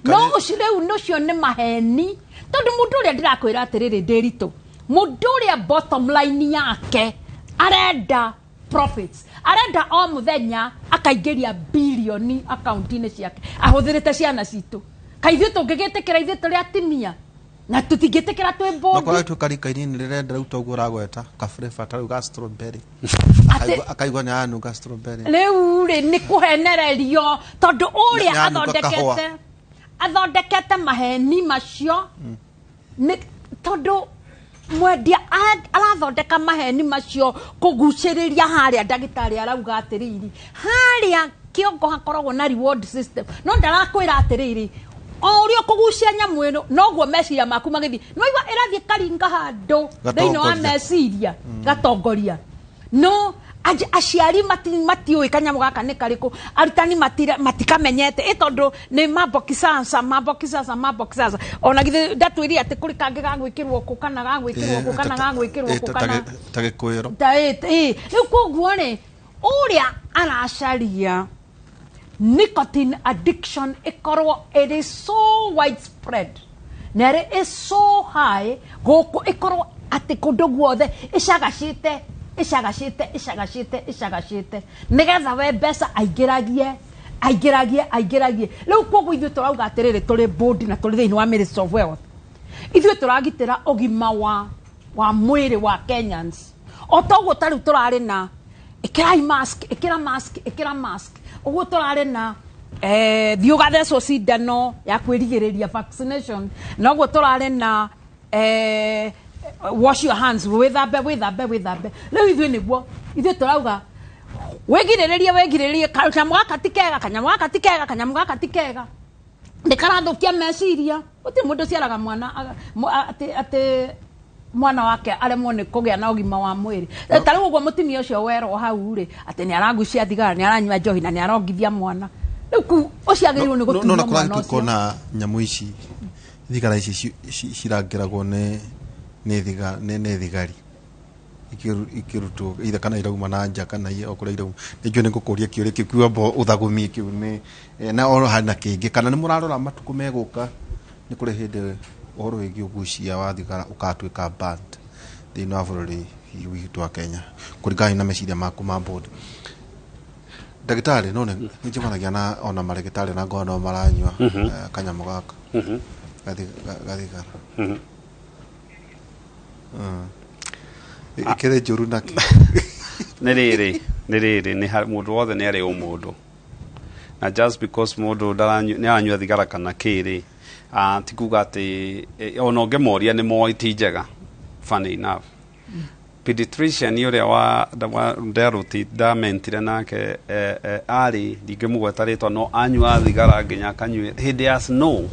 No ũcio rĩu ũcio nĩ maheni, tondũ mũndũ ũrĩa ndĩrakwĩra atĩrĩrĩ Ndĩritũ, mũndũ ũrĩa bottom line yake arenda profits, arenda o mũthenya akaingĩria bilioni akaunti-inĩ ciake ahũthĩrĩte ciana citũ. Kaĩ ithuĩ tũngĩgĩtĩkĩra ithuĩ tũrĩ atimia na tũtingĩtĩkĩra twĩ bondi. No kora tuĩka rika inini rĩrenda rĩu toguo ũragweta ka flavour ta rĩu ga strawberry. Akaigua nĩ aranunga strawberry. Rĩu rĩ nĩ kũhenererio tondũ ũrĩa athondekete maheni macio nĩ tondũ mwendia arathondeka maheni macio kũgucĩrĩria harĩa ndagĩtarĩ arauga atĩrĩrĩ, harĩa kĩongo hakoragwo na reward system, no ndarakwĩra atĩrĩrĩ, o ũrĩa ũkũgucia nyamũ ĩno noguo meciria maku magĩthiĩ, no igua ĩrathiĩ karinga handũ thĩinĩ wa meciria gatongoria. No Aciari matiũĩ kanyamũ gaka nĩ karĩkũ, arutani matikamenyete ĩ tondũ nĩ mabokisasa mabokisasa. Ona githĩ ndatwĩrire atĩ kũrĩ kangĩ gagwĩkĩrwo kũ kana gagwĩkĩrwo kũ kana gagwĩkĩrwo kũ kana ta gĩkwĩro ta ĩ. Rĩu koguo rĩ, ũrĩa aracaria nicotine addiction ĩkorwo ĩrĩ so widespread na ĩrĩ ĩ so high gũkũ, ĩkorwo atĩ kũndũ guothe ĩcagacĩte icagacite icagacite icagacite nigetha we mbeca aingĩragie aingĩragie aingĩragie. Rĩu koguo ithuĩ tũrauga atĩrĩrĩ, tũrĩ board na tũrĩ thĩinĩ wa Ministry of Wealth, ithuĩ tũragitĩra ũgima wa mwĩrĩ wa Kenyans. O toguo ta rĩu tũrarĩ na ĩkĩrai mask, ĩkĩra mask, ĩkĩra mask, ũguo tũrarĩ na thiĩ ũgathecwo cindano ya kwĩrigĩrĩria vaccination, na ũguo tũrarĩ na wash your hands, wĩthambe wĩthambe wĩthambe. Rĩu ithuĩ nĩguo ithuĩ tũrauga wĩgirĩrĩrie wĩgirĩrĩrie, kanyamũ gaka ti kega, kanyamũ gaka ti kega, kanyamũ gaka ti kega, nĩ karathũkia meciria. Gũtirĩ mũndũ ũciaraga mwana atĩ mwana wake aremwo nĩ kũgĩa na ũgima wa mwĩrĩ. Ta rĩu ũguo mũtumia ũcio werwo hau rĩ, atĩ nĩ aragucia thigara, nĩ aranyua njohi na nĩ arongithia mwana. Rĩu kũu ũcio agĩrĩirwo nĩ gũtunywo mwana ũcio. No na nyamũ ici thigara ici cirangĩragwo nĩ nĩ thigari ikirutwo either kana irauma na nja kana o kũrĩa irauma. Nĩnjũĩ nĩ ngũkũria kĩũria kĩu kiuga ũthagumie kĩu nĩ na oro harĩ na kĩngĩ, kana nĩ mũrarora matukũ megũka nĩ kũrĩ hĩndĩ ũhoro wĩgiĩ ũgucia wa thigara ũgatuĩka banned thĩinĩ wa bũrũri witũ wa Kenya kũringana na meciria maku ma board. Ndagĩtarĩ, no nĩ njemanagia na ona marĩgĩtarĩ na ngona no maranyua kanyamũ gaka gathigara ikĩrĩ njũru nakĩ? Nĩ rĩrĩ nĩ mũndũ wothe nĩ arĩ ũmũndũ, na just because mũndũ nĩ aranyua thigara kana kĩ rĩ, ti kuga atĩ ona ũngĩmoria nĩ moĩ ti njega. Funny enough, pediatrician ũrĩa wa nderuti ndamentire nake arĩ ndingĩmũgweta rĩtwa, no anyua thigara nginya akanyue hĩndĩ ya snow,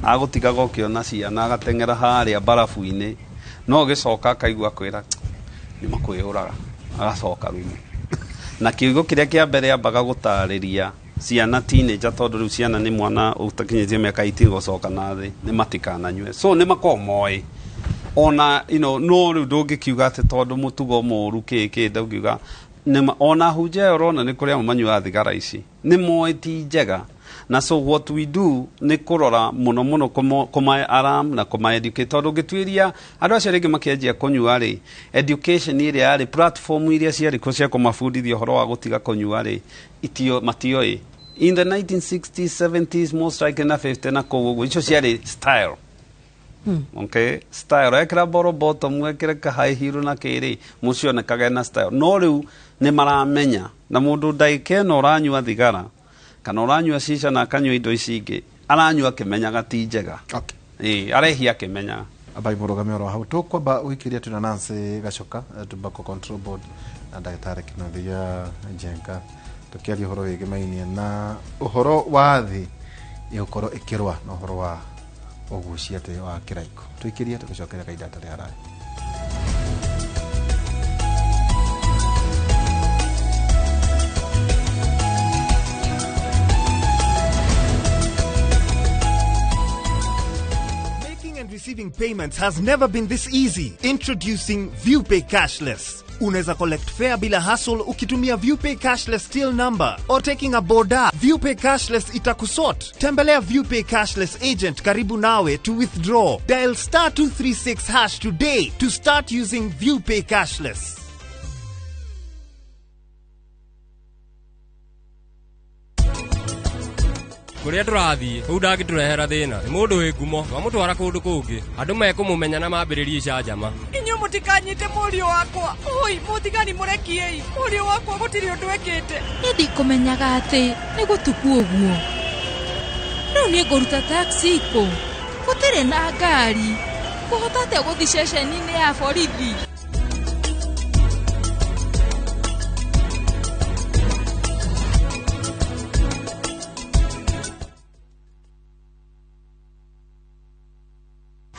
agũtigaga ũkĩona ciana agateng'era harĩa barabu-inĩ, no gĩcoka akaigua kwĩra nĩ makwĩyũraga, agacoka rumu. Na kiugo kĩrĩa kĩa mbere ambaga gũtarĩria ciana teenager, tondũ rĩu ciana nĩ mwana ũtakinyĩtie mĩaka 18 gũcoka na thĩ, nĩ matikananyue. So nĩ makoragwo moĩ ona you know, no rĩu ndũngĩkiuga atĩ tondũ mũtugo mũru kĩ ndũngiuga ona hunjia ĩyo ũrona nĩ kũrĩ amwe manyuaga thigara ici nĩ moĩ ti njega. Na so what we do nĩ kũrora mũno mũno kũma alarm na kũma educate, tondũ ũngĩtuĩria andũ acio rĩngĩ makĩanjia kũnyua rĩ, education ĩrĩa yarĩ platform iria ciarĩ kuo cia kũmabundithia ũhoro wa gũtiga kũnyua rĩ, matioĩ. In the 1960s 70s most likely na 50 na kũu ũguo, icio ciarĩ style. Okay, style ekĩra boro bottom, ekĩra ka high heel na kĩrĩ, mũcionekage na style. No rĩu nĩ maramenya, na mũndũ ndagĩka ĩno ũranyua thigara kana ũranyua cica na akanyua indo ici ingĩ, aranyua akĩmenyaga ti njega. Okay. Arehia akĩmenyaga. Abai mũrũgamia oro hau tũkwamba gwĩkĩria twĩna Nancy Gachoka, Tobacco Control Board, na ndagĩtarĩ Kĩnuthia Njenga, tũkĩaria ũhoro wĩgĩmainie na ũhoro wa thĩ ĩgũkorwo ĩkĩrũa na ũhoro wa ũgucia atĩ wa kĩraiko. Tũikĩrie tũgĩcokeria kahinda gatarĩ haraya. Receiving payments has never been this easy. Introducing ViewPay Cashless. Unaweza collect fare bila hassle ukitumia ViewPay Cashless till number or taking a boda. ViewPay Cashless itakusort. Tembelea ViewPay Cashless agent karibu nawe to withdraw. Dial *236# today to start using ViewPay Cashless. Kuria tũrathiĩ kũu ndangĩtũrehera thĩna, nĩ mũndũ wĩ ngumo, twamũtwara kũndũ kũngĩ andũ mekũmũmenya na mambĩrĩrie icanjama. Inyuĩ mũtikanyite mũriũ wakwa, oi mũtigani mũrekiei, mũriũ wakwa gũtirĩ ũndũ ekĩte. Niĩ ndikũmenyaga atĩ nĩ gũtuku ũguo. Rĩu niĩ ngũruta taxi kũ? Gũtirĩ na ngari, ngũhota atĩa gũthiĩ ceceni-inĩ ya borithi?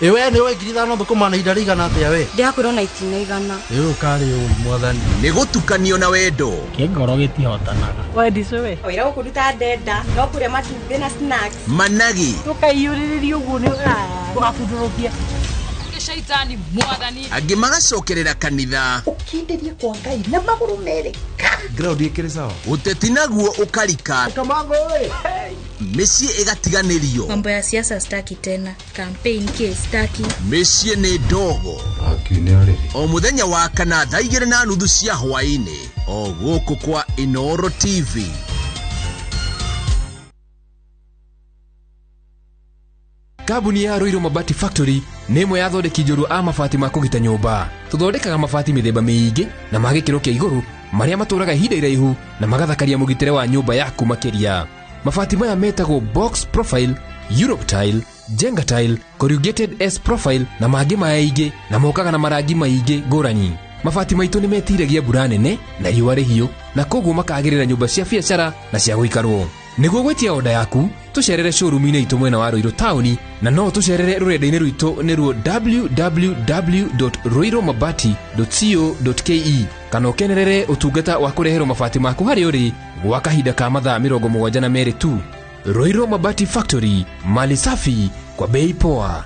Ĩ we nĩ ũĩ 5,000 thũkũma na ihinda rĩigana atĩa we? Ndĩrakwĩrwo na itina 100. Ĩ ũyũ karĩ ũi mwathani. Nĩ gũtukanio na wendo. Kĩngoro gĩtihotanaga. Wendicũ we. Wĩra gũkũ nduta ndenda no kũrĩa matumbĩ na snacks. Managi. Tũkaiyũrĩrĩria ũguo nĩ ũgabundũrũkia. Shaitani mwathani. Angĩ magacokerera kanitha. Ũkindĩrie kwa Ngai na magũrũ merĩ. Ground ĩkĩrĩ sawa. Ũteti naguo ũkarika. Kamango ĩ. Mĩciĩ ĩgatiganĩrio. Mambo ya siasa staki tena. Campaign ke staki. Mĩciĩ nĩ ndogo. O mũthenya wa kana thaa 2:30 cia hwaĩ-inĩ o gũkũ kwa Inooro TV. Kambuni ya Ruiru Mabati Factory nĩ ĩmwe ya athondeki njorua a mabati ma kũgita nyũmba. Tũthondekaga mabati mĩthemba mĩingĩ na ma gĩkĩro kĩa igũrũ marĩa matũraga ihinda iraihu na magathakaria mũgitĩre wa nyũmba yaku makĩria. Mabati maya metagwo box profile, Europe tile, Jenga tile, corrugated S profile na mangĩ maingĩ na mokaga na marangi maingĩ ngũrani. Mabati maitũ nĩ metiragia mbura nene na riũa rĩhiũ na koguo makagĩrĩra nyũmba cia biacara na cia gũikarwo. Nĩguo gwĩtia oda yaku tũcerere showroom-inĩ itũ mwena wa Ruiru taũni na no tũcerere rũrenda-inĩ rwitũ nĩruo www.ruirumabati.co.ke kana ũkenerere ũtungata wa kũreherwo mabati maku harĩa ũrĩ gwa kahinda ka mathaa 72 tu. Ruiru Mabati Factory, mali safi kwa bei poa.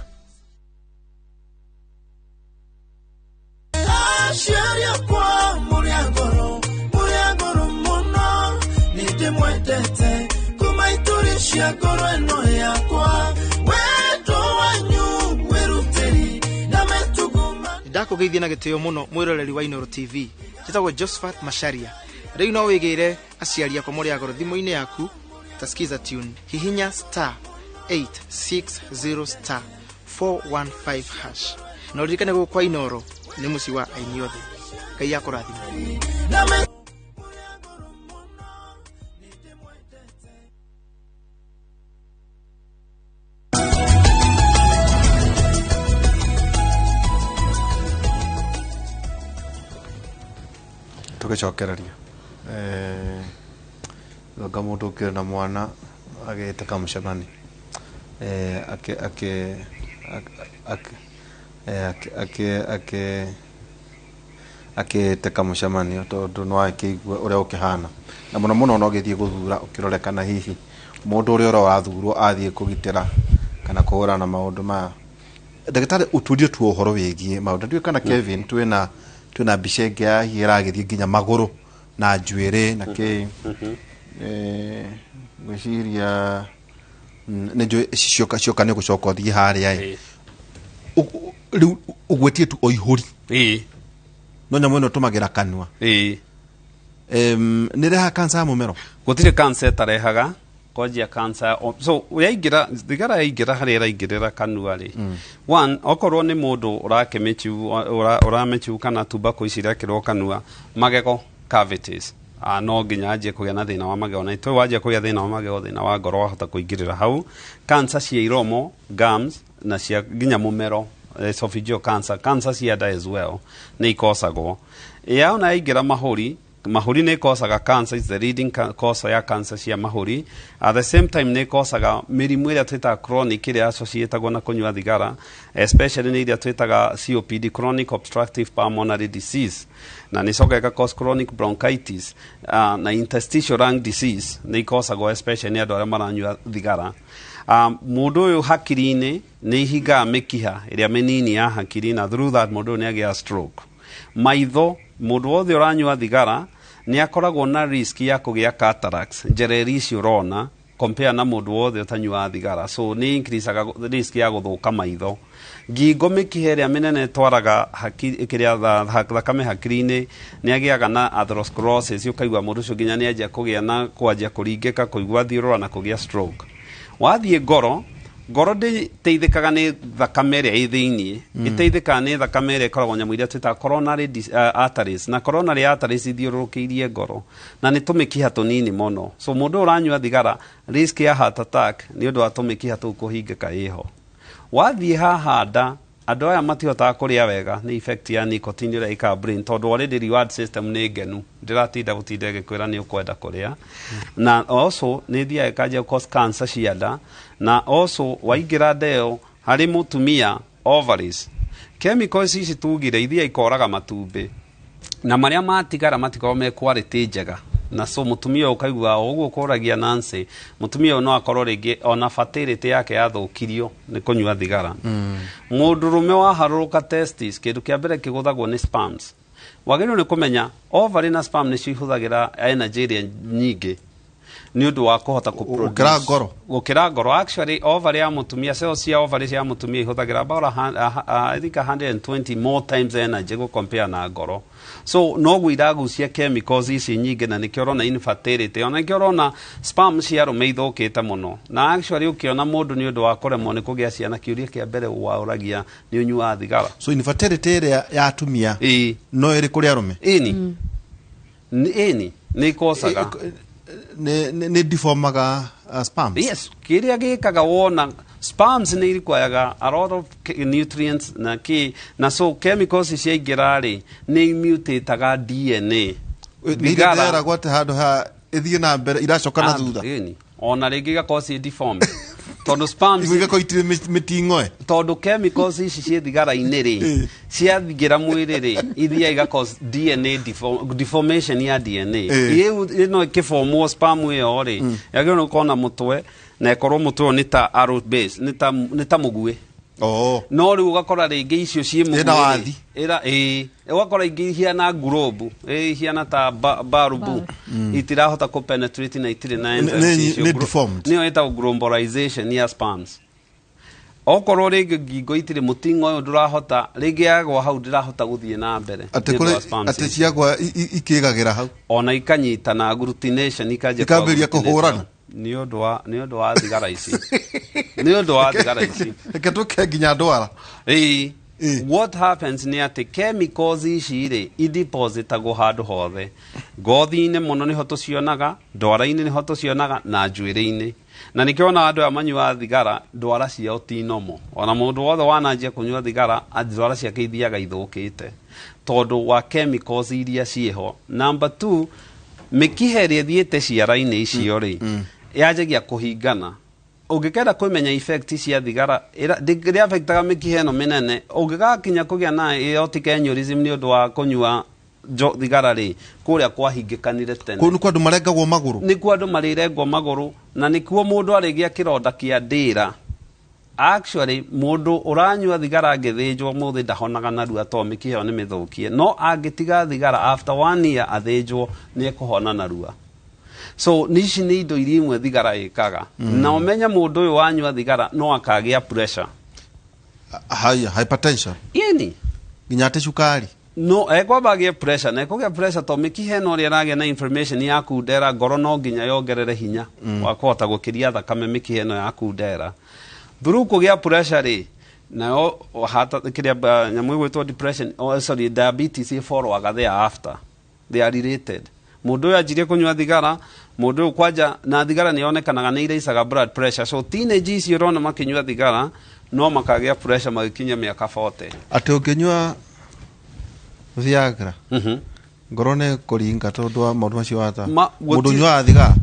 Ndakũgeithia na gĩtĩo mũno mwĩroreri wa Inooro TV. Njĩtagwo Josephat Macharia. Rĩu no wĩgĩre aciari akwa mũrĩ agoro thimũ-inĩ yaku ta Skiza Tune. Hihinya star 860 star 415 hash. Na ũririkane gũkũ kwa Inooro nĩ mũciĩ wa aini othe. Ngai akũrathime. Tũgĩcokereria anga mũndũ ũkĩrĩ na mwana agĩtĩka mũcemanio akĩtĩka mũcemanio tondũ no akĩigua ũrĩa ũkĩhana na mũno mũno no gĩthiĩ gũthura ũkĩrore kana hihi mũndũ ũrĩa ũrathurwo athiĩ kũgitĩra kana kũhũrana na maũndũ maya. Ndagĩtarĩ ũturie tu ũhoro wĩgiĩ maũndũ ndiũĩ kana Kevin twĩna mbica ĩngĩ ya hihi ĩragĩthiĩ nginya magũrũ na njuĩrĩ na kĩ ngwĩciria nĩ njũĩ cioka nĩ ũgũcoka ũthiĩ harĩa ĩ rĩu ũgwetie tu o ihũri no nyamũ ĩno tũmagĩra kanua nĩ ĩrehaga cancer ya mũmero? Gũtirĩ cancer ĩtarehaga kwanjia cancer. So yaingĩra thigara yaingĩra harĩa ĩraingĩrĩra kanua rĩ, one okorwo nĩ mũndũ ũramĩchiu kana tobacco ici irekĩrwo kanua, magego cavities no nginya anjie kũgĩa na thĩna wa magego, na itoĩ wanjia kũgĩa thĩna wa magego thĩna wa ngoro wahota kũingĩrĩra hau. Cancer cia iromo, gums na cia nginya mũmero, esophageal cancer, cancer cia nda as well nĩ ikosagwo. Yaona yaingĩra mahũri, mahũri nĩ ikosaga cancer, is the leading cause ya cancer cia mahũri. At the same time nĩ ikosaga mĩrimũ ĩrĩa twĩtaga chronic ĩrĩa associatagwo na kũnyua thigara, especially nĩ iria twĩtaga COPD, chronic obstructive pulmonary disease, na nĩ icokaga ĩga cause chronic bronchitis na interstitial lung disease nĩ ikosagwo especially nĩ andũ arĩa maranyua thigara. Mũndũ ũyũ hakiri-inĩ nĩ ihingaga mĩkiha ĩrĩa mĩnini ya hakiri, na through that mũndũ ũyũ nĩ agĩa stroke. Maitho, mũndũ wothe ũranyua thigara nĩ akoragwo na risk ya kũgĩa cataracts, njereri ici ũrona, compare na mũndũ wothe ũtanyuaga thigara, so nĩ increasaga risk ya gũthũka maitho. Ngingo mĩkiha ĩrĩa mĩnene ĩtwaraga kĩrĩa thakame hakiri-inĩ nĩ agĩaga na atherosclerosis, ũkaigua mũndũ ũcio nginya nĩ anjia kũgĩa na kwanjia kũringĩka, kũigua thiũrũra na kũgĩa stroke. Wathiĩ ngoro, ngoro ndĩteithĩkaga nĩ thakame ĩrĩa ĩ thĩiniĩ, ĩteithĩkaga nĩ thakame ĩrĩa ĩkoragwo nyamũ iria twĩtaga coronary arteries, na coronary arteries ithiũrũrũkĩirie ngoro na nĩ tũmĩkiha tũnini mũno. So mũndũ ũranyua thigara risk ya heart attack nĩ ũndũ wa tũmĩkiha tũu kũhingĩka ĩho. Wathiĩ haha nda, andũ aya matihotaga kũrĩa wega nĩ effect ya nicotine ĩrĩa ĩkaga brain, tondũ already reward system nĩ ngenu, ndĩratinda gũtinda ĩgĩkwĩra nĩ ũkwenda kũrĩa. Na also nĩ ĩthiaga ĩkanjia cause cancer cia nda, na also waingĩra nda ĩyo harĩ mũtumia Ovaries, chemicals ici tugire ithiia ikoraga matumbĩ na marĩa matigara matikorwo me quality njega, na so mũtumia ũyũ ũkaigua o ũguo kũragia Nancy, mũtumia ũyũ no akorwo rĩngĩ ona fertility yake yathũkirio nĩ kũnyua thigara. Mũndũrũme waharũrũka testis, kĩndũ kĩa mbere kĩgũthagwo nĩ sperms. Wagĩrĩirwo nĩ kũmenya ovary na sperm nĩcio ihũthagĩra energy ĩrĩa nyingĩ nĩ ũndũ wa kũhota kũ Gũkĩra ngoro. Gũkĩra ngoro. Actually, ovary ya mũtumia, cells cia ovary cia mũtumia ihũthagĩra about I think 120 more times energy gũ compare na ngoro. So noguo iragucia chemicals ici nyingĩ, na nĩkĩo ũrona infertility, ona nĩkĩo ũrona sperm cia arũme ithũkĩte mũno. Na actually, ũkĩona mũndũ nĩ ũndũ wa kũremwo nĩ kũgĩa ciana, kĩũria kĩa mbere waũragia nĩ ũnyuaga thigara. So infertility ĩrĩa ya atumia no ĩrĩ kũrĩ arũme? Ĩni. Ĩni, nĩ ikocaga. Nĩ deformaga sperms? Yes, kĩrĩa gĩkaga, wona sperms nĩ requiraga a lot of nutrients na kĩ, na so chemicals ciaingĩra rĩ, nĩ imutataga DNA. Nĩ ireragwo atĩ handũ ha ĩthiĩ na mbere iracoka na thutha. Ĩni, ona rĩngĩ igakorwo ciĩ deformed tondũ sperms Imwe igakorwo itirĩ mĩting'oe. Tondũ chemicals ici ciĩ thigara-inĩ rĩ, ciaingĩra mwĩrĩ rĩ, ithiaga iga cause DNA deformation ya DNA. Rĩu ĩno ĩkĩbomwo sperm ĩyo rĩ, yagĩrĩirwo nĩ gũkorwo na mũtwe, na ĩkorwo mũtwe ũyũ nĩ ta arrow base, nĩ ta mũguĩ. No rĩu ũgakora rĩngĩ icio ciĩ mũguĩ Ĩna rĩ, wathi. ĩra ĩĩ, ũgakora ingĩ ihiana ngurobu, ĩ ihiana ta barubu, itirahota kũ penetrate na itirĩ na enzymes icio. Nĩ deformed. Nĩyo ĩtagwo globalization ya sperms. Okorwo rĩngĩ ngingo itirĩ mũting'o ũyũ ndũrahota, rĩngĩ yagwa hau ndĩrahota gũthiĩ na mbere atĩ nĩ ũndũ wa kũrĩ sperms atĩ ici. ciagwa ikĩgagĩra hau. Ona ikanyitana, agglutination ikanjia Ikambĩrĩria kũ-agglutinate. kũhũrana. Nĩ ũndũ wa thigara ici, nĩ ũndũ wa thigara ici. Reke tũke nginya ndwara. Ĩĩ, what happens nĩ atĩ chemicals ici rĩ, idepositagwo handũ hothe. Ngothi-inĩ mũno nĩho tũcionaga, ndwara-inĩ nĩho tũcionaga, na njuĩrĩ-inĩ. Na nĩkĩo ona andũ aya manyuaga thigara, ndwara ciao ti nomo. Ona mũndũ wothe wananjia kũnyua thigara, ndwara ciake ithiaga ithũkĩte tondũ wa chemicals iria ciĩho. Number two, mĩkiha ĩrĩa ĩthiĩte ciara-inĩ icio rĩ, yanjagia kũhingana. Ũngĩkenda kũmenya effect cia thigara ndĩ affectaga mĩkiha ĩno mĩnene, ũngĩgakinya kũgĩa na aortic aneurysm nĩ ũndũ wa kũnyua thigara rĩ, kũrĩa kwahingĩkanire tene. Kũu nĩkuo andũ marengagwo magũrũ. Nĩkuo andũ marĩrengwo magũrũ, na nĩkuo mũndũ arĩgĩa kĩronda kĩa ndĩra. Actually, mũndũ ũranyua thigara angĩthĩnjwo mũthĩ ndahonaga narua tondũ mĩkiha ĩyo nĩ mĩthũkie, no angĩtiga thigara, after one year athĩnjwo, nĩ ekũhona narua. So ici nĩ indo iria imwe thigara ĩkaga. Na ũmenye mũndũ ũyũ wanyua thigara no akagĩa pressure. Haya, hypertension. Ĩni. Nginya atĩ cukari. No ekwamba agĩe pressure, na ekũgĩa pressure to mĩkiha ĩno ũrĩa ĩragĩa na information ya kundera ngoro, no nginya yongerere hinya wa kũhota gũkĩria thakame mĩkiha ĩno ya kundera. Through kũgĩa pressure rĩ, nayo hata kĩrĩa nyamũ ĩgwĩtwo depression, oh, sorry, diabetes ĩfollowaga thereafter. They are related. Mũndũ ũyũ anjirie kũnyua thigara, mũndũ ũyũ kwanja na thigara nĩ yonekanaga nĩ iraicaga blood pressure. So teenage icio ũrona makĩnyua thigara no makagĩa pressure magĩkinya mĩaka 40. Atĩ ũngĩnyua Viagra, ngoro nĩ kũringa tondũ wa maũndũ macio wata mũndũ ũnyuaga thigara.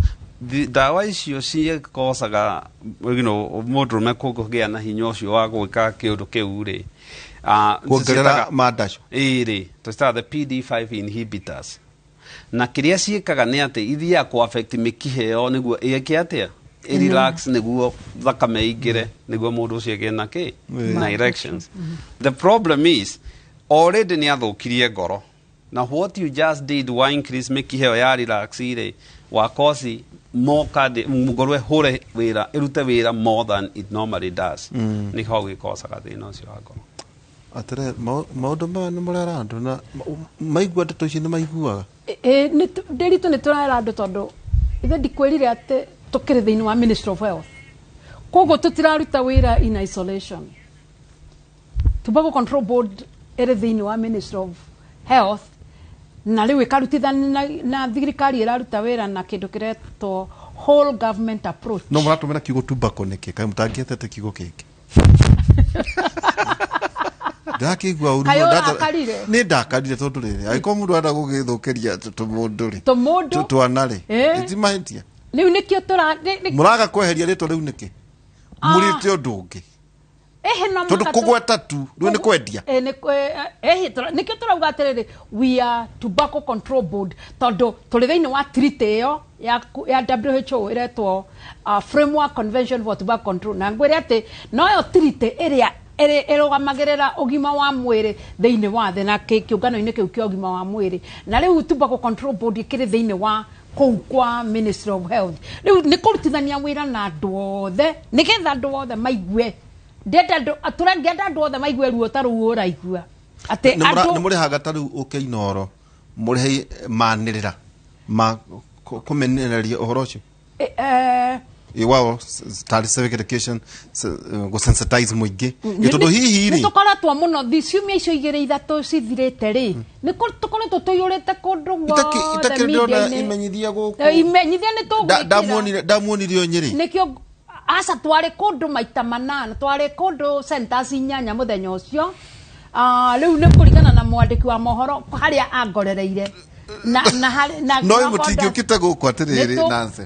Ndawa icio cikocaga mũndũrũme kũgĩa na hinya ũcio wa gwĩka kĩũndũ kĩu rĩ. Kuongerera mandaco. Ĩĩ rĩ, tũcitaga the PD5 inhibitors, na kĩrĩa ciĩkaga nĩ atĩ ithiaga kũ affect mĩkiha ĩyo nĩguo ĩke atĩa, ĩrelax, nĩguo thakame ĩingĩre, nĩguo mũndũ ũcio agĩe na kĩ na erections. The problem is already nĩ athũkirie ngoro, na what you just did wa increase mĩkiha ĩyo ya relax rĩ, wa cause more cardi ngoro ĩhũre wĩra, ĩrute wĩra more than it normally does. Nĩho gĩkocaga thĩna ũcio wa ngoro. Atĩrĩ, maũndũ maya nĩ mũrera andũ na maigua ndeto ici nĩ maiguaga? Ĩ ndĩritũ nĩ tũrera andũ tondũ ithe ndikwĩrire atĩ tũkĩrĩ thĩinĩ wa Ministry of Health, koguo tũtiraruta wĩra in isolation. Tobacco Control Board ĩrĩ thĩinĩ wa Ministry of Health, na rĩu ĩkarutithania na thirikari ĩraruta wĩra na kĩndũ kĩretwo whole government approach. No mũratũmĩra kiugo tobacco nĩkĩ? Kaĩ mũtangĩetete kiugo kĩngĩ? Ndakĩigua ũru. Kaĩ ũrakarire? Nĩ ndakarire tondũ rĩrĩ, angĩkorwo mũndũ arenda gũgĩthũkĩria tũmũndũ rĩ, Tũmũndũ. Twana rĩ, ti mahĩtia. Rĩu nĩkĩo tũra Mũraga kweheria rĩtwa rĩu nĩkĩ? Ah. Mũrĩte ũndũ ũngĩ. Ehe, no Tondũ mũhaka kũgweta tu rĩu nĩ kwendia. Nĩkĩo tũrauga atĩrĩrĩ, we are Tobacco Control Board, tondũ tũrĩ thĩinĩ wa treaty ĩyo ya WHO ĩretwo Framework Convention for Tobacco Control, na ngwĩre atĩ noyo treaty ĩrĩa ĩrũgamagĩrĩra ũgima wa mwĩrĩ thĩinĩ wa thĩ na kĩũngano-inĩ kĩu kĩa ũgima wa mwĩrĩ. Na rĩu Tobacco Control Board ĩkĩrĩ thĩinĩ wa kũu kwa Ministry of Health. Rĩu nĩ kũrutithania wĩra na andũ othe nĩgetha andũ othe maigue. Ndĩrenda andũ, tũrenda andũ othe maigue ruo ta rũu ũraigua. Atĩ andũ Nĩ mũrĩhaga ta rĩu ũke Inooro mũrĩhe manĩrĩra ma kũmenereria ũhoro ũcio? Wao tarĩ civic education, gũ-sensitize mũingĩ. Tondũ hihi nĩ rĩ tũkoretwo mũno ciumia icio igĩrĩ ithatũ cithirĩte rĩ, nĩ tũkoretwo tũiyũrĩte kũndũ guothe Itakĩrĩ ndĩrona media-inĩ. Imenyithia gũkũ. Imenyithia nĩ tũgwĩkĩra. Ndamuonire o Nyĩrĩ. Nĩkĩo aca twarĩ kũndũ maita manana, twarĩ kũndũ centers inyanya mũthenya ũcio. Rĩu nĩ kũringana na mwandĩki wa mohoro harĩa angorereire na harĩ na No na mũtingĩũkĩte gũkũ atĩrĩrĩ, Nancy,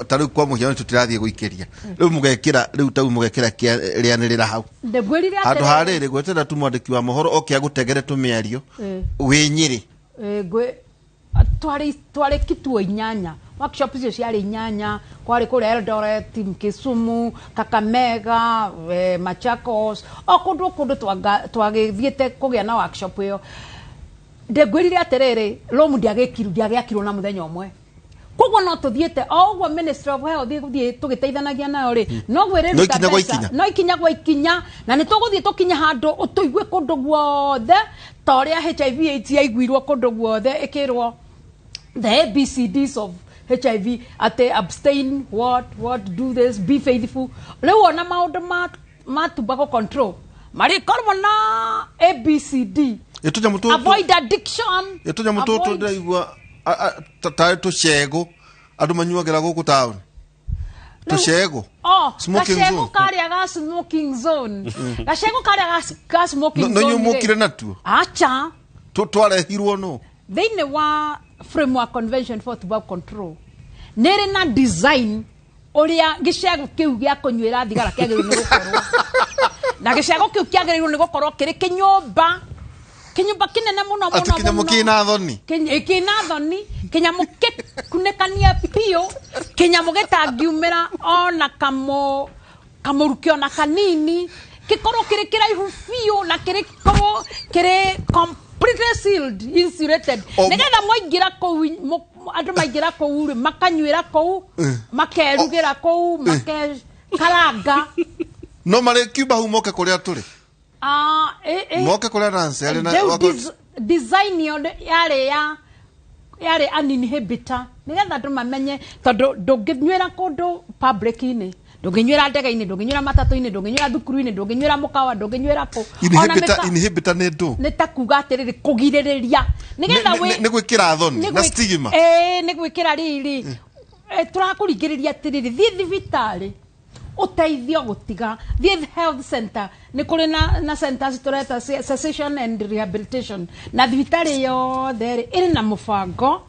ta rĩu kwa mũhiano tũtirathiĩ gũikĩria, rĩu mũgekĩra, rĩu ta rĩu mũgekĩra rĩanĩrĩra hau Ndĩngwĩrire handũ ha atĩrĩrĩ. rĩrĩ gweterera tu mwandĩki wa mohoro oke agũtegere tũmĩario wĩ Nyĩrĩ. Twarĩ kituo inyanya, workshop icio ciarĩ inyanya, kwarĩ kũrĩa Eldoret, Kisumu, Kakamega, Machakos, o kũndũ kũndũ twagĩthiĩte kũgĩa na workshop ĩyo. Ndĩngwĩrire atĩrĩrĩ, Rome ndĩagĩakirwo na mũthenya ũmwe, koguo no tũthiĩte o ũguo Ministry of Health ĩgũthiĩ tũgĩteithanagia nayo rĩ, noguo No ĩrĩruta ikinya gwa mbeca. ikinya. No ikinya gwa ikinya, na nĩ tũgũthiĩ tũkinye handũ ũtũigue kũndũ guothe ta ũrĩa HIV AIDS yaiguirwo kũndũ guothe ĩkĩrwo the ABCDs of HIV, atĩ abstain, what, do this, be faithful. Rĩu ona maũndũ ma tobacco control marĩkorwo na ABCD. Tũnyamũ tũtũ. Avoid addiction. Tũnyamũ tũtũ ndĩraigua tarĩ tũcegũ andũ manyuagĩra gũkũ taũni, tũcegũ. Oh, Smoking gacegũ zone. karĩa ga smoking zone. Gacegũ karĩa ga smoking No zone inyuĩ rĩ. mũkire natuo? Acha. Twarehirwo nũ? Thĩinĩ wa Framework Convention for Tobacco Control nĩ ĩrĩ na design ũrĩa gĩcegũ kĩu gĩa kũnyuĩra thigara kĩagĩrĩirwo nĩ gũkorwo, na gĩcegũ kĩu kĩagĩrĩirwo nĩ gũkorwo kĩrĩ kĩnyũmba kĩnene mũno Atĩ mũno kĩnyamũ mũno. kĩna thoni. Kĩna thoni, kĩnyamũ gĩkunĩkanie biũ, kĩnyamũ gĩtangiumĩra ona kamũrukĩ ona kanini, gĩkorwo kĩrĩ kĩraihu biũ na kĩrĩ korwo kĩrĩ completely sealed, insulated, nĩgetha mwaingĩra kũu, andũ maingĩra kũu rĩ, makanyuĩra kũu, makerugĩra kũu, makekaranga. No marĩ kiumba hau moke kũrĩa tũrĩ? Moke kũrĩa Nancy arĩ na Rĩu design ĩyo yarĩ yarĩ an inhibitor nĩgetha andũ mamenye, tondũ ndũngĩnyuĩra kũndũ public-inĩ, ndũngĩnyuĩra ndege-inĩ, ndũngĩnyuĩra matatũ-inĩ, ndũngĩnyuĩra thukuru-inĩ, ndũngĩnyuĩra mũkawa, ndũngĩnyuĩra kũ. Ona Inhibitor, inhibitor nĩ ndũ? Nĩ ta kuga atĩrĩrĩ, kũgirĩrĩria nĩgetha Nĩ gwĩkĩra thoni nĩ na stigma. Ĩĩ, nĩ gwĩkĩra rĩrĩ. Tũrakũringĩrĩria atĩrĩrĩ, thiĩ thibitarĩ ũteithio gũtiga, thiĩ health center, nĩ kũrĩ na centers tũreta cessation and rehabilitation, na thibitarĩ yothe rĩ ĩrĩ na mũbango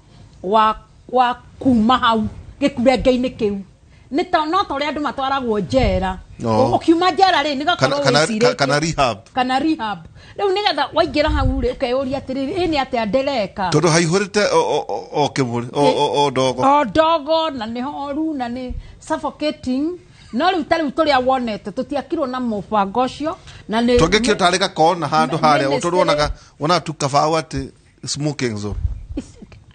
wa kuma hau gĩkurenge-inĩ kĩu. Nĩ ta no ta ũrĩa andũ matwaragwo njera. Ũkiuma njera rĩ, nĩ gakorwo wĩcirĩtie. Kana rehab. Kana rehab. Rĩu nĩgetha waingĩra hau rĩ, ũkeyũria atĩrĩrĩ, ĩ nĩ atĩa ndĩreka? Tondũ haihũrĩte o kĩmũrĩ, o ndogo. O ndogo, na nĩ horu na nĩ suffocating. No rĩu ta rĩu tũrĩa wonete tũtiakirwo na mũbango ũcio, na nĩ Twangĩkire tarĩ gakona handũ harĩa Ministry- tondũ wonaga tu kabaũ atĩ smoking zone.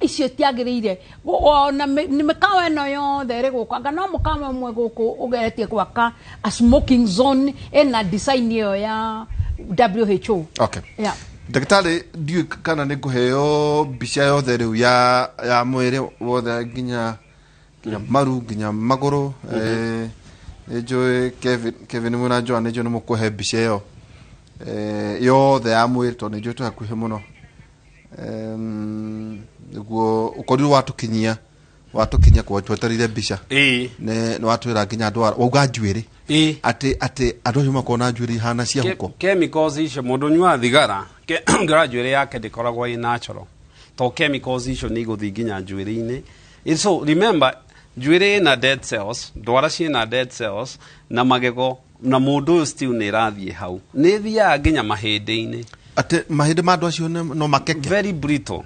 Icio itiagĩrĩire. Ona nĩ mĩkawa ĩno yothe ĩrĩ gũkũ, anga no mũkawa ũmwe gũkũ ũgeretie gwaka a smoking zone ĩna design ĩyo ya WHO. Okay. Yeah. Ndagĩtarĩ, ndiũĩ kana nĩ ngũheo mbica yothe rĩu ya mwĩrĩ wothe, nginya maru nginya magũrũ. Nĩ njũĩ Kevin mwĩna Joan, nĩ njũĩ nĩ mũkũhe mbica ĩyo yothe ya mwĩrĩ, tondũ nĩ njũĩ twĩ hakuhĩ mũno. Nĩguo ũkorirwo watũkinyia kwa twetereire mbica. Nĩ watwĩra nginya andũ wauga njuĩrĩ, atĩ andũ acio makoragwo na njuĩrĩ ihana cia huko. Chemicals icio mũndũ ũnyuaga thigara, ngĩra njuĩrĩ yake ndĩkoragwo ĩ natural, to chemicals icio nĩ igũthiĩ nginya njuĩrĩ-inĩ. So remember, njuĩrĩ ĩna dead cells, ndwara ciĩna dead cells, na magego. Na mũndũ ũyũ still nĩ ĩrathiĩ hau, nĩ ĩthiaga nginya mahĩndĩ-inĩ. Atĩ mahĩndĩ ma andũ acio no makeke? Very brittle,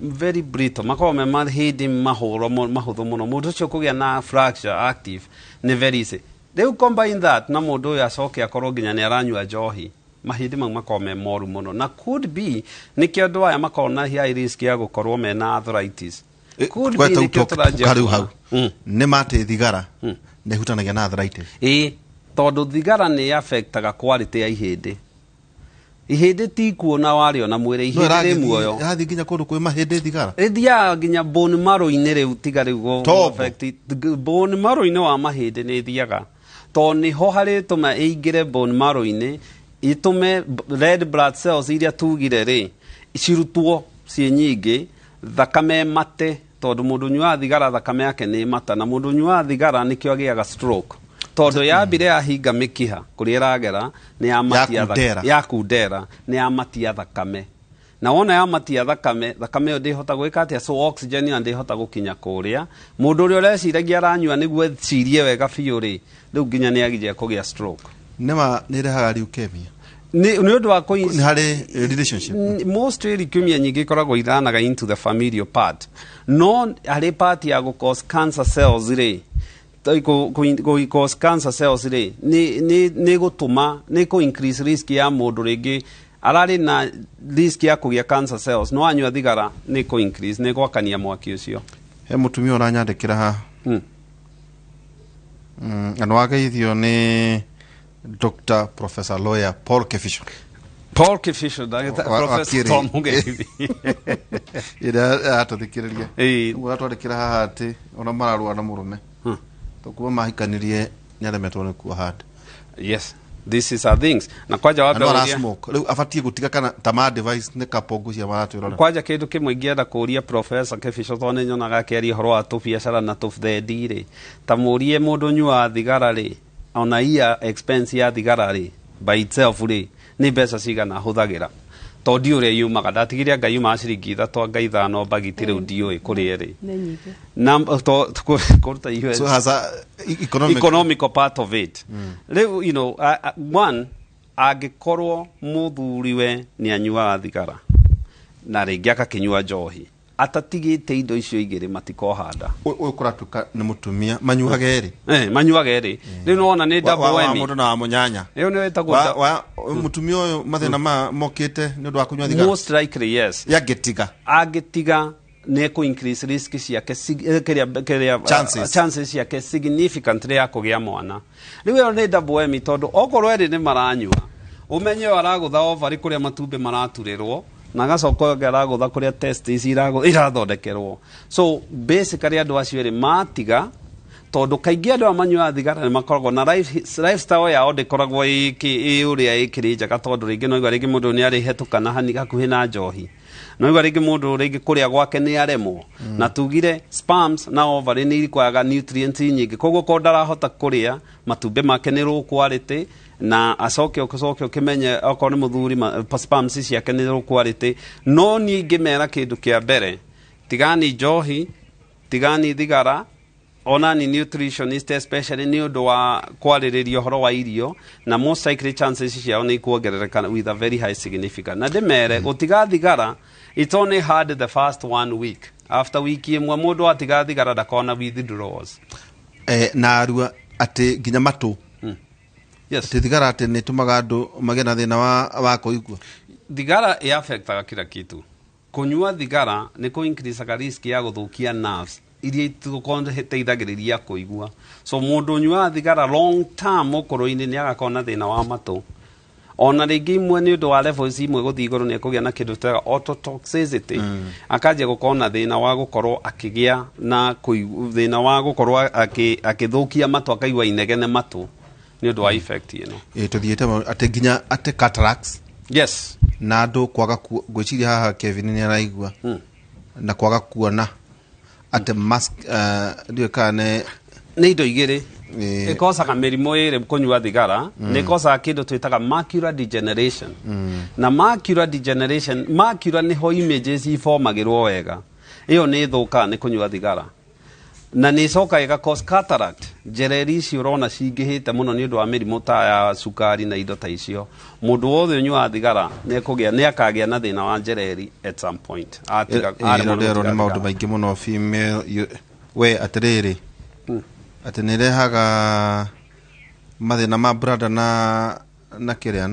very brittle, makoragwo me mahĩndĩ mahũro mahũthũ mũno. Mũndũ ũcio kũgĩa na fracture active nĩ very easy. Rĩu combine that na mũndũ ũyũ acoke akorwo nginya nĩ aranyua njohi, mahĩndĩ mau makoragwo me moru mũno, na could be nĩkĩo andũ aya makoragwo na high risk ya gũkorwo mena arthritis. Could be Kweta nĩkĩo tũranjia rĩu hau kuona. nĩ matĩ thigara nĩ ĩhutanagia na arthritis? Ĩĩ, tondũ thigara nĩ affectaga quality ya ihĩndĩ. Ihĩndĩ ti kuona warĩo na mwĩrĩ, No ihĩndĩ rĩ muoyo. Ĩrathiĩ nginya kũndũ kwĩ mahĩndĩ thigara? Ĩthiaga nginya bone marrow-inĩ. Rĩu tiga rĩu Tombo. Affect bone marrow-inĩ wa mahĩndĩ nĩ ĩthiaga, tondũ nĩho harĩtũma ĩingĩre bone marrow-inĩ, ĩtũme red blood cells iria tugire rĩ cirutwo ciĩ nyingĩ, thakame mate, tondũ mũndũ ũnyuaga thigara thakame yake nĩ mata, na mũndũ ũnyuaga thigara nĩkĩo agĩaga stroke, tondũ yambire yahinga mĩkiha kũrĩa ĩragera nĩ yamatia. Yakundera. Yakundera, nĩ yamatia thakame, na wona yamatia thakame, thakame ĩyo ndĩhota gwĩka atĩa? So oxygen ĩyo ndĩhota gũkinya kũrĩa mũndũ ũrĩa ũreciragia aranyua nĩguo ecirie wega biũ rĩ, rĩu nginya nĩ agiria kũgĩa stroke. Nĩma nĩ ĩrehaga leukemia? Nĩ ũndũ wa Nĩ harĩ relationship? Most leukemia nyingĩ ikoragwo ithanaga into the familial part, no harĩ part ya gũ cause cancer cells rĩ, kũ cause cancer cells rĩ, nĩ gũtũma nĩ kũ increase risk ya mũndũ. Rĩngĩ ararĩ na risk ya kũgĩa cancer cells, no anyua thigara nĩ kũ increase, nĩ gwakania mwaki ũcio. He mũtumia ũranyandĩkĩra haha. Na nĩ wageithio nĩ Dr. Professor Lawyer Paul Kefisho. Paul Kefisho, Professor Wakiri. Tom Mugethi. Ĩrĩa aratũthikĩrĩria. Ũguo aratwandĩkĩra haha atĩ ona mararũa na mũrũme tokuma mahikanirie nĩaremetwo nĩ kuoha nda. Yes, this is our things na kwanja Na no wambe ũrie- arasmoke. Rĩu abatiĩ gũtiga kana ta ma device nĩ kapongo cia maratwĩrora? Kwanja kĩndũ kĩmwe ingĩenda kũria Professor Kĩbico, tondũ nĩ nyonaga akĩaria ũhoro wa tũbiacara na tũthendi rĩ, ta mũrie mũndũ ũnyuaga thigara rĩ, ona iya expense ya thigara rĩ by itself rĩ, nĩ mbeca cigana ahũthagĩra? Tondũ ndiũ ũrĩa yumaga, ndatigire anga yumaga ciringi 3 anga 5 mbagiti, rĩu ndiũĩ kũrĩa ĩrĩ. Nĩ nyingĩ. Na kũruta US. So has a economic economical part of it rĩu, one, angĩkorwo mũthuriwe nĩ anyuaga thigara na rĩngĩ akakĩnyua njohi, atatigĩte indo icio igĩrĩ, matikohanda. Ũyũ kũratuĩka nĩ mũtumia, manyuaga erĩ. Eh, manyuaga erĩ. Rĩu nĩwona nĩ double wa whammy. mũndũ na wa mũnyanya. Rĩu nĩ wĩtagwo Wa mũtumia ũyũ mathĩna ma mokĩte nĩ ũndũ wa kũnyua thigara? Most likely yes. Yangĩtiga? Angĩtiga nĩ kũ increase risk ciake kĩrĩa Chances. Chances ciake significantly ya kũgĩa mwana. Rĩu ĩyo nĩ double whammy, tondũ okorwo erĩ nĩ maranyua, ũmenye ũyũ aragũtha ovary kũrĩa matumbĩ maraturĩrwo, na agacoka ũyũ ũngĩ aragũtha kũrĩa testes irathondekerwo. So basically andũ acio erĩ matiga, tondũ kaingĩ andũ aya manyuaga thigara nĩ makoragwo na lifestyle yao ndĩkoragwo ĩ ũrĩa ĩkĩrĩ njega, tondũ rĩngĩ noigua rĩngĩ mũndũ nĩ arĩhetũka na hani hakuhĩ na njohi, noigua rĩngĩ mũndũ rĩngĩ kũrĩa gwake nĩ aremwo. Na tugire sperms na ovary nĩ ikwaga nutrients nyingĩ, koguo korwo ndarahota kũrĩa, matumbĩ make nĩ low quality, na acoke ũcoke ũkĩmenye okorwo nĩ mũthuri sperms ciake nĩ low quality. No niĩ ingĩmera kĩndũ kĩa mbere, tigani njohi, tigani thigara. Ona ni nutritionist especially nĩ ũndũ wa kwarĩrĩria ũhoro wa irio, na most likely chances ciao nĩ ikuongerereka with a very high significant. Na ndĩmere gũtiga thigara, it's only hard the first one week. After wiki ĩmwe mũndũ atiga thigara ndakona withdrawals. Na arua atĩ nginya matũ. Yes. Atĩ thigara atĩ nĩ ĩtũmaga andũ magĩe na thĩna wa kũigua? Thigara ĩaffectaga kila kitu. Kũnyua thigara nĩ kũ increaseaga risk ya gũthũkia nerves iria iteithagĩrĩria kũigua. So mũndũ ũnyuaga thigara long term ũkũrũ-inĩ nĩ agakorwo na thĩna wa matũ. Ona rĩngĩ imwe nĩ ũndũ wa levels imwe gũthiĩ igũrũ, nĩ ekũgĩa na kĩndũ tũtaga ototoxicity. Akanjia gũkorwo na thĩna wa gũkorwo akĩgĩa na thĩna wa gũkorwo akĩthũkia matũ, akaigua inegene matũ nĩ ũndũ wa effect ĩno. Ĩ tũthiĩte atĩ nginya atĩ cataracts? Yes. Na andũ kwaga ngwĩciria haha Kevin nĩ araigua na kwaga kuona atĩ mask, ndiũĩ kana nĩ Nĩ indo igĩrĩ ĩkocaga mĩrimũ ĩrĩ. Kũnyua thigara nĩ ĩkocaga kĩndũ twĩtaga macular degeneration. Na macular degeneration, macula nĩho images ifomagĩrwo wega, ĩyo nĩ ĩthũkaga nĩ kũnyua thigara. Na nä ĩcokaga ĩga cause cataract. Njereri ici ũrona cingĩhĩte mũno nĩ ũndũ wa mĩrimũ ta ya cukari na indo ta icio. Mũndũ wothe ũnyuaga thigara nĩ ekũgĩa, nĩ akagĩa na thĩna wa njereri at some point. Atiga aremwo nĩ Ĩno ndero gũtiga nĩ maũndũ thigara. Maingĩ mũno female we atĩrĩrĩ, atĩ nĩ ĩrehaga mathĩna ma bladder na kĩrĩa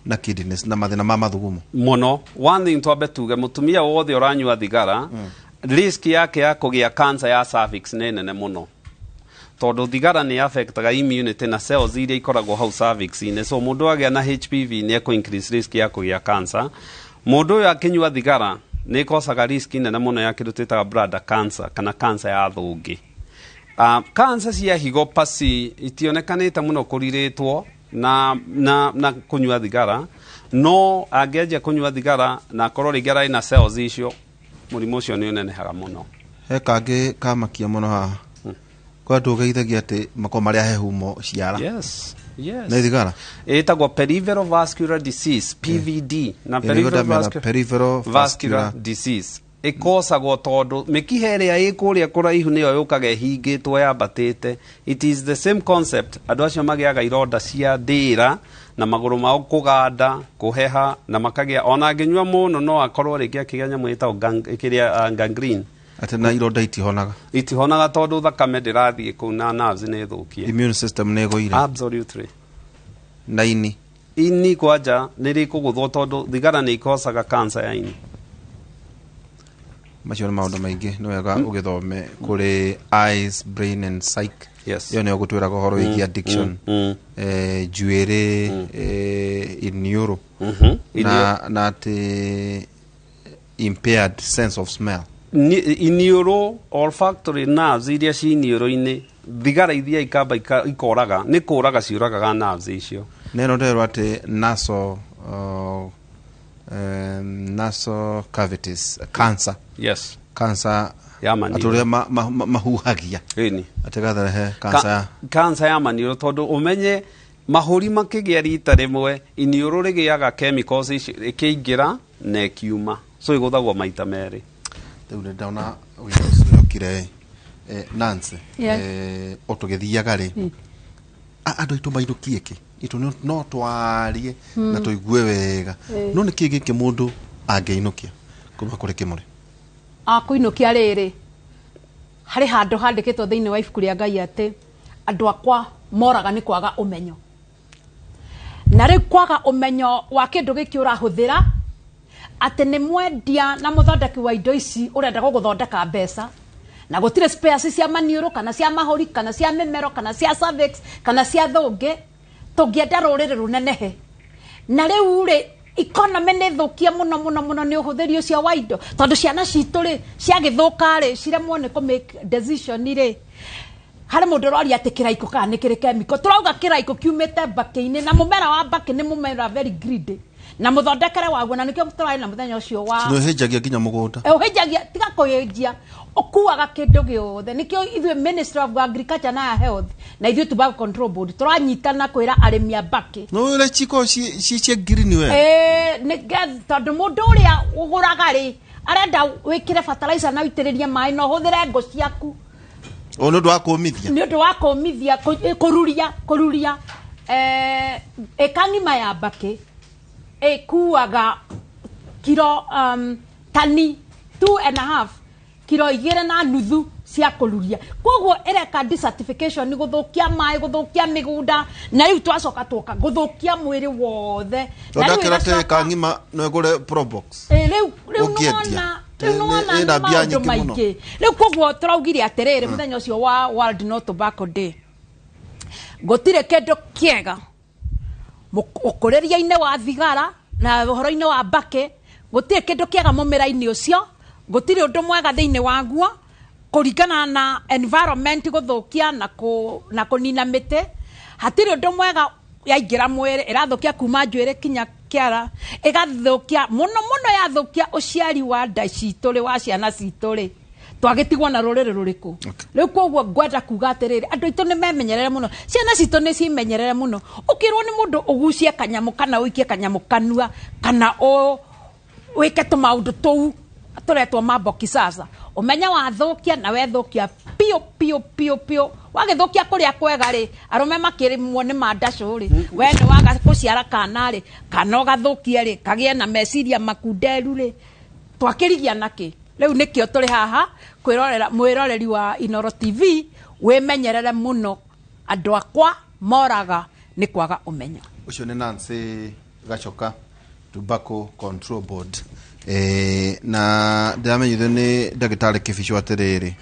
na kidneys na mathĩna ma mathugumo. Mũno. One thing twambe tuge, mũtumia wothe ũranyua thigara, risk yake ya kũgĩa cancer ya cervix nĩ nene mũno, tondũ thigara nĩ affectaga immunity na cells iria ikoragwo hau cervix-inĩ. So mũndũ agĩa na HPV nĩ ekũ increase risk ya kũgĩa cancer. Mũndũ ũyũ akĩnyua thigara nĩ ĩkosaga risk nene mũno ya kĩndũ twĩtaga bladder cancer kana cancer ya thũngĩ. Cancer cia higo pasi itionekanĩte mũno kũrirĩtwo na kũnyua thigara, no angĩanjia kũnyua thigara na akorwo rĩngĩ ararĩ na cells icio, mũrimũ ũcio nĩ ũnenehaga mũno. He kangĩ kamakia mũno haha kwa andũ ũgeithagia atĩ makorwo marĩa hehumo ciara. Yes. Nĩ thigara. Ĩtagwo peripheral vascular disease, PVD, na Ĩ, nĩguo peripheral ndamera, vascular, peripheral vascular vascular disease ĩkosagwo tondũ mĩkiha ĩrĩa ĩ kũrĩa kũraihu nĩyo yũkaga ĩhingĩtwo yambatĩte. It is the same concept. Andũ acio magĩaga ironda cia ndĩra na magũrũ mao kũganda, kũheha, na makagĩa ona angĩnyua mũno no akorwo rĩngĩ akĩgĩa nyamũ ĩtagwo kĩrĩa gangrene. Atĩ na ironda itihonaga. Itihonaga tondũ thakame ndĩrathiĩ kũu na nerves nĩ thũkie. Immune system nĩ ĩgũire. Absolutely. Na ini. Ini kwanja nĩ rĩkũgũthwo tondũ thigara nĩ ikosaga cancer ya ini. Macio nĩ maũndũ maingĩ, nĩ wega ũgĩthome kũrĩ Eyes, Brain and Psych. Yes. Ĩyo nĩyo gũtwĩraga ũhoro wĩgiĩ addiction, njuĩrĩ, iniũrũ, na atĩ impaired sense of smell. Iniũrũ, olfactory nerves iria ci iniũrũ-inĩ, thigara ithiaga ikamba ikoraga, nĩ kũraga ciũragaga nerves icio. Na ĩno nderwo atĩ nasal cavities cancer. Yes. Cancer ya maniũrũ. Atĩ ũrĩa mahuhagia Ĩni. atĩ gatharehe cancer ya Cancer ya maniũrũ, tondũ ũmenye mahũri makĩgĩa rita rĩmwe, iniũrũ rĩgĩaga chemicals ici ĩkĩingĩra na ĩkiuma, so ĩgũthagwo maita merĩ. Rĩu nĩ ndona wĩra ũcio nĩokire. Nancy, Yes. o tũgĩthiaga rĩ, andũ aitũ mainũkie kĩ itũ no twarie na tũigue wega, no nĩ kĩ gĩkĩ mũndũ angĩinũkia kuma kũrĩ kĩmũrĩ? Akũinũkia rĩrĩ, harĩ handũ handĩkĩtwo thĩinĩ wa ibuku rĩa Ngai atĩ andũ akwa moraga nĩ kwaga ũmenyo. Na rĩu kwaga ũmenyo wa kĩndũ gĩkĩ ũrahũthĩra, atĩ nĩ mwendia na mũthondeki wa indo ici ũrenda gũgũthondeka mbeca, na gũtirĩ spares cia maniũrũ kana cia mahũri kana cia mĩmero kana cia cervix kana cia thũngĩ. Tũngĩenda rũrĩrĩ rũnenehe, na rĩu rĩ economy nĩ thũkie mũno mũno mũno nĩ ũhũthĩri ũcio wa indo, tondũ ciana citũ rĩ ciagĩthũka rĩ ciremwo nĩ kũ make decision rĩ. Harĩ mũndũ ũroria atĩ kĩraikũ kana nĩ kĩrĩ chemical. Tũrauga kĩraikũ kiumĩte mbakĩ-inĩ, na mũmera wa mbakĩ nĩ mũmera very greedy na mũthondekere waguo, na nĩkĩo tũrarĩ na mũthenya ũcio wa Nĩ ũhĩnjagia nginya mũgũnda. Ũhĩnjagia, tiga kũhĩnjia, ũkuaga kĩndũ gĩothe. Nĩkĩo ithuĩ Ministry of Agriculture na ya Health na ithuĩ Tobacco Control Board tũranyitana kwĩra arĩmi a mbakĩ. No ũrĩa ciko ci cia green we. Nĩ tondũ mũndũ ũrĩa ũgũraga rĩ arenda wĩkĩre fertilizer na ũitĩrĩrie maĩ na ũhũthĩre ngũ ciaku. O nĩ ũndũ wa kũmithia. Nĩ ũndũ wa kũmithia, kũruria ĩka ng'ima ya mbakĩ ĩkuaga kiro tani 2.5, kiro 2.5 cia kũruria. Koguo ĩreka desertification, gũthũkia maĩ, gũthũkia mĩgũnda, na rĩu twacoka twoka gũthũkia mwĩrĩ wothe. Na rĩu Ndakĩra atĩ ĩgacoka kang'ima no ĩgũre probox. Rĩu Ũngĩendia. nĩwona rĩu nĩwona Ĩna nĩ mbia maũndũ nyingĩ mũno. maingĩ. Rĩu koguo tũraugire atĩrĩrĩ, mũthenya ũcio wa World No Tobacco Day, gũtirĩ kĩndũ kĩega ũkũrĩria-inĩ wa thigara na ũhoro-inĩ wa mbakĩ. Gũtirĩ kĩndũ kĩega mũmera-inĩ ũcio, gũtirĩ ũndũ mwega thĩinĩ waguo kũringana na environment, gũthũkia na kũnina mĩtĩ. Hatirĩ ũndũ mwega yaingĩra mwĩrĩ, ĩrathũkia kuma njuĩrĩ kinya kĩara, ĩgathũkia mũno mũno, yathũkia ũciari wa nda citũ rĩ, wa ciana citũ rĩ, twagĩtigwo na rũrĩrĩ rũrĩkũ rĩu? Koguo ngwenda kuga atĩrĩrĩ, andũ aitũ nĩ memenyerere mũno, ciana citũ nĩ cimenyerere mũno. Ũkĩrwo nĩ mũndũ ũgucie kanyamũ kana ũikie kanyamũ kanua kana wĩke tũmaũndũ tũu tũretwo mambo kisasa, Ũmenye wathũkia na wethũkia piũ piũ piũ piũ. Wagĩthũkia kũrĩa kwega rĩ, arũme makĩrĩmwo nĩ mandacũ rĩ, we nĩ waga kũciara kana rĩ, kana ũgathũkie rĩ, kagĩe na meciria makunderu rĩ, twakĩrigia nakĩ? Rĩu nĩkĩo tũrĩ haha kwĩrorera mwĩroreri wa Inooro TV, wĩmenyerere mũno, andũ akwa moraga nĩ kwaga ũmenyo. Ũcio nĩ Nancy Gachoka, Tobacco Control Board. Na ndĩramenyithio nĩ ndagĩtarĩ Kĩbico atĩrĩrĩ,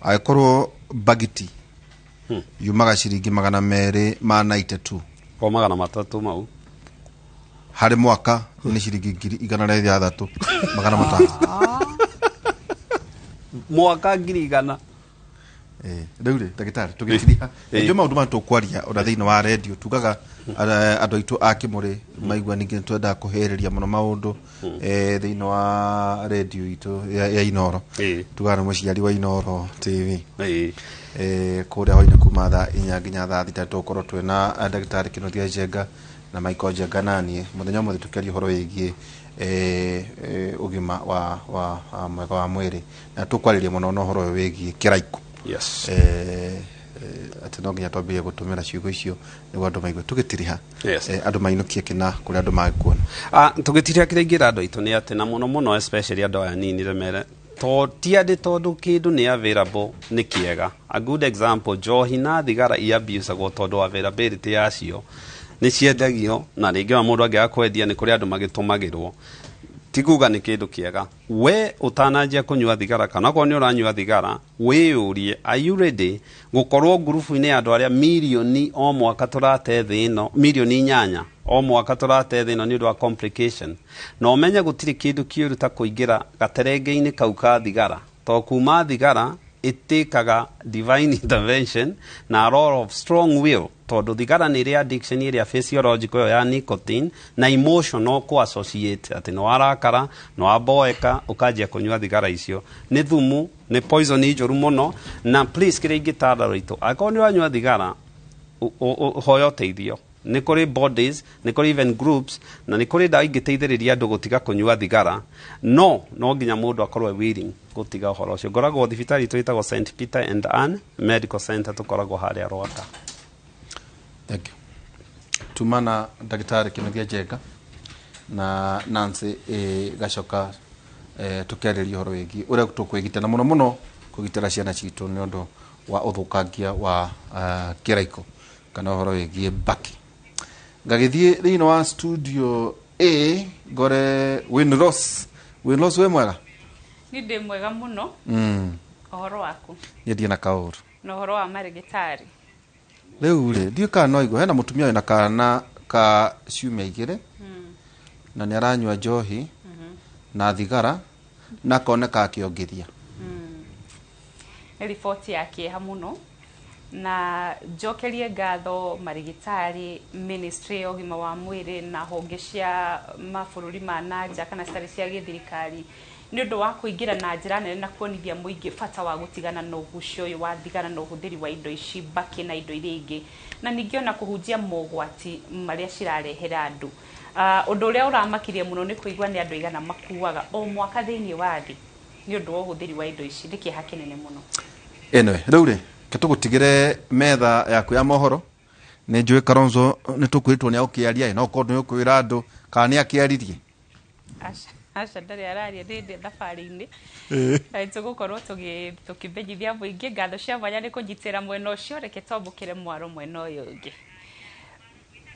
angĩkorwo bagiti yumaga ciringi 292 o 300 mau harĩ mwaka nĩ ciringi 106,500. Mwaka 100,000. Rĩu rĩ ndagĩtarĩ tũgĩtiriha ndio maũndũ maya tũkwaria ona thĩinĩ wa redio tugaga andũ aitũ a Kĩmũrĩ maigua ningĩ nĩtwendaga kũhĩrĩria mũno maũndũ thĩinĩ wa redio itũ ya Inooro. Tugaga nĩ mũciari wa Inooro TV. Kũrĩa hwainĩ kuma thaa 4 nginya thaa 6 tũgũkorwo twĩna ndagĩtarĩ Kĩnuthia Njenga na Michael Njenga naniĩ mũthenya ũmũthĩ tũkĩaria ũhoro wĩgiĩ ũgima wa mwega wa mwĩrĩ na tũkwarĩria mũno na ũhoro ũyũ wĩgiĩ kĩraiko. Yes. Atĩ no nginya twambĩrĩrie gũtũmĩra ciugo icio nĩguo andũ maigue tũgĩtiriha. Yes. Andũ mainũkie kĩna kũrĩa andũ mangĩkuona. Tũgĩtiriha kĩrĩa ingĩra andũ aitũ nĩ atĩ na mũno mũno especially andũ aya anini remere ti atĩ tondũ kĩndũ nĩ available nĩ kĩega. A good example, njohi na thigara iabusagwo tondũ availability yacio nĩ ciendagio na rĩngĩ ona mũndũ angĩaga kwendia nĩ kũrĩ andũ magĩtũmagĩrwo. Ti kuga nĩ kĩndũ kĩega. We ũtananjia kũnyua thigara kana okorwo nĩ ũranyua thigara wĩyũrie, are you ready gũkorwo ngurubu-inĩ ya andũ arĩa mirioni o mwaka tũrate thĩ ĩno, mirioni 8 o mwaka tũrate thĩ ĩno nĩ ũndũ wa complication. Na ũmenye gũtirĩ kĩndũ kĩũru ta kũingĩra gaterenge-inĩ kau ka thigara, tondũ kuma thigara ĩtĩkaga divine intervention na a lot of strong will, tondũ thigara nĩ ĩrĩ addiction ĩrĩa physiological ĩyo ya nicotine na emotional kũ associate atĩ nĩ warakara, nĩ waboeka, ũkanjia kũnyua thigara icio. Nĩ thumu, nĩ poison njũru mũno. Na please kĩrĩa ingĩtara rũitũ, angĩkorwo nĩ ũranyua thigara, hoya ũteithio. Nĩ kũrĩ bodies, nĩ kũrĩ even groups, na nĩ kũrĩ ndawa ingĩteithĩrĩria andũ gũtiga kũnyua thigara. No nginya mũndũ akorwo willing gũtiga ũhoro ũcio. Ngoragwo thibitarĩ itũ ĩtagwo St Peter and Anne Medical Center, tũkoragwo harĩa Rwaka. Thank you. Tuma na ndagĩtarĩ Kĩnuthia Njenga na Nancy Gachoka tũkĩarĩria ũhoro wĩgiĩ ũrĩa tũkwĩgitĩra na mũno mũno kũgitĩra ciana citũ nĩ ũndũ wa ũthũkangia wa kĩraiko kana ũhoro wĩgiĩ mbakĩ. Ngagĩthiĩ thĩinĩ wa studio A ngore Winrose. Winrose wĩ mwega? Ni ndĩ mwega mũno. Ũhoro waku? Niĩ ndirĩ na kaũru. Na ũhoro wa marĩgĩtarĩ? Rĩu rĩ ndiũĩ kana no igua hena mũtumia wĩna kana ka ciumia 2 na nĩ aranyua njohi na thigara na akoneka akĩongithia. Nĩ riboti ya kĩeha mũno na njokerie ngatho marĩgĩtarĩ, ministry ya ũgima wa mwĩrĩ na honge cia mabũrũri ma nanja kana citarĩ cia gĩthirikari nĩ ũndũ wa kũingĩra na njĩra nene na kuonithia mũingĩ bata wa gũtigana na ũgucio ũyũ wa thigara na ũhũthĩri wa indo ici mbakĩ na indo iria ingĩ, na ningĩ ona kũhunjia mogwati marĩa cirarehera andũ. Ũndũ ũrĩa ũramakirie mũno nĩ kũigua nĩ andũ aigana makuaga o mwaka thĩinĩ wa thĩ nĩ ũndũ wa ũhũthĩri wa indo ici. Nĩ kĩeha kĩnene mũno. Anyway, rĩu rĩ tũgũtigĩre metha yaku ya mohoro. Nĩ njũĩ Kalonzo nĩ tũkwĩrĩtwo nĩ agũkĩaria, no korwo nĩ ũkwĩra andũ kana nĩ akĩaririe. Aca ndarĩ araria, ndĩ thabarĩ-inĩ. Tũgũkorwo tũkĩmenyithia mũingĩ. Ngatho cia mwanya nĩ kũnyitĩra mwena ũcio, reke twambũkĩre mwaro mwena ũyũ ũngĩ.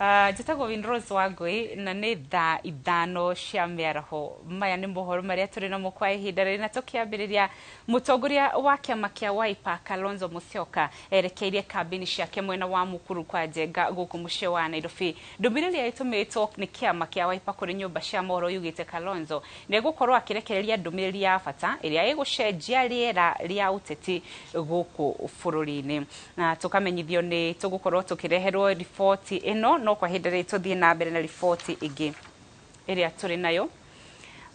Njĩtagwo Winrose Wangũi na nĩ thaa 5 cia mĩaraho. Maya nĩ mohoro marĩa tũrĩ namo kwa ihinda rĩrĩ, na tũkĩambĩrĩria mũtongoria wa kĩama kĩa Wiper Kalonzo Musyoka erekeirie kambĩini ciake mwena wa Mukuru kwa Njenga gũkũ mũciĩ wa Nairobi. Ndũmĩrĩri ĩrĩa ĩtũmĩtwo nĩ kĩama kĩa Wiper kũrĩ nyũmba cia mohoro yugĩte Kalonzo nĩ egũkorwo akĩrekereria ndũmĩrĩri ya bata ĩrĩa ĩgũcenjia rĩera rĩa ũteti gũkũ bũrũri-inĩ. Na tũkamenyithio nĩ tũgũkorwo tũkĩreherwo riboti ĩno, no kwa ihinda rĩrĩ tũthiĩ na mbere na riboti ĩngĩ ĩrĩa tũrĩ nayo.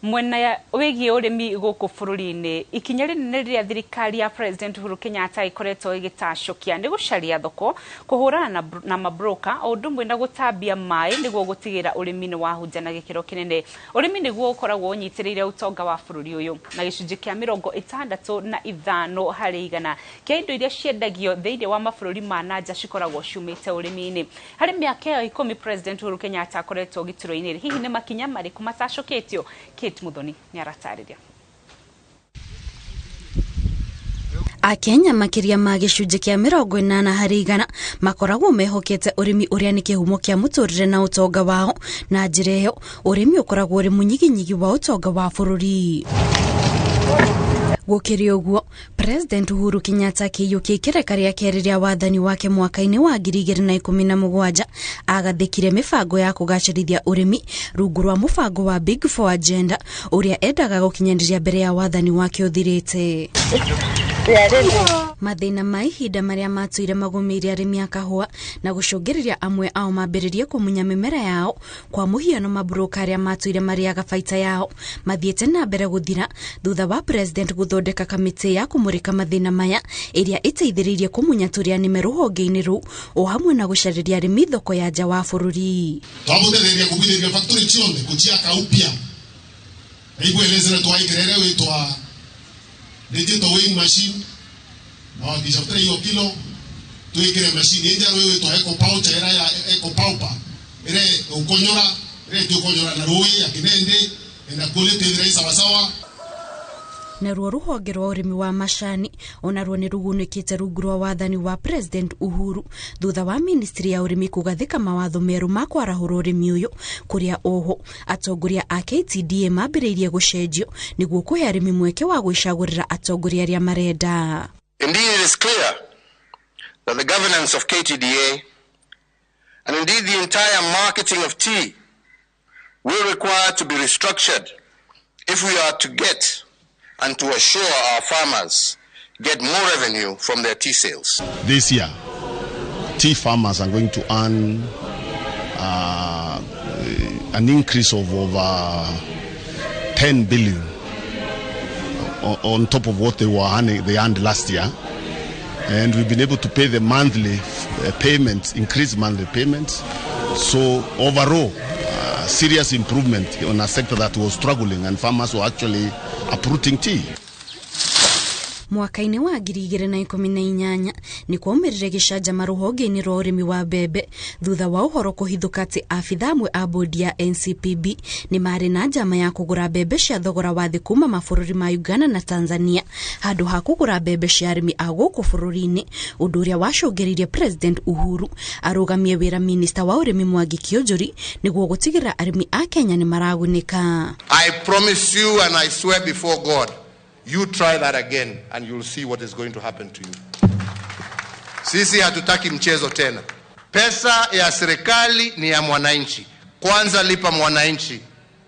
Mwena wĩgiĩ ũrĩmi gũkũ bũrũri-inĩ, ikinya rĩnene rĩrĩa thirikari ya President Uhuru Kenyatta ĩkoretwo ĩgĩtacũkia nĩ gũcaria thoko, kũhũrana na mabroka, o ũndũ ũmwe na gũtambia maĩ nĩguo gũtigĩrĩra ũrĩmi nĩ wahunja na gĩkĩro kĩnene. Ũrĩmi nĩguo ũkoragwo ũnyitĩrĩire ũtonga wa bũrũri ũyũ, na gĩcunjĩ kĩa 65% kĩa indo iria ciendagio thĩinĩ wa mabũrũri ma na nja cikoragwo ciumĩte ũrĩmi-inĩ. Harĩ mĩaka ĩyo 10 President Uhuru Kenyatta akoretwo gĩturwa-inĩ, hihi nĩ makinya marĩkũ matacũkĩtio? Kate Muthoni nĩ aratarĩria. Akenya makĩria ma gĩcunjĩ kĩa 80% makoragwo mehokete ũrĩmi ũrĩa nĩ kĩhumo kĩa mũtũrĩre na ũtonga wao, na njĩra ĩyo ũrĩmi ũkoragwo ũrĩ mũnyiginyigi wa ũtonga wa bũrũri. Gũkĩrĩ ũguo, President Uhuru Kenyatta akĩiyũkia ikereka rĩa kerĩ rĩa wathani wake mwaka-inĩ wa 2017 agathĩkire mĩbango ya kũgacĩrithia ũrĩmi rungu rwa mũbango wa Big Four Agenda ũrĩa endaga gũkinyanĩria mbere ya wathani wake ũthirĩte. Mathĩna ma ihinda marĩa matũire magũmĩire arĩmi a kahũa na gũcũngĩrĩria amwe ao mambĩrĩrie kũmunya mĩmera yao, kwa mũhiano mabroka arĩa matũire marĩaga baita yao mathiĩte na mbere gũthira thutha wa President gũthondeka kamĩtĩ ya kũmũrĩka mathĩna maya ĩrĩa ĩteithĩrĩirie kũmunya tũrĩa nĩme rũhonge-inĩ rũu o hamwe na gũcarĩria arĩmi thoko ya nja wa bũrũri. Twamũteithĩrĩria kũbithĩria factory ciothe kũciaka upya iguelezera twaikerere witwa digital weighing machine na wakisha hiyo kilo tuikire machine inja wewe to eco pouch era ya eco paupa ere ukonyora ere tukonyora na ruwe ya kinende enda quality ire sawa sawa. Naruo rũhonge rwa ũrĩmi wa macani onaruo nĩ rũgunĩkĩte rungu rwa wathani wa President Uhuru thutha wa ministry ya ũrĩmi kũgathĩka mawatho merũ ma kwarahũra ũrĩmi ũyũ, kũrĩa oho atongoria a KTDA mambĩrĩirie gũcenjio nĩguo kũhe arĩmi mweke wa gwĩcagũrĩra atongoria arĩa marenda. Indeed, it is clear that the governance of KTDA and indeed the entire marketing of tea will require to be restructured if we are to get and to assure our farmers get more revenue from their tea sales. This year, tea farmers are going to earn an increase of over 10 billion on top of what they were earning, they earned last year. And we've been able to pay the monthly payments, increase monthly payments. So overall, serious improvement on a sector that was struggling and farmers were actually uprooting tea. Mwaka-inĩ wa 2018 nĩ kwaumĩrire gĩcanjama rũhonge-inĩ rwa ũrĩmi wa mbembe thutha wa ũhoro kũhithũka atĩ abithaa amwe a bodi ya NCPB nĩ marĩ na njama ya kũgũra mbembe cia thogora wa thĩ kuma mabũrũri ma Uganda na Tanzania handũ ha kũgũra mbembe cia arĩmi a gũkũ bũrũri-inĩ, ũndũ ũrĩa wacũngĩrĩirie President Uhuru arũgamie wĩra minista wa ũrĩmi Mwangi Kĩũnjũri nĩguo gũtigĩrĩra arĩmi a Kenya nĩ maragunĩka. I promise you and I swear before God, you try that again and you'll see what is going to happen to you. Sisi hatutaki mchezo tena. Pesa ya serikali ni ya mwananchi. Kwanza lipa mwananchi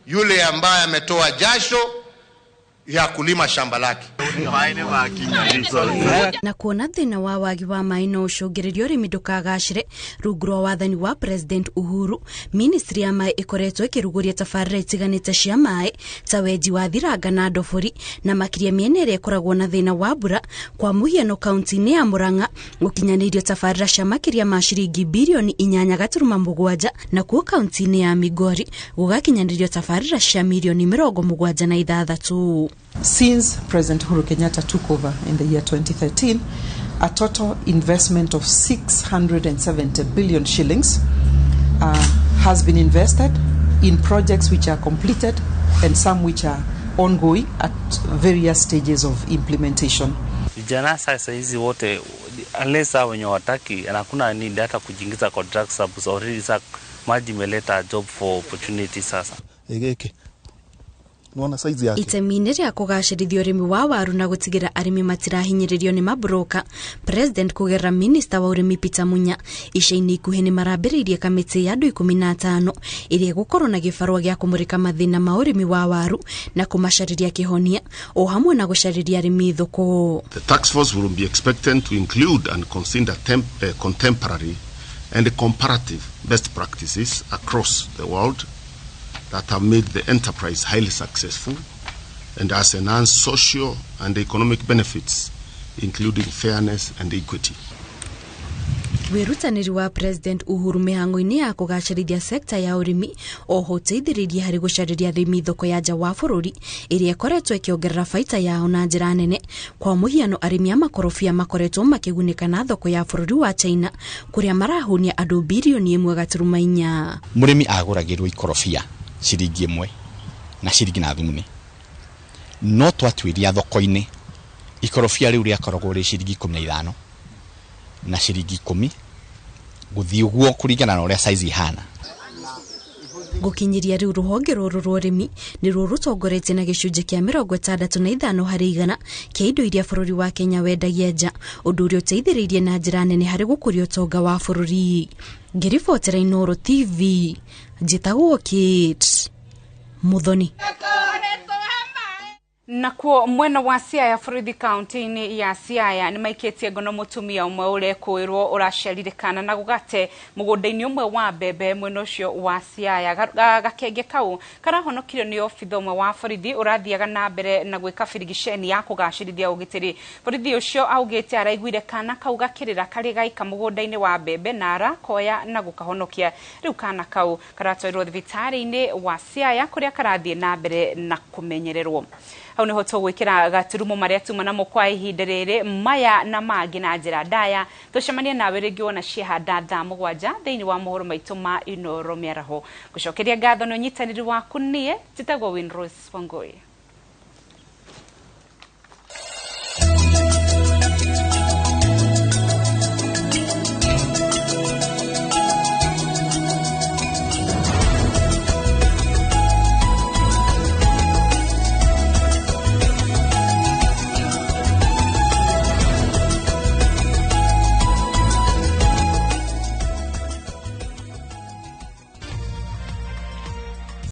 yule ambaye ametoa jasho ya kulima shamba lake. Na kuona thĩna wa wagi wa maĩ no ũcũngĩrĩrie ũrĩmi ndũkagacĩre rungu rwa wathani wa President Uhuru, ministry ya maĩ ĩkoretwo ĩkĩrugũria tabarĩra itiganĩte cia maĩ ta wenji wa Thiranga na Ndobori na makĩria mĩena ĩrĩa ĩkoragwo na thĩna wa mbura, kwa mũhiano kaunti-inĩ ya Murang'a gũkinyanĩirio tabarĩra cia makĩria ma ciringi birioni 8.7 nakuo kaunti-inĩ ya Migori gũgakinyanĩrio tabarĩra cia mirioni 76. Since President Uhuru Kenyatta took over in the year 2013, a total investment of 670 billion shillings has been invested in projects which are completed and some which are ongoing at various stages of implementation. Vijana sasa hizi wote unless hao wenye wataki na hakuna need hata kujiingiza kwa drugs abuse already, sasa maji imeleta job for opportunity sasa. Egeke nona size yake. Itemi-inĩ rĩa kũgacĩrithia ũrĩmi wa waru na gũtigĩrĩra arĩmi matirahinyĩrĩrio nĩ mabroka, President kũgerera minista wa ũrĩmi Peter Munya ica-inĩ ikuhĩ nĩ marambĩrĩirie kamĩtĩ ya andũ 15 ĩrĩa ĩgũkorwo na gĩbarũa gĩa kũmũrĩka mathĩna ma ũrĩmi wa waru na kũmacarĩria kĩhonia o hamwe na gũcarĩria arĩmi thoko. The task force will be expected to include and consider contemporary and comparative best practices across the world that have made the enterprise highly successful and has enhanced social and economic benefits, including fairness and equity. Wĩrutanĩri wa President Uhuru mĩhang'o-inĩ ya kũgacĩrithia sekta ya ũrĩmi oho ũteithĩrĩirie harĩ gũcarĩria arĩmi thoko ya nja wa bũrũri ĩrĩa ĩkoretwo ĩkĩongerera baita yao na njĩra nene. Kwa mũhiano, arĩmi a makorobia makoretwo makĩgunĩka na thoko ya bũrũri wa China kũrĩa marahũnia andũ birioni 1.4. Mũrĩmi agũragĩrwo ikorobia ciringi 1 na ciringi na thumuni, no twatuĩria thoko-inĩ ikorobia rĩu rĩakoragwo rĩ ciringi 15 na ciringi 10 gũthiĩ ũguo kũringana na ũrĩa size ihana. Gũkinyĩria rĩu rũhonge rũrũ rwa ũrĩmi nĩruo rũtongoretie na gĩcunjĩ kĩa 65 harĩ igana kĩa indo iria bũrũri wa Kenya wendagia nja, ũndũ ũrĩa ũteithĩrĩirie na njĩra nene harĩ gũkũria ũtonga wa bũrũri. Ngĩribotera Inooro TV, njĩtagwo Kate Muthoni. Nakuo mwena wa Siaya borithi kaunti-inĩ ya Siaya nĩ maikĩtie ngono mũtumia ũmwe ũrekũĩrwo ũraciarire kana na gũgate mũgũnda-inĩ ũmwe wa mbembe mwena ũcio wa Siaya. Gakenge kau karahonokirio nĩ obitha ũmwe wa borithi ũrathiaga na mbere na gwĩka birigiceni ya kũgacĩrithia ũgitĩri. Borithi ũcio augĩte araiguire kana kau gakĩrĩra karĩ gaika mũgũnda-inĩ wa mbembe na arakoya na gũkahonokia. Rĩu kana kau karatwarirwo thibitarĩ-inĩ wa Siaya kũrĩa karathiĩ na mbere na kũmenyererwo. Hau niho tũgwĩkĩra gaturumo marĩa tuma namo kwa ihinda rĩrĩ maya na mangĩ na njĩra ndaya. Tũcemanie nawe rĩngĩ wona ciahanda thaa 7 thĩinĩ wa mohoro maitũ ma Inooro mĩaraho. Gũcokeria ngatho nĩ ũnyitanĩri waku niĩ njĩtagwo Winrose Wangui.